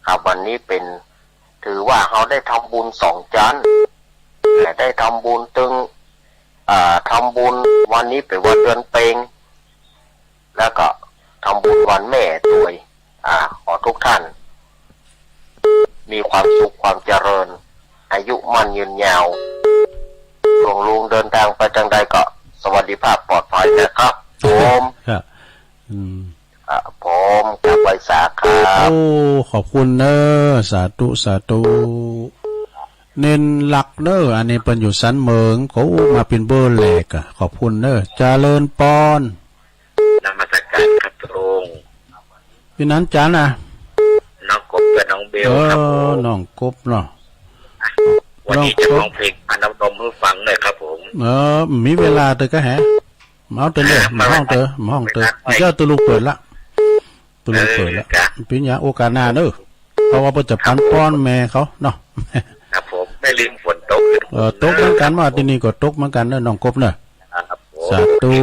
ครับ วันนี้เป็น ถือว่าเฮาได้ทำบุญสองจันทร์ ได้ทำบุญตึง อ่า ทำบุญวันนี้เป็นวันเดือนเป็ง แล้วก็ทำบุญวันแม่ด้วย อ่า ขอทุกท่าน มีความสุขความเจริญ อายุมั่นยืนยาว หลวงลุงเดินทางไปทางใดก็สวัสดิภาพปลอดภัยนะครับ ผม ครับ อืม ครับผม กราบไหว้สาครับ โอ้ ขอบคุณเนอะ สาธุ สาธุ เน้นหลักเนอะ อันนี้เปิ้นอยู่สันเมิง ก็อู้มาเป็นเบอร์แรกอะ ขอบคุณเนอะ เจริญปอน นมัสการครับลุง พี่นันจานะ น้องกบกับน้องเบลครับผม เออ น้องกบเนาะ วันนี้จะร้องเพลงพานำนมให้ฟังหน่อยครับผม เออ มีเวลาเต๋อก็แหะ เอาเต๋อเลย มาห้องเต๋อ มาห้องเต๋อ เวลาหน่อย เจ้าตุ๊ลุงเปิดละ ตุ๊ลุงเปิดละ เออ ครับ เป็นอย่างโอกาสหน้าเนอะ เพราะว่าเปิ้นจะปันปอนแม่เขาเนาะ ครับผม แม่ริมฝนตก เออ ตกเหมือนกันว่าที่นี่ก็ตกเหมือนกันเนอะ น้องกบเนอะ ครับผม สาธุ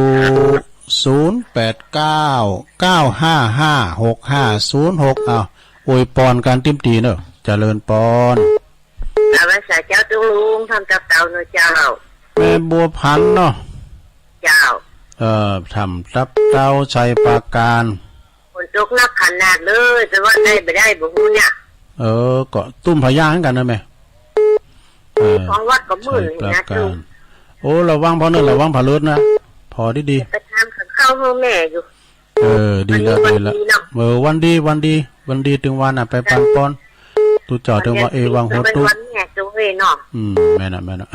ศูนย์แปดเก้า เก้าห้าห้า หกห้าศูนย์หก อ้าว อวยปอนกันเต็มตี้เนอะ เจริญปอน กราบไหว้สาเจ้าตุ๊ลุง ทำตับเตาเนอะเจ้า แม่บัวผันเนาะ เจ้า เอ่อ ทำตับเตา ชัยปราการ ฝนตกหนักขนาดเลย จะว่าได้บ่ได้บ่ฮู้เนี่ย เออ ก็ตุ้มพะยาเหมือนกันนะแม่ เออ ของวัดก็มืด ชัยปราการ นี่นะตุ๊ลุง โอ้ ระวังพอเนอะ ระวังผะเลิดนะ พอดีๆ ไปทำกับข้าวให้แม่อยู่ เออ ดีแล้ว วันนี้ ดีแล้ว วันดีเนาะ เออ วันดี วันดี วันดี ตึงว่าน่ะ ไปปันปอน ตุ๊เจ้าตึงว่า เอวังหัวตุ๊ วันแม่ตัวเองเนาะ อืม แม่นน่ะ แม่นน่ะ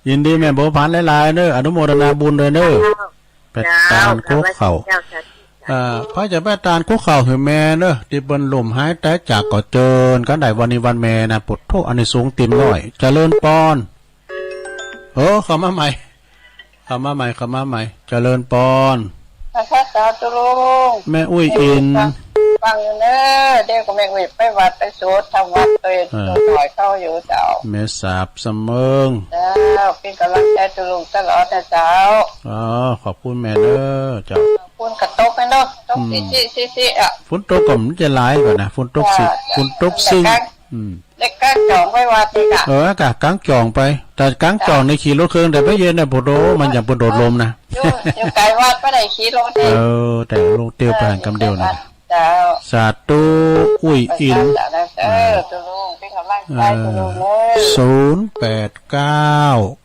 ยินดีแม่บัวผันหลายๆเนอะ อนุโมทนาบุญด้วยเนอะ เจ้า ไปตานโคกเขา เจ้า สาธุ อ่า พระจะไปตานคุกเข่าหือแม่เนอะ ที่เปิ้นล้มหายตายจากก็เจิญกันได้วันนี้วันแม่นะ ปุถโธอานิสงส์เต็มร้อย เจริญปอน โอ้ เข้ามาใหม่ เข้ามาใหม่ เข้ามาใหม่ เจริญปอน นะคะ สาธุลุง แม่อุ้ยอิน ฟังอยู่เนอะ เดี๋ยวก็แม่อุ้ยไปวัดไปสวดทำวัดไป เออ ตัวหน่อยเข้าอยู่เจ้า แม่สาบเสมิง เจ้า เป็นกำลังใจตุลุงตลอดนะเจ้า อ๋อ ขอบคุณแม่เด้อเจ้า ขอบคุณกระตกนะเนาะ ตก อืม ซิซิซิซิอ่ะ ฝนตกก็มันจะหลายกว่านะ ฝนตกซิ จ้ะ ฝนตกซิ่ง แต่กลาง อืม เล็กกลางจองไว้วัดนี่ค่ะ เออกะกลางจองไป แต่กลางจอง จ้ะ ในขี่รถเครื่องแต่ไปเย็นนะ โอ้โห มันอย่างเปิ้นโดดลมนะ อยู่ อยู่ไกลวัดบ่ได้ขี่รถเอง เออ แต่ลงเตียวไปหันกำเดียวนะ เออ อยู่ไกลวัด เจ้า สาธุ อุ้ยอิน เออ สาธุ เออ ตุลุง เป็นกำลังใจ เออ ตุลุงเอ้ย ศูนย์แปดเก้า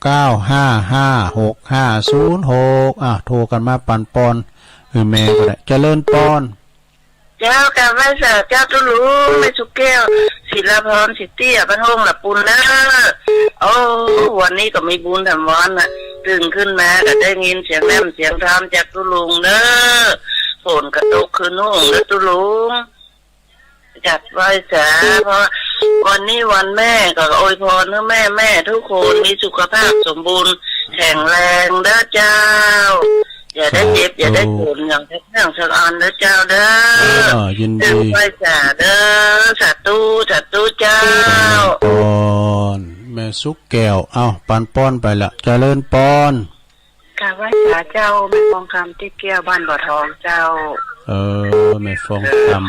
เก้าห้าห้า หกห้าศูนย์หก อ่ะ โทรกันมาปันปอน เออ แม่ก็ได้ เจริญปอน เจ้ากราบไหว้สาเจ้าตุลุง แม่สุแก้ว ศิลาพร สิทธิอภัยพงษ์ ละปุณเนอะ โอ้ วันนี้ก็มีบุญแถมวันน่ะ ตื่นขึ้นมาก็ได้ยินเสียงแหลมเสียงทามจากตุลุงเนอะ ฝนก็ตกคืนนุ่งเนอะตุลุง กราบไหว้สา เพราะวันนี้วันแม่ก็อวยพรให้แม่แม่ทุกคนมีสุขภาพสมบูรณ์แข็งแรงเด้อเจ้า อย่าได้เจ็บ สาธุ อย่าได้ป่วยอย่างสักอย่างสักอันเด้อเจ้าเด้อ อ่า ยินดี กราบไหว้สาเด้อ สาธุ สาธุเจ้า เจริญปอน แม่สุแก้ว เอ้า ปันปอนไปละ เจริญปอน กราบไหว้สาเจ้า แม่ฟองคำ ติ๊กแก้ว บ้านบ่อทองเจ้า เออ แม่ฟองคำ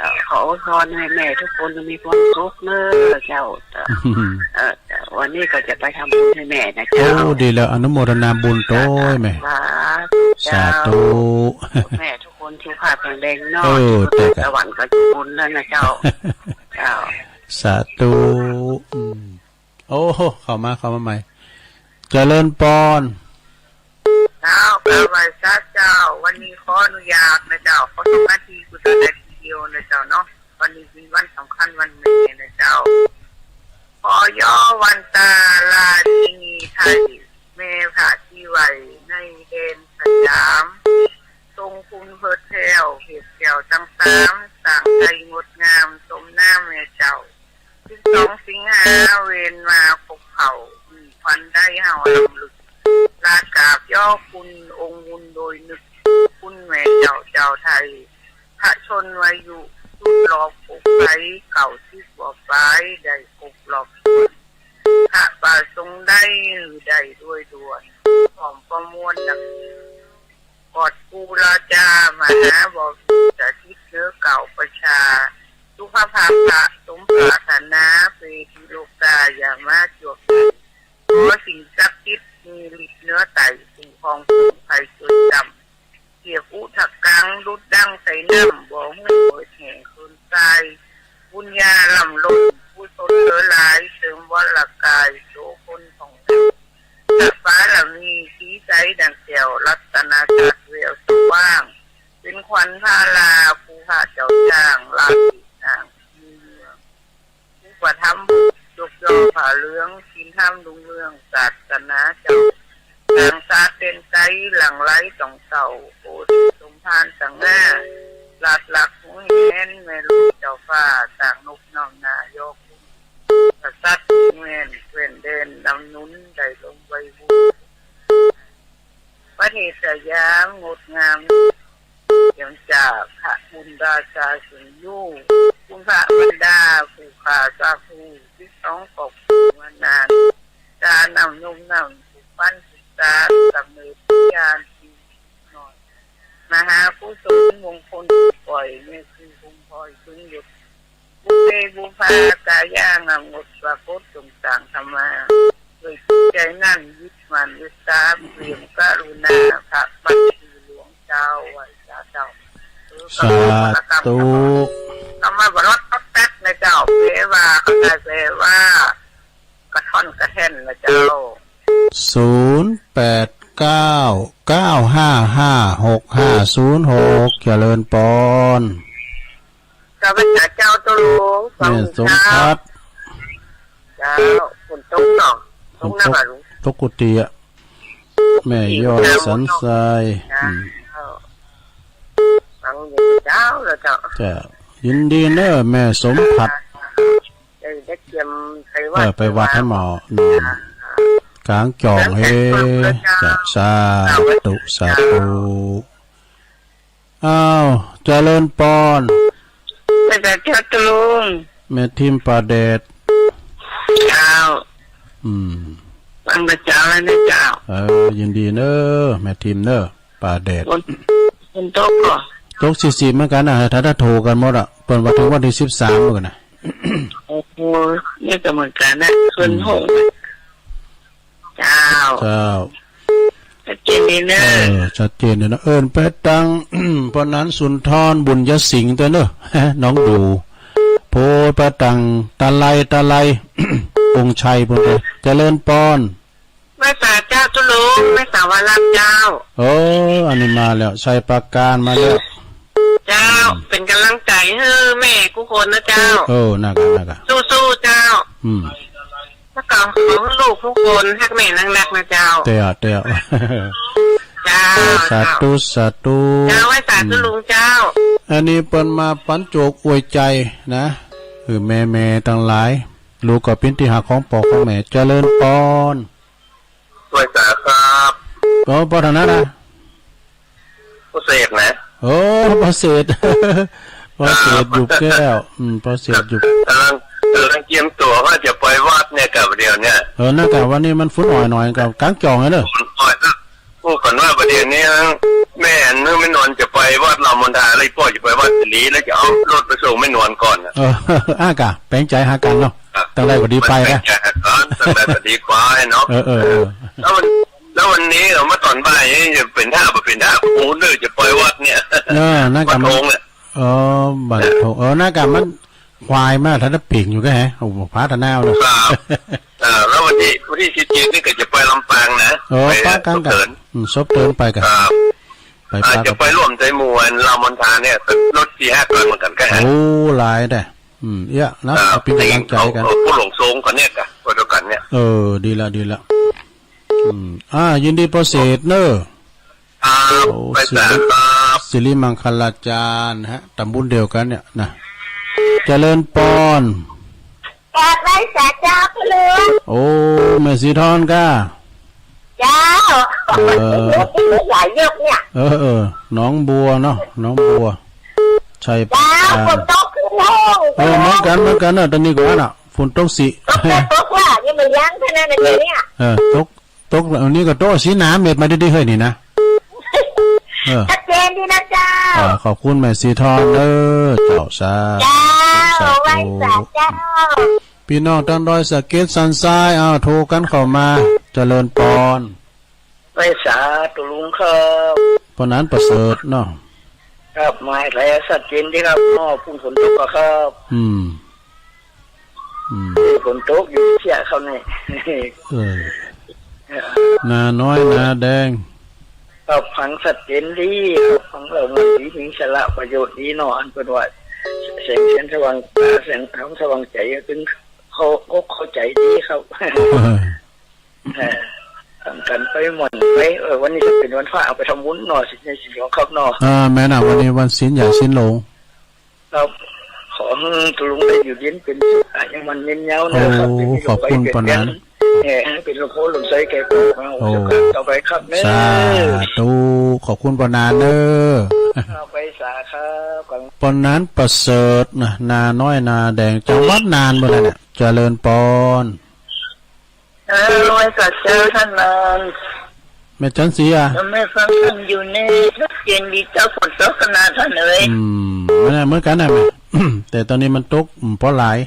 เอ่อ ขออวยพรให้แม่ทุกคนมีความสุขเนอะเจ้า เอ่อ วันนี้ก็จะไปทำบุญให้แม่นะเจ้า โอ้ ดีแล้ว อนุโมทนาบุญโตยแม่ สาธุ สาธุ แม่ทุกคนสุขภาพแข็งแรงเนาะ เออ แต่ก็ สวรรค์ก็จะบุญแล้วนะเจ้า เจ้า สาธุ อืม โอ้โห เข้ามา เข้ามาใหม่ เจริญปอน เจ้า กราบไหว้สาเจ้า วันนี้ขออนุญาตนะเจ้า ขอสมาธิกุศลทีเดียวนะเจ้าเนาะ วันนี้เป็นวันสำคัญวันแม่นะเจ้า ขอย่อวันตาราชินีไทย แม่พระที่ไหวในแดนสยาม ทรงคุณเพิดแพร่ว เหตุแก้วทั้งสาม สร้างไทยงดงาม สมนามแม่เจ้า สิบสองสิงหาเวรมาพบเขา มีควันได้เฮาลำลึก ลากราบย่อคุณองค์บุญโดยนึก คุณแม่เจ้าเจ้าไทย พระชนมายุสุดรอบปกไฟ เก้าสิบกว่าปลาย ได้ครบรอบถ้วน พระประสงค์ได้หือได้ด้วยด่วน พร้อมประมวลดัง กอดกูราชามหาบพิตรสถิตเหนือเก้าประชา สุขภาพพระสมปรารถนา เปรตที่โลกาอย่ามาจวบ ขอสิ่งศักดิ์สิทธิ์มีฤทธิ์เหนือไต คุ้มครองปวงภัยจนจำ เทียบอุทกังดุจดังใส่น้ำ บ่อหื้อเบิดแห่งคืนทราย บุญญาล้ำล้น กุศลเหลือหลาย เสริมวรกาย โสภณผ่องแผ้ว พระบารมีสีใสดังแก้ว รัตนชาติแววสว่าง เป็นขวัญพารา ผู้พระเจ้าสร้าง ราชสีนาง มีเมือง อุปถัมภ์ยกย่องผ้าเหลือง ศีลธรรมรุ่งเรือง ศาสนาเจ้า ต่างสาดเป็นใส หลั่งไหลส่องเสา โอษสมภารสง่า หลาดหลักหงแหน แม่ลูกเจ้าฟ้า ต่างนบน้อมหน้ายก กษัตริย์แม่นแคว้นแดน นำหนุนได้ลงไว้บุญ ประเทศสยามงดงาม เตรียมจากพระบุญราชาสิงห์อยู่ คุณพระบรรดาผู้ข้าสาคู สิบสองกอกมานาน ตานำนมนำผู้ปันศึกษา สำเร็จญาณที่น้อย มหากุศลมงคลปล่อย แม่คือคงคอยถึงหยุด บุพเพบุพพากายางามงดปรากฏจงสร้างธรรมา ด้วยจิตใจนั้นยึดมั่นยึดตาม เปี่ยมกรุณาพระบัณฑิตหลวงเจ้า ไหว้สาเจ้า สาธุ คำว่าบรอดก็แป๊กนะเจ้า แปลว่า เข้าใจแปลว่า กระท่อนกระแท่นนะเจ้า ศูนย์แปดเก้า เก้าห้าห้า หกห้าศูนย์หก เจริญปอน ข้าพเจ้าเจ้าตุลุง แม่สมพัฒน์ เจ้า ฝนตกเนาะ ตกนะบ่าลุง ตกกุฏิอะ แม่ยอดสันทราย เจ้า อืม เจ้า เจ้า เจ้า ยินดีเนอะ แม่สมผัส เออ ได้เตรียมไปวัด เออ ไปวัดให้หมอ อืม กลางจ่อง เฮ้ เจ้า สาธุ สาธุ อ้าว เจริญปอน พระเจ้าตะลุง แม่ทิมป่าแดด เจ้า อืม ฟังพระเจ้าแล้วนะเจ้า เออ ยินดีเนอะ แม่ทิมเนอะ ป่าแดด ฝน ฝนตกก่อ ตกสี่สี่เหมือนกันนะ ถ้า ถ้าโทรกันหมดอะ เปิ้นว่าถึงวันที่สิบสามเหมือนกันนะ โอ้โห นี่ก็เหมือนกันนะ ส่วนหก เจ้า เจ้า ชัดเจนดีเนอะ เออ ชัดเจนเลยนะ เอิ้นไปตัง เพราะนั้นสุนทรบุญยสิงห์ตัวเนอะ น้องดู โพธิ์ไปตังตะไล ตะไล องค์ชัยพุ้นตัว เจริญปอน ไหว้สาเจ้าตุลุง ไหว้สาวารับเจ้า เออ อันนี้มาแล้ว ชัยปราการมาแล้ว เจ้า เป็นกำลังใจให้แม่กู้คนนะเจ้า เออ นั่นกะ นั่นกะ สู้ๆ เจ้า อืม แล้วก็ขอให้ลูกทุกคนฮักแม่นักๆ นะเจ้า เต้อ เต้อ เจ้า เออ สาธุ สาธุ เจ้า ไหว้สาธุลุงเจ้า อันนี้เปิ้นมาปันโจกอวยใจนะ คือแม่ๆ ตังหลาย ลูกก็เป๋นตี้ฮักของป้อของแม่ เจริญปอน ไหว้สาครับ ก็ปรารถนานะ พ่อเสกนะ โอ้ พ่อเสก พ่อเสกหยุบแก้ว อืม พ่อเสกหยุบ กำลัง กำลังเตรียมตัวว่าจะไปวัดเนี่ยกับเดี๋ยวเนี่ย เออ นั่นกะ วันนี้มันฝนอ่อยหน่อยกับกลางจ่องเลยเนอะ ฝนอ่อยนะ พูดก่อนว่าประเดี๋ยวนี้แม่นึกไม่นอนจะไปวัดลาวมณฑา แล้วอีพ่อจะไปวัดศรี แล้วจะเอารถไปส่งแม่นวลก่อนนะ เออ อ่ะกะ แปลงใจหากันเนาะ ครับ ตั้งใดก็ดีไปนะ แปลงใจหากัน ตั้งใดก็ดีไปเนาะ เออ เออ เออ แล้ววัน แล้ววันนี้เรามาตอนบ่ายนี่จะเป็นท่าบ่เป็นท่า ปูเลิกจะไปวัดเนี่ย เออ นั่นกะ วัดโพงเนี่ย เออ บัดโพง เออ นั่นกะ มันควายมาถ้าจะปิ่งอยู่ก็แฮะ โอ้โห พาตะนาวเลย ครับ เออ แล้ววันที่ วันที่สิบเจ็ดนี่ก็จะไปลำปางนะ เออ ไป ปะกันกะ ศพเถิน อืม ศพเถินไปกะ ครับ ไป อ่า ปะกัน จะไปร่วมใจหมู่อันลาวมณฑาเนี่ย รถสี่ห้าคันเหมือนกันก็ฮะ โอ้ หลายเด้อ อืม เยอะนะ ครับ เอาเป็นกำลังใจกัน เอา เอาผู้หลงทรงก่อนเนี่ยกะ ไปด้วยกันเนี่ย เออ ดีละ ดีละ อืม อ่า ยินดีพ่อเสกเนอะ ครับ โอ้ ไปสาครับ สิริ สิริมังคลาจารย์ฮะ ตำบลเดียวกันเนี่ยนะ เจริญปอน กราบไหว้สาเจ้าพ่อหลวง โอ้ แม่สีทอนก้า เจ้า เออ หลายยกเนี่ย เออ เออ หนองบัวเนาะ หนองบัว ชัยปราการ เจ้า ฝนตกขึ้นห้อง เออ เหมือนกัน เหมือนกันเนอะ ตอนนี้ก็ว่าน่ะ ฝนตกสิ ตกแล้วตกว่า ยังไม่ยั้งเท่านั้นนะเนี่ย เออ ตก ตก อันนี้ก็โตสีหนาเม็ดมาดีๆ เฮ้ยนี่นะ เออ ชัดเจนดีนะเจ้า อ่า ขอบคุณแม่สีทอนเด้อ เจ้า สาธุ เจ้า สาธุ ไหว้สาเจ้า พี่น้องทางดอยสะเก็ดสันทราย เอา โทรกันเข้ามา เจริญปอน ไหว้สาตุลุงครับ ปอนนั้นประเสริฐเนาะ ครับ หมายแหลชัดเจนดีครับ เนาะ พุ่งฝนตกก็ครับ อืม อืม ฝนตกอยู่เชียงเขานี่ เออ นาน้อยนาแดง ครับ ฟังชัดเจนดีครับ ฟังแล้วมันดี มีสาระประโยชน์ดีเนาะ อันเปิ้นว่า แสงเทียนสว่างตา แสงธรรมสว่างใจ ถึงเขาอกเข้าใจดีครับ เออ เออ ทำกันไปหม่อนไป เออ วันนี้จะเป็นวันพระ เอาไปทำบุญเนาะ ศีลใหญ่ศีลหลวงครับเนาะ อ่า แม่นน่ะ วันนี้วันศีลใหญ่ศีลหลวง ครับ ขอให้ตุลุงได้อยู่เย็นเป็นสุข อายุมั่นยืนยาวนะครับ โอ้ เป็นที่ ขอบคุณปานนั้น เออ ให้เป็นหลวงพ่อหลวงไส้แก่พวกเรา โอ้ ต่อไปครับเนอะ สาธุ ขอบคุณปานนั้นเนอะ เอาไปสาครับ ปานนั้นประเสริฐนะ นาน้อยนาแดง จังหวัดน่านบ่ล่ะเนี่ย เจริญปอน เออ ไหว้สาเจ้าท่านนาน แม่จันสีอ่ะ แม่ฟังท่านอยู่นี่ ชัดเจนดีเจ้า ฝนตกขนาดท่านเอ๋ย อืม นั่นแหละเหมือนกันนะแม่ แต่ตอนนี้มันตก อืม พอหลาย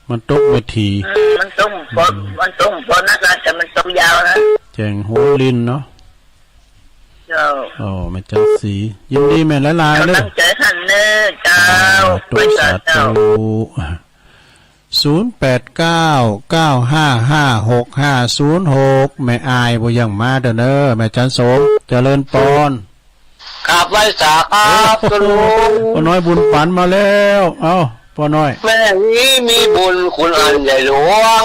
มันตกเวที อืม มันตกพอ อืม มันตกพอนักนะ แต่มันตกยาวนะ แจ้งหัวลินเนาะ เจ้า โอ้ แม่จันสี ยินดีแม่หลายๆ เด้อ กำลังใจท่านเนอะเจ้า สาธุ ไหว้สาเจ้า สาธุ ศูนย์แปดเก้า เก้าห้าห้า หกห้าศูนย์หก แม่อายบ่ยังมาเด้อเนอะ แม่จันสม เจริญปอน ครับ ไหว้สาครับ เออ คุณลุง ป้าน้อยบุญปันมาแล้ว เอ้า ป้อน้อย แม่นี้มีบุญคุณอันใหญ่หลวง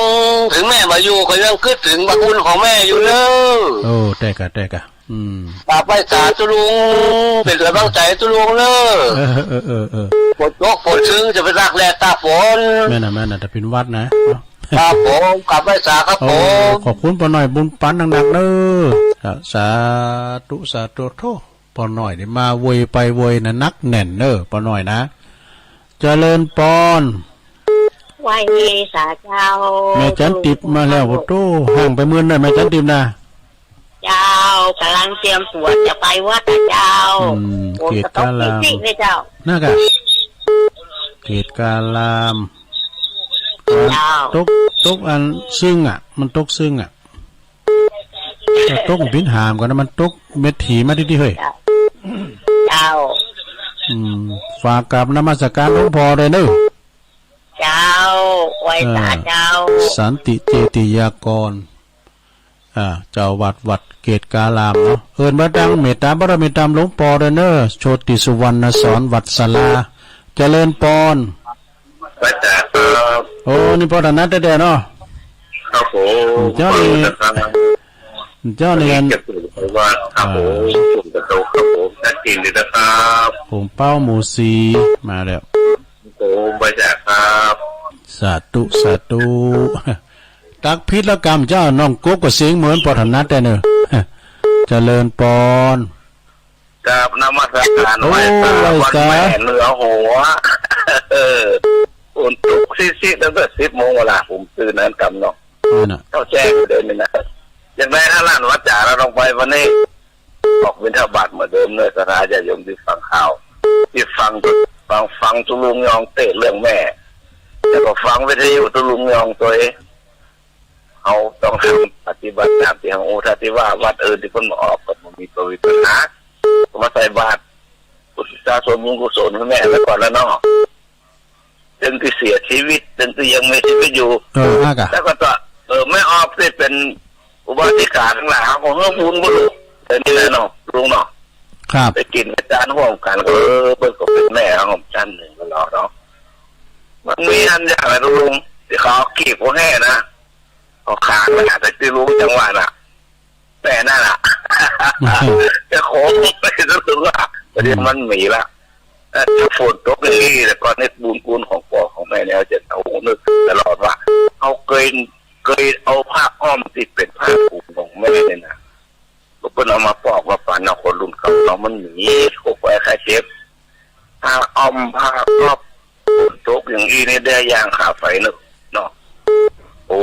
ถึงแม่บ่อยู่ก็ยังคิดถึงพระคุณของแม่อยู่เนอะ โอ้ แต๊กะ แต๊กะ อืม กราบไหว้สาตุ๊ลุง เป็นกำลังใจตุ๊ลุงเนอะ เออ เออ เออ เออ ฝนตกฝนชื้นจะไปตากแดดตากฝน แม่นน่ะ แม่นน่ะ แต่เป็นหวัดนะ ครับผม กราบไหว้สาครับผม โอ้ ขอบคุณป้อน้อยบุญปันหนักๆเนอะ สาธุ สาธุ โธ่ ป้อน้อยนี่มาโวยไปโวยนะ หนักแน่นเนอะ ป้อน้อยนะ เจริญปอน ไหว้สาเจ้า แม่จันติบมาแล้ว โอ้โธ่ ห่างไปมื้อนั้น แม่จันติบนะ เจ้า กำลังเตรียมตัวจะไปวัดอะเจ้า อืม ฝนก็ตก เกตกาลาม ปิ๊กๆเลยเจ้า นะกะ เกตกาลาม เจ้า ตก ตกอันซึ่งอะ มันตกซึ่งอะ แต่ตกบินหามก่อนนะ มันตกเม็ดหินมาที่ที่เฮ้ย เจ้า เจ้า อืม ฝากกราบนมัสการหลวงพ่อด้วยเนอะ เจ้า ไหว้สาเจ้า เออ สันติเจติยากร อ่า เจ้าวัดวัดเกตกาลามเนาะ เอิ้นมาตังเมตตาบารมีตามหลวงพ่อด้วยเนอะ โชติสุวรรณสอนวัดสาลา เจริญปอน ไหว้สาครับ โอ้ นี่พ่อถนัดแต๊ๆเนาะ ครับผม เจ้านี่ เจ้านี่ วันนี้จะปลูกไว้ว่าครับผม อ่า ปลูกกระโตครับผม ชัดเจนเลยนะครับ ผมเป้าหมู่สี่ มาแล้ว ผมไหว้สาครับ สาธุ สาธุ ตักผิดแล้วกำเจ้า น้องกบก็เสียงเหมือนพ่อถนัดแต๊เนอะ เจริญปอน กราบนมัสการ โอ้ ไหว้สา ไหว้สา วันแม่เหนือหัว เออ ฝนตกซิดๆตั้งแต่สิบโมงเวลา ผมตื่นนั้นกำเนาะ นั่นน่ะ เข้าแจ้งเดินนี่นะ อย่างไรถ้าหลานว่าจ๋าเราลงไปวันนี้ ออกบิณฑบาตเหมือนเดิมเนอะ ศรัทธาญาติโยมที่ฟังข่าว ที่ฟัง ฟัง ฟังตุ๊ลุงยองเตศน์เรื่องแม่ แล้วก็ฟังวิทยุตุ๊ลุงยองตัวเอง เฮาต้องทำปฏิบัติตามตี้เฮาอู้ ถ้าตี้ว่าวัดอื่นตี้เปิ้นบ่ออกก็บ่มี บ่มีปัญหา ก็มาใส่บาตร อุทิศส่วนบุญกุศลให้แม่ไว้ก่อนแล้วเนาะ ตึงตี้เสียชีวิต ตึงตี้ยังมีชีวิตอยู่ เออ อ่ะกะ แล้วก็ต่อ เออ แม่ออฟตี้เป็นอุบาสิกาทั้งหลาย เฮาก็เฮือบุญบ่ลูก แต่นี่แหละเนาะ ลุงเนาะ ครับ ไปกินไปจานร่วมกัน เออ เปิ้นก็เป็นแม่เฮาชั้นหนึ่งก็แล้วเนาะ มันมีอันอย่างนะลุง ที่เขาเอากีบเขาแห่นะ เอาขางนะ แต่ที่ลุงจังหวัดน่ะ แต่นั่นน่ะ จะโค้งไปสุดๆว่า ประเดี๋ยวมันหนีละ เออ ถ้าฝนตกอย่างนี้ แล้วก็นึกบุญคุณของพ่อของแม่แล้ว จะเอานึกตลอดว่า เขาเคย เคยเอาผ้าอ้อมที่เป็นผ้าคลุมของแม่เนี่ยนะ ก็เปิ้นเอามาปอกมาปันเอาคนรุ่นเก่าเนาะ มันหนีโรคภัยไข้เจ็บ ผ้าอ้อมผ้าครอบ ตกอย่างอี้นี่ได้ย่างขาไฟนึกเนาะ โอ้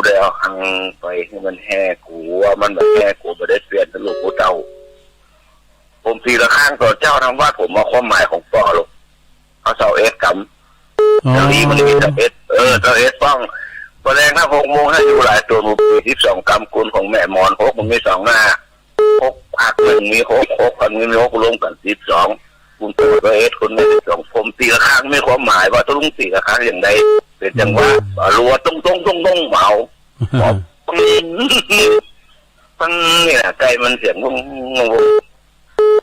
ได้เอาหังไปให้มันแห้กูว่ามันบ่แห้กูบ่ได้เปลี่ยนลูกผู้เฒ่า ผมตีละครั้งต่อเจ้าทางวัด ผมเอาความหมายของปอลูก เอาเสาเอ็ดกำ อ๋อ เสาอี้มันมีเสาเอ็ด เออ เสาเอ็ดป้อง พอแรงนะ หกโมงให้อยู่หลายตัว ผมตีสิบสองกำ คุณของแม่หมอนหก มันมีสองหน้า หกผักหนึ่งมีหก หกผักหนึ่งมีหก รวมกันสิบสอง คุณปู่ก็เอ็ด คุณแม่สิบสอง ผมตีละครั้งมีความหมายว่าต้องตีละครั้งอย่างใด เป็นจังหวะ อืม รัว ต้อง ต้อง ต้อง ต้อง เมา ปัง ปัง นี่แหละ ไก่มันเสียง งง งง งง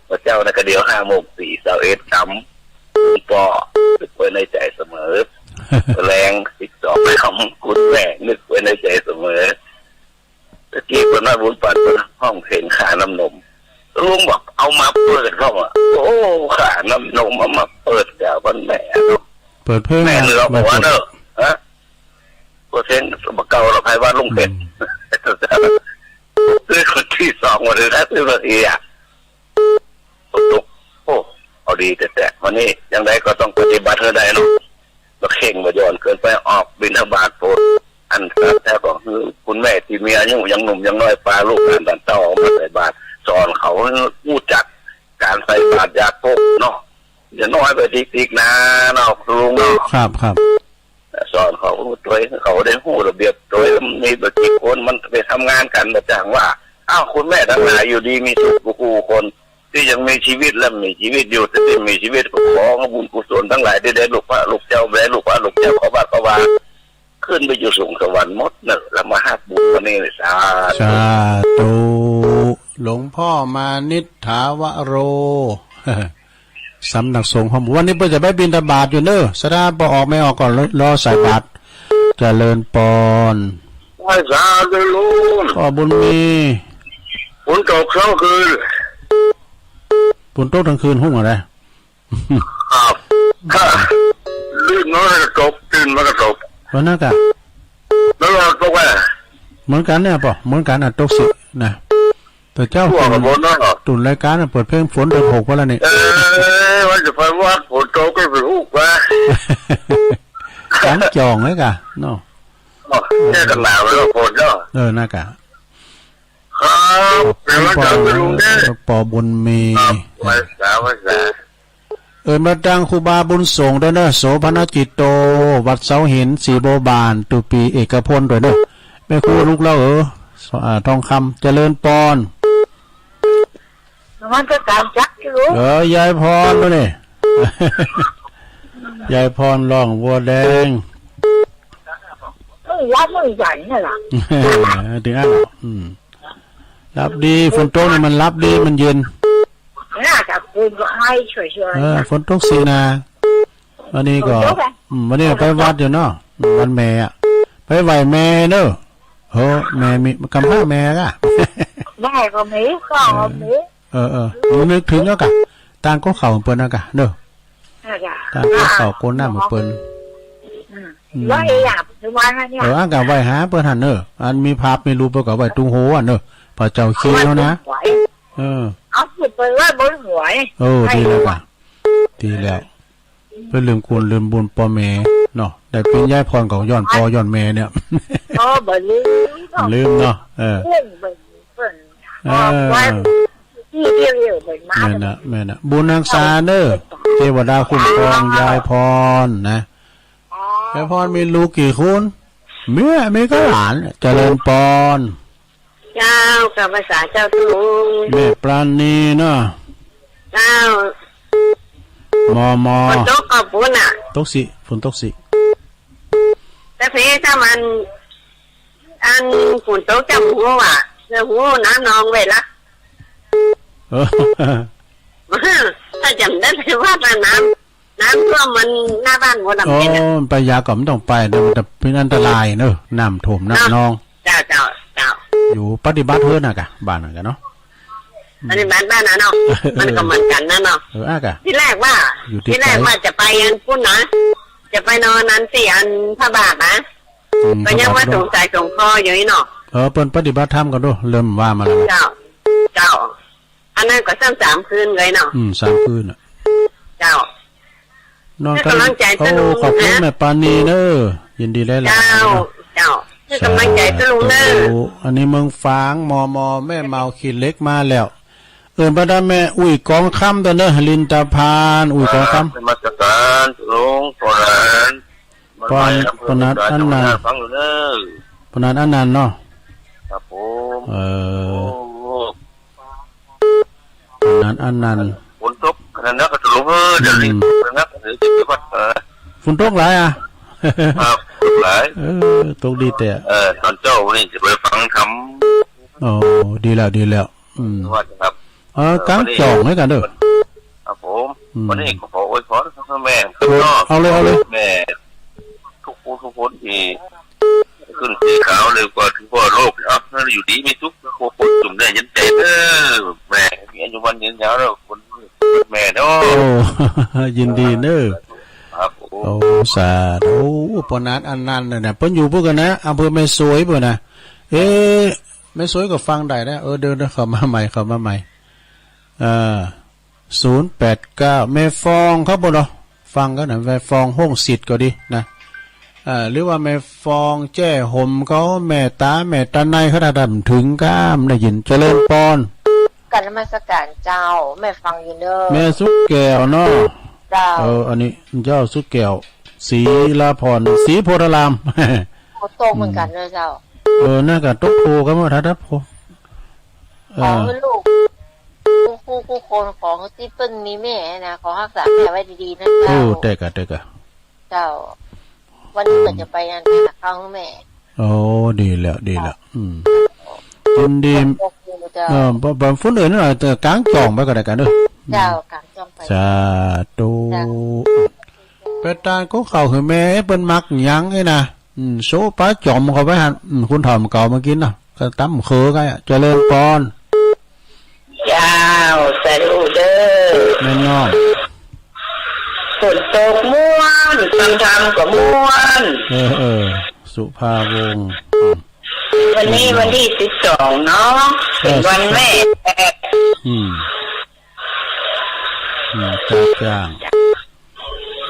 พระเจ้านะ ก็เดี๋ยวห้าโมงสี่สิบเอ็ดกำ คุณปอนึกไว้ในใจเสมอ แรงสิบสองกำ คุณแม่นึกไว้ในใจเสมอ ตะกี้เปิ้นว่าบุญปันเปิ้นฮ้องเพลงค่าน้ำนม ลุงบอกเอามาเปิดเข้ามา โอ้ ค่าน้ำนมเอามาเปิดกับวันแม่เนาะ เปิดเพลง แม่เหนือหัวเนอะ ฮะ ก็เพลงบ่เก่าหรอก ใครว่าลุงเพชร อืม คือคนที่สองวันเลยนะ คือวันที่อ่ะ ตก โอ้ เอาดีแต๊ๆ วันนี้อย่างใดก็ต้องปฏิบัติให้ได้เนาะ บ่เข่งบ่หย่อนเกินไป ออกบิณฑบาตโปรดอันตรัสแล้วก็คือคุณแม่ที่มีอายุยังหนุ่มยังน้อย ปาลูกหลานตันเต้าออกมาใส่บาตร สอนเขาให้รู้จักการใส่บาตรยาโคกเนาะ อย่าน้อยไปติ๊กๆ นะเนาะ ลุงเนาะ ครับ ครับ สอนเขาตัวเอง เขาได้ฮู้ระเบียบตัวเอง มีบ่กี่คนมันไปทำงานกัน บ่จ้างว่า อ้าว คุณแม่ทั้งหลายอยู่ดีมีสุขทุกผู้คน ที่ยังมีชีวิตและมีชีวิตอยู่ ที่มีชีวิตก็ขอบุญกุศลทั้งหลายที่ได้ลูกพระลูกเจ้า ได้ลูกพระลูกเจ้า ขอบ้านขอว่า ขึ้นไปอยู่สูงสวรรค์หมดเนอะ แล้วมาฮับบุญวันนี้ สาธุ สาธุ หลวงพ่อมานิษฐาวโร สำนักสงฆ์ห้อง วันนี้เปิ้นจะไปบิณฑบาตอยู่เนอะ สะดา ปอออกแม่ออกก่อน รอ รอใส่บาตร เจริญปอน ไหว้สาธุลุง ปอบุญมี ฝนตกทั้งคืน ฝนตกทั้งคืน ห้องอะไร ครับ ลื่นมันก็ตก ตื่นมันก็ตก วันนั้นกะ แล้วเราตกไป เหมือนกันเนี่ยปอ เหมือนกันอ่ะ ตกสินะ แต่เจ้า ทั่วกันหมดเนาะ ตุ่นรายการน่ะ เปิดเพลงฝนเดือนหกไปแล้วนี่ เอ้ย ว่าจะไปวัดฝนตกก็ไปฮู้ว่า กลางจ่องเลยกะเนาะ เนี่ยกันหนาวแล้วฝนเนาะ เออ น่ากะ ครับ เป็นวันจันทร์ไปลุงเด้อ ปอบุญมี ครับ ไหว้สา ไหว้สา เอิ้นมาตังครูบาบุญส่งด้วยเนอะ โสภณกิจโต วัดเสาหิน สีโบบาน ตุปีเอกพลด้วยเนอะ แม่ครูลูกเล่าเออ อ่า ทองคำ เจริญปอน นมัสการจักอยู่ เออ ยายพรมานี่ ยายพรร้องบัวแดง มึงรับมึงใหญ่เนี่ยล่ะ ถึงอัน อืม รับดี ฝนตกนี่มันรับดี มันเย็น น่าจะเป็นไอ้ช่วยๆ เออ ฝนตกสินะ วันนี้ก็ ฝนตกอะ อืม วันนี้ก็ไปวัดอยู่เนาะ วันแม่อะ ไปไหว้แม่เนอะ โห แม่มี กำพร้าแม่กะ แม่ก็มี พ่อก็มี เออ เออ เออ นึกถึงแล้วกะ ต่างก็เข้าเปิ้นนะกะ เนอะ น่าจะ ต่างก็เข้าโกนน้ำเปิ้น อืม อืม แล้วไอ้อย่างปัจจุบันเนี่ย เออ อันกะไหว้หาเปิ้นหั่นเนอะ อันมีภาพมีรูปเปิ้นก็ไหว้ตุงโฮอ่ะเนอะ พระเจ้าเคียงแล้วนะ ไหว้ เออ เอาสิเปิ้นไหว้บนหวย เออ ดีแล้วกะ ดีแล้ว เปิ้นลืมคุณลืมบุญปอแม่เนาะ ได้เป็นยายพรก็ย้อนปอย้อนแม่เนี่ย อ๋อ บ่ลืม ลืมเนาะ เออ เปิ้น เปิ้น เปิ้น เออ ว่าที่เดียวๆ เปิ้นมา แม่นนะ แม่นนะ บุญฮักษาเนอะ เทวดาคุ้มครองยายพรนะ อ๋อ ยายพรมีลูกกี่คน เมีย มีก็หลาน เจริญปอน เจ้า กราบไหว้สาเจ้าตุลุง แม่ปราณีเนาะ เจ้า มอมอ ฝนตกก็ปูนน่ะ ตกสิ ฝนตกสิ แต่เพถ้ามัน อันฝนตกจะหูว่ะ จะหูน้ำนองเว้ยละ เออ ถ้าจำได้ไปว่าน้ำ น้ำท่วมมันหน้าบ้านหมดอะ โอ้ เนี่ยนะ ไปยาก็ไม่ต้องไปนะ มันจะเป็นอันตรายเนอะ น้ำท่วมน้ำนอง เจ้า เจ้า เจ้า อยู่ปฏิบัติเฮือนน่ะกะ บ้านน่ะกะเนาะ ปฏิบัติบ้านน่ะเนาะ มันก็เหมือนกันนะเนาะ เออ อ่ะกะ ทีแรกว่า อยู่ที่ ทีแรก ไกล ว่าจะไปอันพุ้นนะ จะไปนอนอันที่อันพระบาทนะ อืม ก็ยังว่า พระบาท สงสัยสงคออยู่นี่เนาะ เออ เปิ้นปฏิบัติธรรมกันดู เริ่มว่ามาแล้ว เจ้า เจ้า อันนั้นก็ซ้ำสามคืนเลยเนาะ อืม สามคืนน่ะ เจ้า นอนกัน ให้กำลังใจ โอ้ ตะลุง ขอบคุณ นะ แม่ปานีเนอะ ยินดีหลายๆ เจ้า เนอะ เจ้า ให้กำลังใจตะลุงเนอะ สาธุ อันนี้เมืองฝาง มอมอ แม่เมาขี้เหล็กมาแล้ว เอิ้นบรรดาแม่อุ้ยกองคำตัวเนอะ ลินตาพาน อุ้ยกองคำ นมัสการตะลุง ปอหลาน ปอน ปอนัดอันนัน ฟังอยู่เนอะ ปอนัดอันนันเนาะ ครับผม เออ โอ้ อันนั้น อันนั้น ฝนตกขนาดนั้นก็ตกลง เออ เดี๋ยวนี้ อืม นะครับ เดี๋ยวจะไปวัด เออ ฝนตกหลายอ่ะ ครับ ตกหลาย เออ ตกดีแต่ เออ ตอนเช้านี่จะไปฟังธรรม อ๋อ ดีแล้ว ดีแล้ว อืม วัดนะครับ เออ เออ กลางจ่องให้กันเด้อ ครับผม อืม วันนี้ก็ขออวยพรให้แม่ โอ้ เนาะ เอาเลย เอาเลย แม่ ทุกผู้ทุกคนที่ ขึ้นสีขาวเลยกว่าทั่วโลก เอา ให้อยู่ดีมีสุข ทุกคนจุ่มได้ยันใจเด้อ แม่ มีอายุวันยืนยาวแล้ว คนแม่เนาะ โอ้ ยินดีเนอะ ครับผม โอ้ สาธุ โอ้ ปอนัดอันนั้นน่ะนะ เปิ้นอยู่พุ้นกันนะ อำเภอแม่สวยพุ้นนะ เอ๊ะ แม่สวยก็ฟังได้นะ เออ เดี๋ยว เดี๋ยว เข้ามาใหม่ เข้ามาใหม่ เออ ศูนย์แปดเก้า แม่ฟองครับผมเนาะ ฟังกันนะ แม่ฟองห้องสิทธิ์ก็ดีนะ เอ่อ หรือว่าแม่ฟองแจ้ห่มเขา แม่ตา แม่ตาในเขา ถ้าทำถึงก็ได้ยิน เจริญปอน กราบนมัสการเจ้า แม่ฟังอยู่เด้อ แม่สุกแก้วเนาะ เจ้า เออ อันนี้เจ้าสุกแก้ว ศรีลาพร ศรีโพธาราม โอ้ โตเหมือนกันเลยเจ้า เออ น่าก็ตกโพกันหมด ถ้าตกโพ เออ ขอให้ลูก คู่คู่คู่คนของที่เปิ้นมีแม่นะ ขอรักษาแม่ไว้ดีๆนะเจ้า โอ้ แต่กะ แต่กะ เจ้า วันนี้ก็จะไปงานหาข้าวให้แม่ โอ้ ดีแล้ว ดีแล้ว อืม ยินดี ขอบคุณเจ้า เออ บ่ บ่ ฝนเอ่ยหน่อย แต่กลางจ่องไปก็ได้กันเด้อ เจ้า กราบจ้อมไป สาธุ เจ้า ไปตานกุ๊กเข้าหื้อแม่ เปิ้นมักหยังเอ้ยนะ อืม โซะปาจ๋อมเข้าไปหั่น อืม คุณเฒ่าเก่ามากินนะ ก็ตำเขือกันอะ เจริญปอน เจ้า สาธุเด้อ แม่น้อง ฝนตกม่วน ฟังธรรมก็ม่วน เออ เออ สุภาวงศ์ อืม วันนี้วันที่สิบสองเนาะ เออ เป็นวันแม่ อืม อืม จ้า จ้า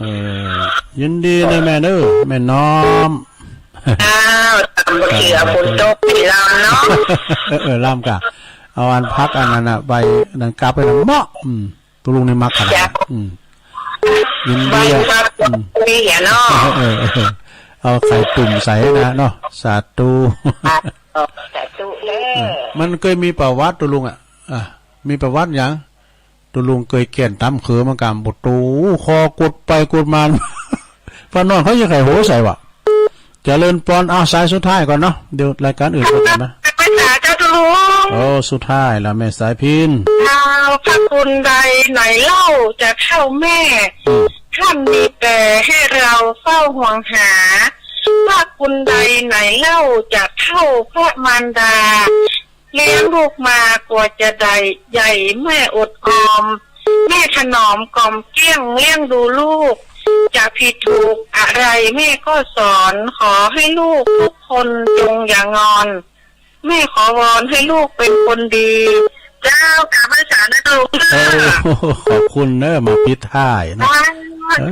เออ ยินดีนะแม่เด้อ แม่น้อม อ้าว ตำบักเขือ ฝนตก สิลำเนาะ เออ เออ ลำกะ เอาอันผักอันนั้นน่ะ ใบนั้นกลับไปนะ เหมาะ อืม ตุ๊ลุงนี่มักขนาด จ้ะ อืม ยินดีอะ ใบผัก อืม นี่เนาะ เออ เออ เออ เอาไข่ตุ่มใส่นะเนาะ สาธุ อ่ะ สาธุเด้อ เออ มันเคยมีประวัติตุ๊ลุงอะ อ่ะ มีประวัติหยัง ตุ๊ลุงเกยแก่นตำเขือเหมือนกัน โอ้โห คอกุดไปกุดมา พระนอนเขายังไขโหใส่วะ เจริญปอน เอาสายสุดท้ายก่อนเนาะ เดี๋ยวรายการอื่นก็จะมา ภาษาเจ้าตุ๊ลุง โอ้ สุดท้ายละแม่สายพิน เจ้า พระคุณใดไหนเล่าจะเท่าแม่ อืม ท่านมีแต่ให้เราเฝ้าห่วงหา พระคุณใดไหนเล่าจะเท่าพระมารดา เลี้ยงลูกมากว่าจะได้ใหญ่แม่อดออม แม่ถนอมกล่อมเกลี้ยงเลี้ยงดูลูก จะผิดถูกอะไรแม่ก็สอน ขอให้ลูกทุกคนจงอย่างอน แม่ขอวอนให้ลูกเป็นคนดี เจ้ากราบไหว้สาธุ เออ ขอบคุณเนอะ มาปิดท้ายนะ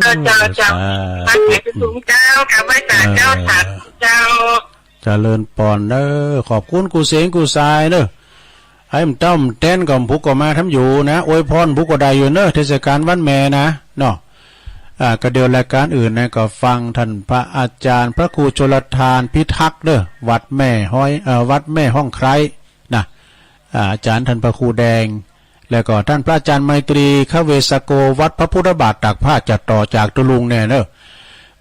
เจ้า เจ้า เจ้า เออ สาธุ สาธุ เจ้ากราบไหว้สาธุ เจ้า สาธุ เจ้า เจริญปอนเนอะ ขอบคุณกู้เสียงกู้สายเนอะ ไอ้มันต้อมแตนก็ผู้ก็มาทำอยู่นะ อวยพรผู้ก็ได้อยู่เนอะ เทศกาลวันแม่นะ เนาะ อ่า ก็เดี๋ยวรายการอื่นนะ ก็ฟังท่านพระอาจารย์พระครูชลทานพิทักษ์เนอะ วัดแม่ห้อย เอ่อ วัดแม่ห้องไคร้นะ อ่า อาจารย์ท่านพระครูแดง แล้วก็ท่านพระอาจารย์ไมตรี คเวสโก วัดพระพุทธบาทตากผ้า จะต่อจากตุ๊ลุงแน่เนอะ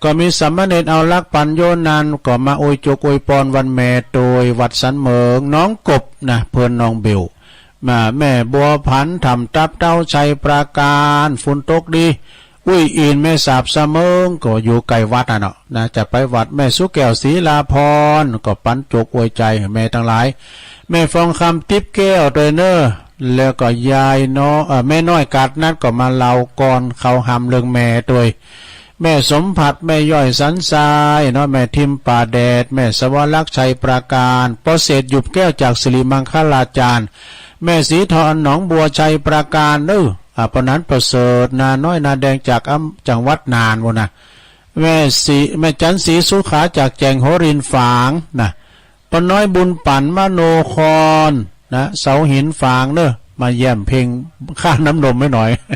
ก็มีสามเณรเอาลักษณ์ปัญโยนันท์ ก็มาอวยจกอวยปอนวันแม่โดยวัดสันเหมิง น้องกบนะ เพื่อนน้องเบล มาแม่บัวผัน ถ่ำตับเต้า ชัยปราการ ฝนตกดี อุ้ยอิน แม่สาบสะเมิง ก็อยู่ใกล้วัดน่ะเนาะนะ จะไปวัดแม่สุแก้ว ศรีลาพร ก็ปันจกอวยใจให้แม่ทั้งหลาย แม่ฟองคำ ติ๊บแก้ว โดยเนอะ แล้วก็ยายเนาะ เอ่อ แม่น้อยกาดนัด ก็มาเล่าก่อนเขาหำเรื่องแม่โดย แม่สมผัส แม่ย่อยสันทรายเนาะ แม่ทิมป่าแดด แม่สวรักษ์ ชัยปราการ ปอเศรษฐ หยุบแก้ว จากสิริมังคลาจารย์ แม่สีทอง หนองบัว ชัยปราการเนอะ อ่า ปอนันประเสริฐ นาน้อยนาแดง จากอำ จังหวัดน่านโว้นนะ แม่สี แม่จันทร์ศรีสุขา จากแจ้งหัวรินฝางนะ ป้าน้อยบุญปั่น มโนครนะ เสาหินฝางเนอะ มาเยี่ยมเพ็งค่าน้ำนมไว้หน่อย